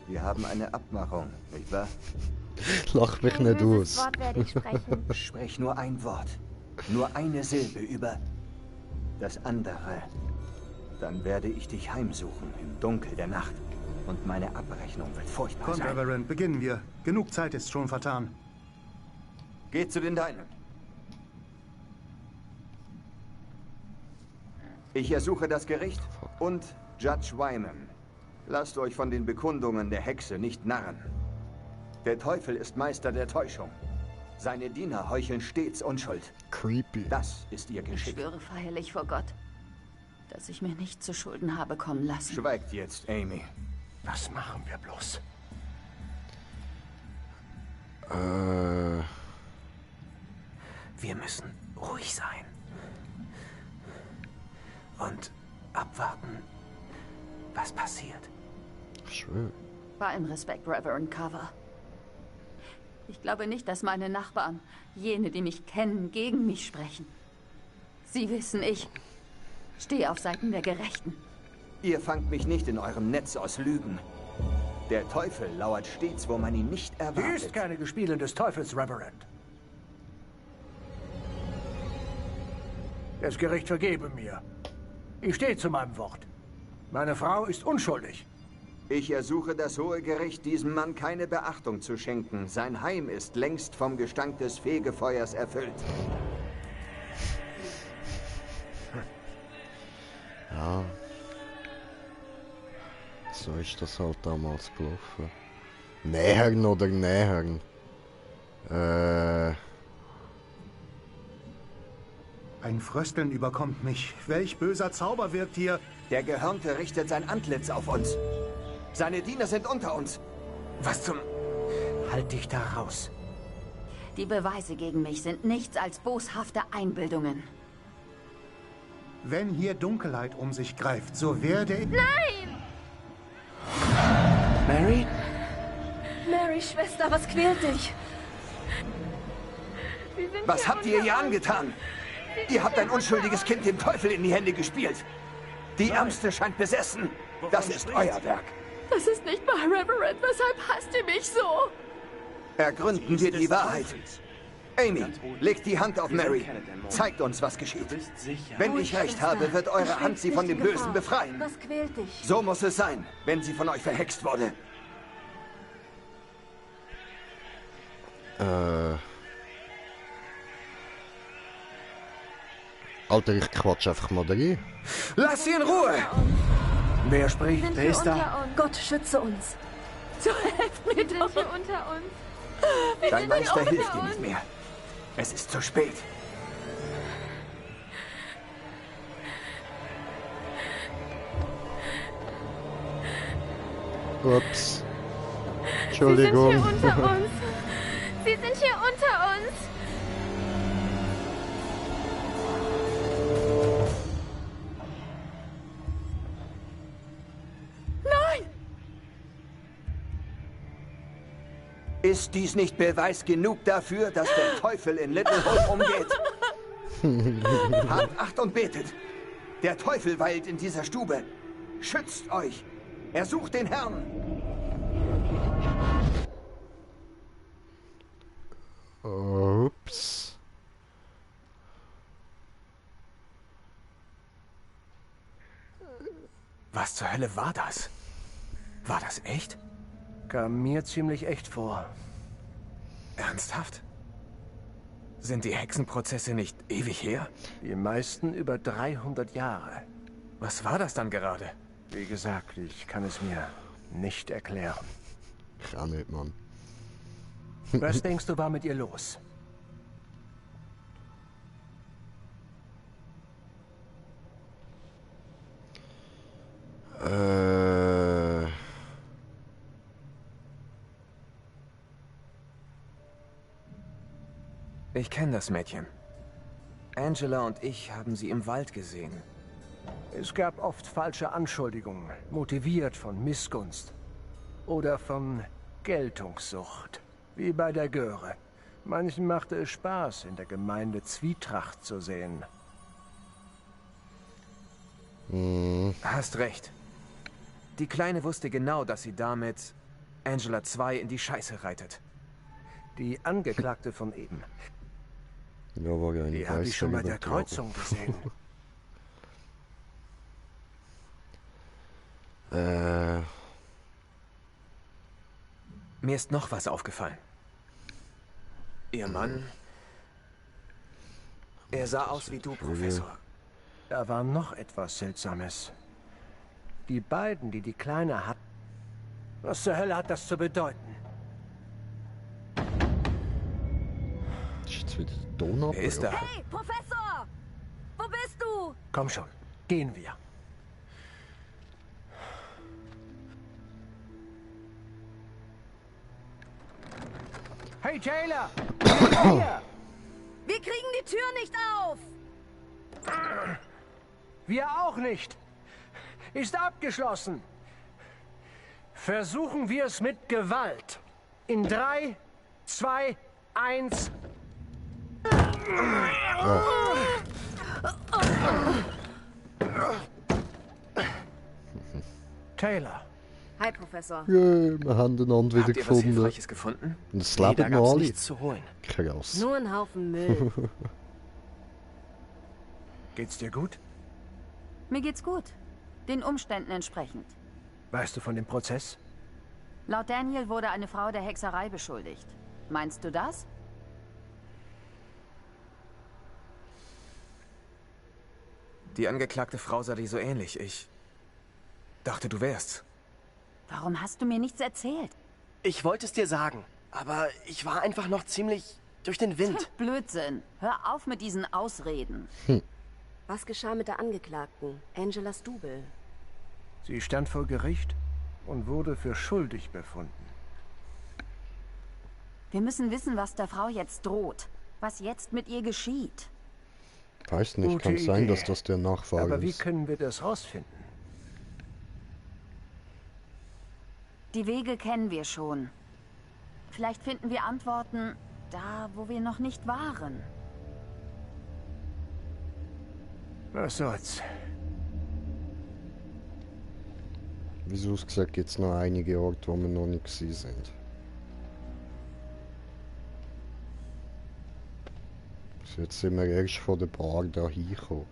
Wir haben eine Abmachung, nicht wahr? Lach mich nicht aus. Wort werde ich sprechen. Sprech nur ein Wort. Nur eine Silbe über das andere. Dann werde ich dich heimsuchen im Dunkel der Nacht. Und meine Abrechnung wird furchtbar sein. Reverend, beginnen wir. Genug Zeit ist schon vertan. Geht zu den Deinen. Ich ersuche das Gericht und Judge Wyman. Lasst euch von den Bekundungen der Hexe nicht narren. Der Teufel ist Meister der Täuschung. Seine Diener heucheln stets Unschuld. Creepy. Das ist ihr Ich Geschick. schwöre feierlich vor Gott, dass ich mir nicht zu Schulden habe kommen lassen. Schweigt jetzt, Amy. Was machen wir bloß? Wir müssen ruhig sein. Und abwarten, was passiert. Schön. Bei allem Respekt, Reverend Carver. Ich glaube nicht, dass meine Nachbarn, jene, die mich kennen, gegen mich sprechen. Sie wissen, ich stehe auf Seiten der Gerechten. Ihr fangt mich nicht in eurem Netz aus Lügen. Der Teufel lauert stets, wo man ihn nicht Sie erwartet. ist keine Gespielin des Teufels, Reverend. Das Gericht vergebe mir. Ich stehe zu meinem Wort. Meine Frau ist unschuldig. Ich ersuche das Hohe Gericht, diesem Mann keine Beachtung zu schenken. Sein Heim ist längst vom Gestank des Fegefeuers erfüllt. Ja. So ist das halt damals gelaufen. Nähern oder nähern? Ein Frösteln überkommt mich. Welch böser Zauber wirkt hier? Der Gehörnte richtet sein Antlitz auf uns. Seine Diener sind unter uns. Was zum... Halt dich da raus. Die Beweise gegen mich sind nichts als boshafte Einbildungen. Wenn hier Dunkelheit um sich greift, so werde ich... Nein! Mary? Mary, Schwester, was quält dich? Was habt ihr ihr angetan? Ihr habt ein unschuldiges Kind dem Teufel in die Hände gespielt. Die Ärmste scheint besessen. Das ist euer Werk. Das ist nicht wahr, Reverend. Weshalb hasst ihr mich so? Ergründen wir die Wahrheit. Amy, legt die Hand auf Mary. Zeigt uns, was geschieht. Wenn ich recht habe, wird eure Hand sie von dem Bösen befreien. Was quält dich? So muss es sein, wenn sie von euch verhext wurde. Alter, ich quatsch einfach mal rein. Lass sie in Ruhe! Wer spricht? Sind Wer wir ist unter da? uns? Gott schütze uns. So helft mir Wir sind doch. hier unter uns. Dein Meister hilft dir nicht mehr. Es ist zu spät. Ups. Sie sind Entschuldigung. hier unter uns. Sie sind hier unter uns. Ist dies nicht Beweis genug dafür, dass der Teufel in Little Hope umgeht? Habt Acht und betet. Der Teufel weilt in dieser Stube. Schützt euch. Er sucht den Herrn. Ups. Was zur Hölle war das? War das echt? Kam mir ziemlich echt vor. Ernsthaft? Sind die Hexenprozesse nicht ewig her? Die meisten über 300 Jahre. Was war das dann gerade? Wie gesagt, ich kann es mir nicht erklären. Kann nicht, Mann. Was denkst du, war mit ihr los? Ich kenne das Mädchen. Angela und ich haben sie im Wald gesehen. Es gab oft falsche Anschuldigungen, motiviert von Missgunst oder von Geltungssucht, wie bei der Göre. Manchen machte es Spaß, in der Gemeinde Zwietracht zu sehen. Hast recht. Die Kleine wusste genau, dass sie damit Angela 2 in die Scheiße reitet. Die Angeklagte von eben. Ja, war ja Die habe ich schon bei der Kreuzung gesehen. Mir ist noch was aufgefallen. Ihr Mann... Er sah aus wie du, Professor. Da war noch etwas Seltsames. Die beiden, die die Kleine hat... Was zur Hölle hat das zu bedeuten? Ist wieder der Donau? Wer ist da? Hey, Professor! Wo bist du? Komm schon, gehen wir. Hey, Taylor! Hier! Wir kriegen die Tür nicht auf! Wir auch nicht. Ist abgeschlossen. Versuchen wir es mit Gewalt. In 3, 2, 1... Taylor. Hi, Professor. Ja, wir haben einander wieder Habt ihr was gefunden. Hilfreiches gefunden? Und das Nee, leben da wir gab's alle. nichts zu holen. Krass. Nur ein Haufen Müll. Geht's dir gut? Mir geht's gut. Den Umständen entsprechend. Weißt du von dem Prozess? Laut Daniel wurde eine Frau der Hexerei beschuldigt. Meinst du das? Die angeklagte Frau sah dir so ähnlich. Ich dachte, du wärst. Warum hast du mir nichts erzählt? Ich wollte es dir sagen, aber ich war einfach noch ziemlich durch den Wind. Blödsinn. Hör auf mit diesen Ausreden. Was geschah mit der Angeklagten, Angela Stubel? Sie stand vor Gericht und wurde für schuldig befunden. Wir müssen wissen, was der Frau jetzt droht. Was jetzt mit ihr geschieht. Weiß nicht, Gute kann sein, Idee. dass das der Nachfahre Aber wie ist. können wir das rausfinden? Die Wege kennen wir schon. Vielleicht finden wir Antworten da, wo wir noch nicht waren. Was soll's? Wieso gesagt, gibt es noch einige Orte, wo wir noch nicht gewesen sind. Bis jetzt sind wir erst von der Bar da hingekommen.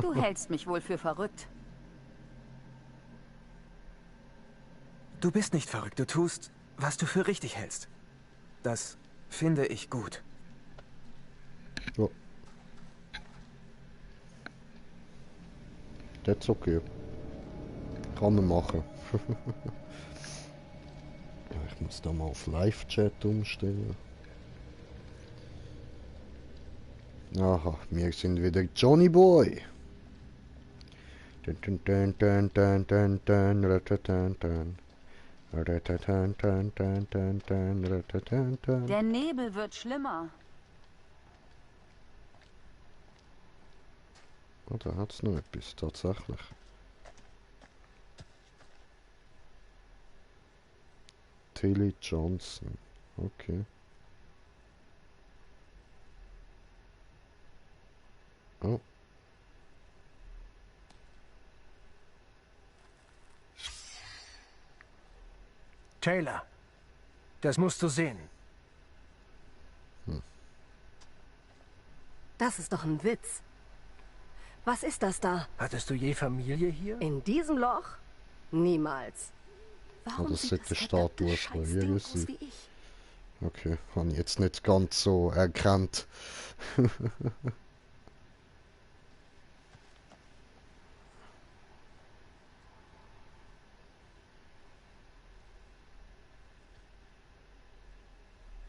Du hältst mich wohl für verrückt. Du bist nicht verrückt. Du tust, was du für richtig hältst. Das finde ich gut. Ja. Das ist okay. Kann man machen. Ja, ich muss da mal auf Live-Chat umstellen. Aha, wir sind wieder Johnny Boy. Dun, dun, dun, dun, dun, dun, dun, ratatan, dun. Ratatan, dun, dun, dun, dun, ratatan, dun. Der Nebel wird schlimmer. Oh, da hat's noch etwas, tatsächlich. Kelly Johnson. Okay. Oh. Taylor, das musst du sehen. Das ist doch ein Witz. Was ist das da? Hattest du je Familie hier? In diesem Loch? Niemals. Warum das sieht die Statue von hier aus wie ich? Okay, habe ich jetzt nicht ganz so erkannt.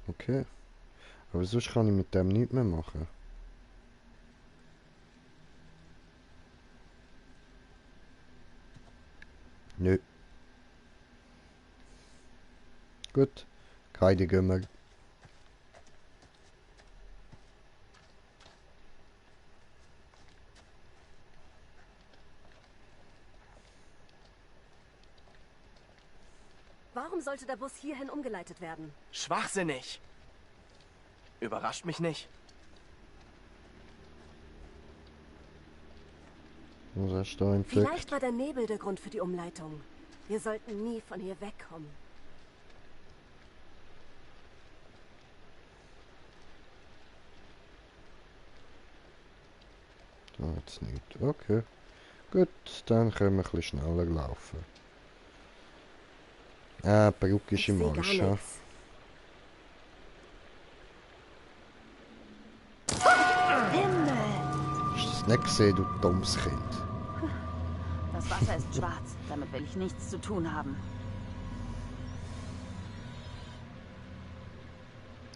Okay. Aber sonst kann ich mit dem nichts mehr machen. Nö. Gut. Keine Gümmer. Warum sollte der Bus hierhin umgeleitet werden? Schwachsinnig. Überrascht mich nicht. Was hast du da entdeckt? Vielleicht war der Nebel der Grund für die Umleitung. Wir sollten nie von hier wegkommen. Da jetzt nicht. Okay. Gut, dann können wir ein bisschen schneller laufen. Brücke ist im Arsch. Ja. Hast du das nicht gesehen, du dummes Kind? Das Wasser ist schwarz. Damit will ich nichts zu tun haben.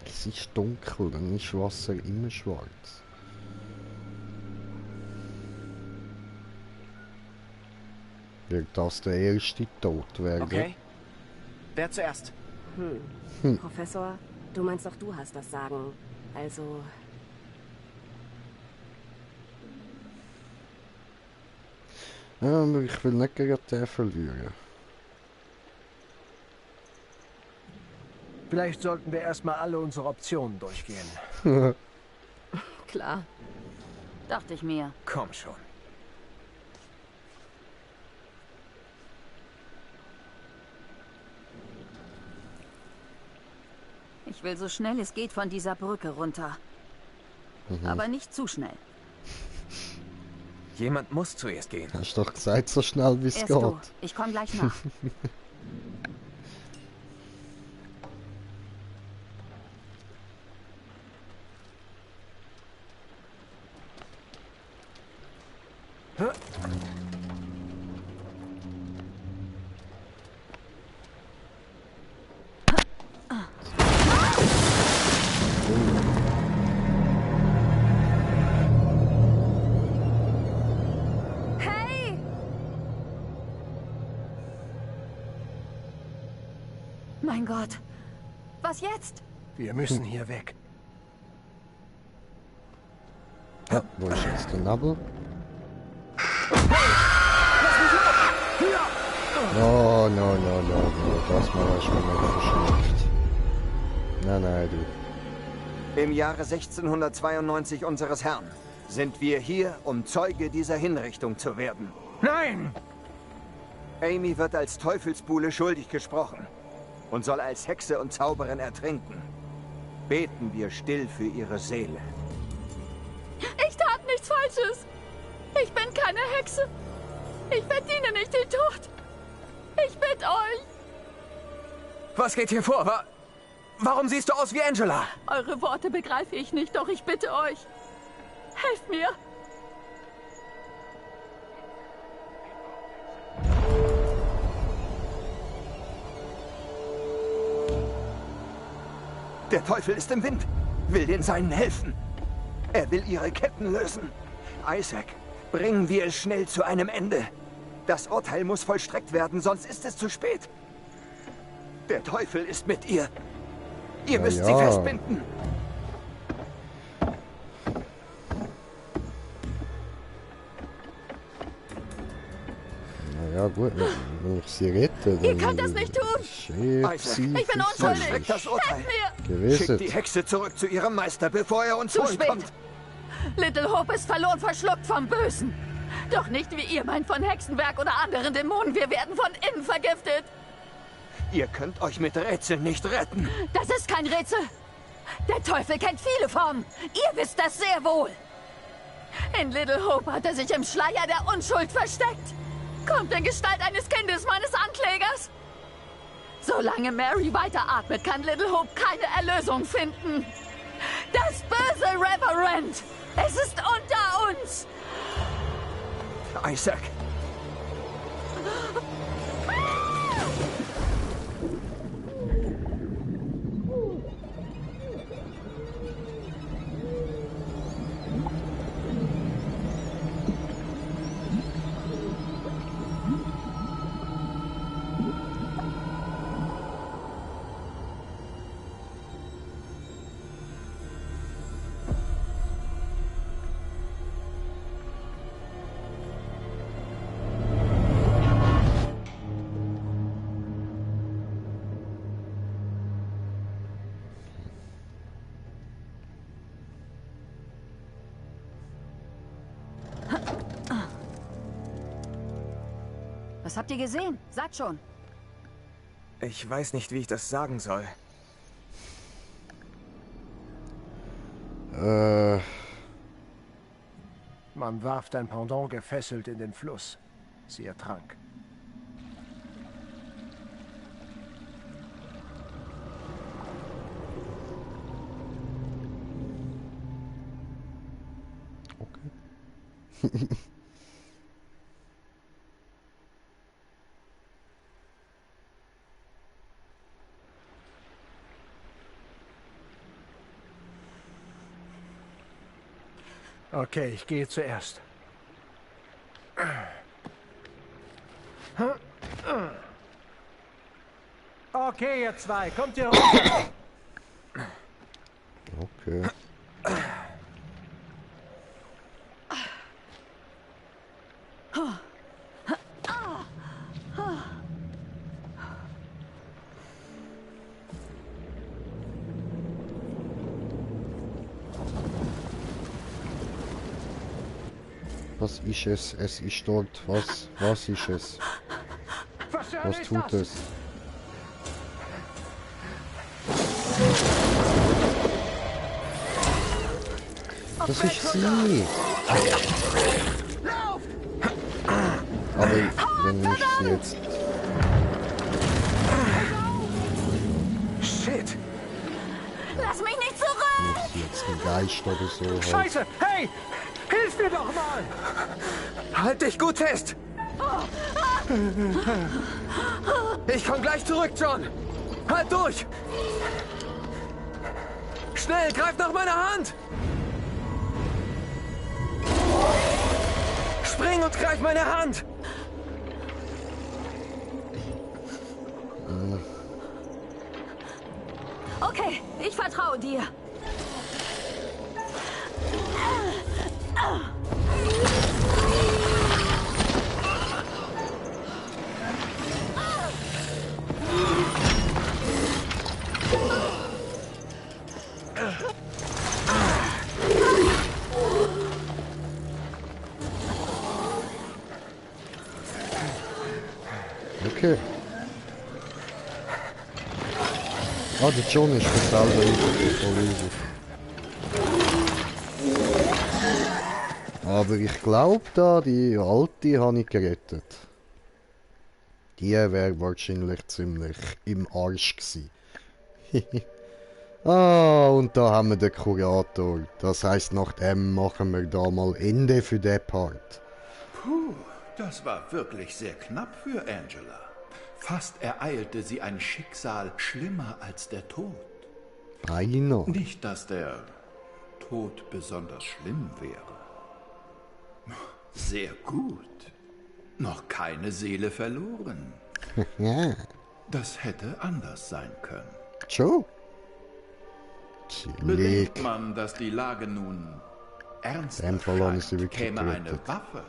Es ist dunkel, dann ist Wasser immer schwarz. Wird das der erste Tod werden? Okay. Wer zuerst? Professor, du meinst doch, du hast das Sagen. Also... Ja, aber ich will nicht gegen den verlieren. Vielleicht sollten wir erstmal alle unsere Optionen durchgehen. Klar. Dachte ich mir. Komm schon. Ich will so schnell es geht von dieser Brücke runter. Aber nicht zu schnell. Jemand muss zuerst gehen. Hast doch gesagt, so schnell wie es geht. Du. Ich komme gleich nach. Mein Gott. Was jetzt? Wir müssen hier weg. Ja, wo ist jetzt der Nabel? No, no, no, no, no. Das mal hast du mir nicht verschreckt. Nein, du. Im Jahre 1692 unseres Herrn sind wir hier, um Zeuge dieser Hinrichtung zu werden. Nein! Amy wird als Teufelsbuhle schuldig gesprochen und soll als Hexe und Zauberin ertrinken. Beten wir still für ihre Seele. Ich tat nichts Falsches. Ich bin keine Hexe. Ich verdiene nicht den Tod. Ich bitte euch. Was geht hier vor? Warum siehst du aus wie Angela? Eure Worte begreife ich nicht, doch ich bitte euch. Helft mir. Der Teufel ist im Wind, will den Seinen helfen. Er will ihre Ketten lösen. Isaac, bringen wir es schnell zu einem Ende. Das Urteil muss vollstreckt werden, sonst ist es zu spät. Der Teufel ist mit ihr. Ihr müsst sie festbinden. Naja, gut, wenn ich sie rette, dann... Ihr könnt das nicht tun! Ich bin unschuldig! Helft mir! Schickt die Hexe zurück zu ihrem Meister, bevor er uns holen kommt! Little Hope ist verloren, verschluckt vom Bösen. Doch nicht wie ihr meint von Hexenwerk oder anderen Dämonen. Wir werden von innen vergiftet. Ihr könnt euch mit Rätseln nicht retten. Das ist kein Rätsel. Der Teufel kennt viele Formen. Ihr wisst das sehr wohl. In Little Hope hat er sich im Schleier der Unschuld versteckt. Kommt in Gestalt eines Kindes meines Anklägers. Solange Mary weiteratmet, kann Little Hope keine Erlösung finden. Das böse Reverend! Es ist unter uns! Isaac! Was habt ihr gesehen? Sagt schon. Ich weiß nicht, wie ich das sagen soll. Man warf dein Pendant gefesselt in den Fluss. Sie ertrank. Okay. Okay, ich gehe zuerst. Okay, ihr zwei, kommt ihr runter. Okay. Was ist es? Es ist dort. Was ist es? Was tut es? Das ist sie! Aber wenn ich sie jetzt... Shit! Lass mich nicht zurück! Wenn ich sie jetzt ein Geist oder so halt. Scheiße! Hey! Hilf mir doch mal! Halt dich gut fest! Ich komm gleich zurück, John! Halt durch! Schnell, greif nach meiner Hand! Spring und greif meine Hand! Okay, ich vertraue dir. Okay. Ah, der John ist für selber easy. Aber ich glaube da, die alte habe ich gerettet. Die wäre wahrscheinlich ziemlich im Arsch gewesen. Ah, und da haben wir den Kurator. Das heisst, nach dem machen wir da mal Ende für den Part. Puh, das war wirklich sehr knapp für Angela. Fast ereilte sie ein Schicksal schlimmer als der Tod. Beinahe. Nicht, dass der Tod besonders schlimm wäre. Sehr gut. Noch keine Seele verloren. Ja. Das hätte anders sein können. Schon. Bedenkt man, dass die Lage nun ernster scheint, käme eine Waffe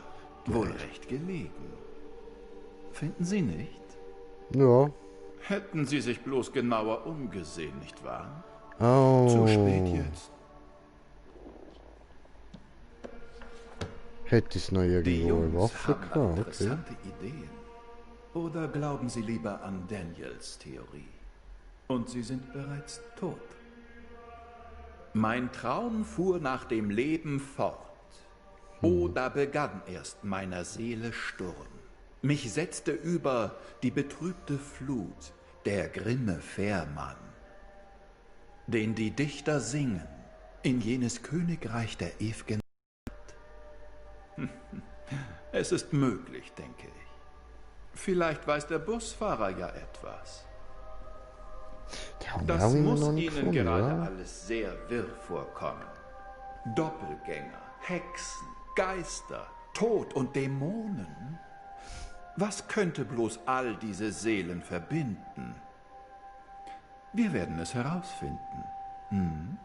wohl recht gelegen. Finden Sie nicht? Ja. Hätten Sie sich bloß genauer umgesehen, nicht wahr? Oh. Zu spät jetzt. Hätte ich noch Die irgendwo eine Jungs Waffe haben gehabt? Okay. interessante Ideen. Oder glauben Sie lieber an Daniels Theorie? Und sie sind bereits tot. Mein Traum fuhr nach dem Leben fort. Oh, da begann erst meiner Seele Sturm. Mich setzte über die betrübte Flut der grimme Fährmann, den die Dichter singen in jenes Königreich der ew'gen. Es ist möglich, denke ich. Vielleicht weiß der Busfahrer ja etwas. Das muss Ihnen gerade alles sehr wirr vorkommen. Doppelgänger, Hexen, Geister, Tod und Dämonen. Was könnte bloß all diese Seelen verbinden? Wir werden es herausfinden. Hm?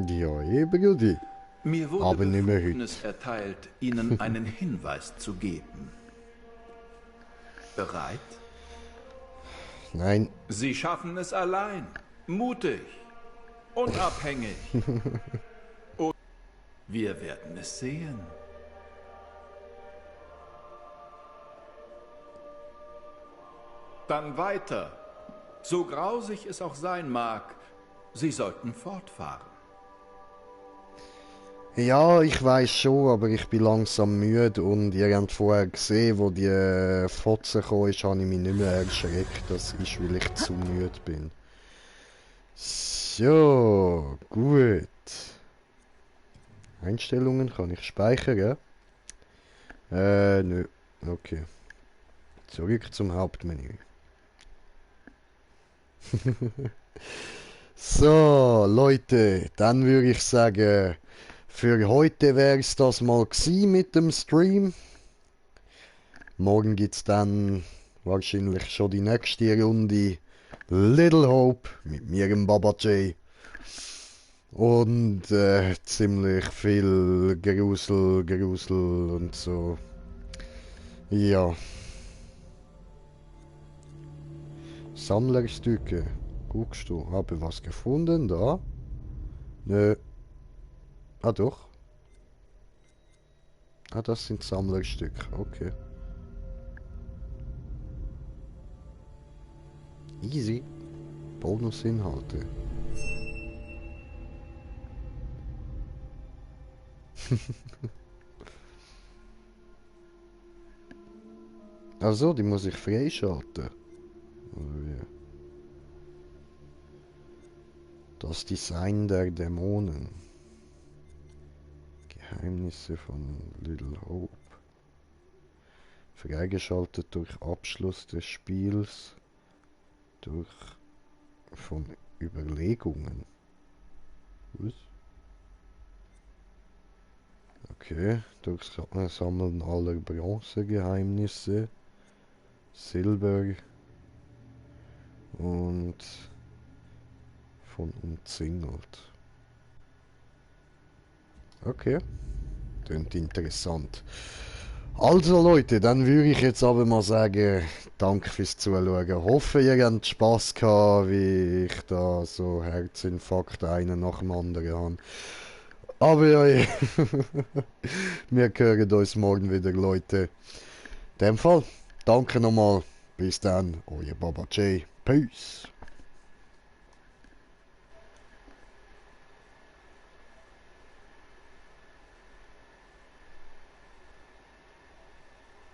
Ja, eben, Gudi. Mir wurde Aber nicht mehr Befugnis erteilt, Ihnen einen Hinweis zu geben. Bereit? Nein. Sie schaffen es allein. Mutig. Unabhängig. Und wir werden es sehen. Dann weiter. So grausig es auch sein mag, Sie sollten fortfahren. Ja, ich weiß schon, aber ich bin langsam müde und ihr habt vorher gesehen, wo die Fotze kam, ist, habe ich mich nicht mehr erschreckt. Das ist, weil ich zu müde bin. So, gut. Einstellungen kann ich speichern. Nö. Okay. Zurück zum Hauptmenü. So, Leute, dann würde ich sagen, für heute wäre es das mal gewesen mit dem Stream. Morgen gibt es dann wahrscheinlich schon die nächste Runde Little Hope mit mir und Baba J. Und ziemlich viel Grusel und so. Ja. Sammlerstücke. Guckst du, habe was gefunden da? Nö. Ah doch. Ah, das sind Sammlerstücke. Okay. Easy. Bonusinhalte. Also, die muss ich freischalten. Oder wie? Das Design der Dämonen. Geheimnisse von Little Hope. Freigeschaltet durch Abschluss des Spiels. Durch von Überlegungen. Was? Okay, durch Sammeln aller Bronzegeheimnisse. Silber. Und von umzingelt. Okay. Klingt interessant. Also Leute, dann würde ich jetzt aber mal sagen, danke fürs Zuschauen. Hoffe, ihr habt Spass gehabt, wie ich da so Herzinfarkt einen nach dem anderen habe. Aber ja, wir hören uns morgen wieder, Leute. In dem Fall, danke nochmal. Bis dann, euer Baba J. Peace.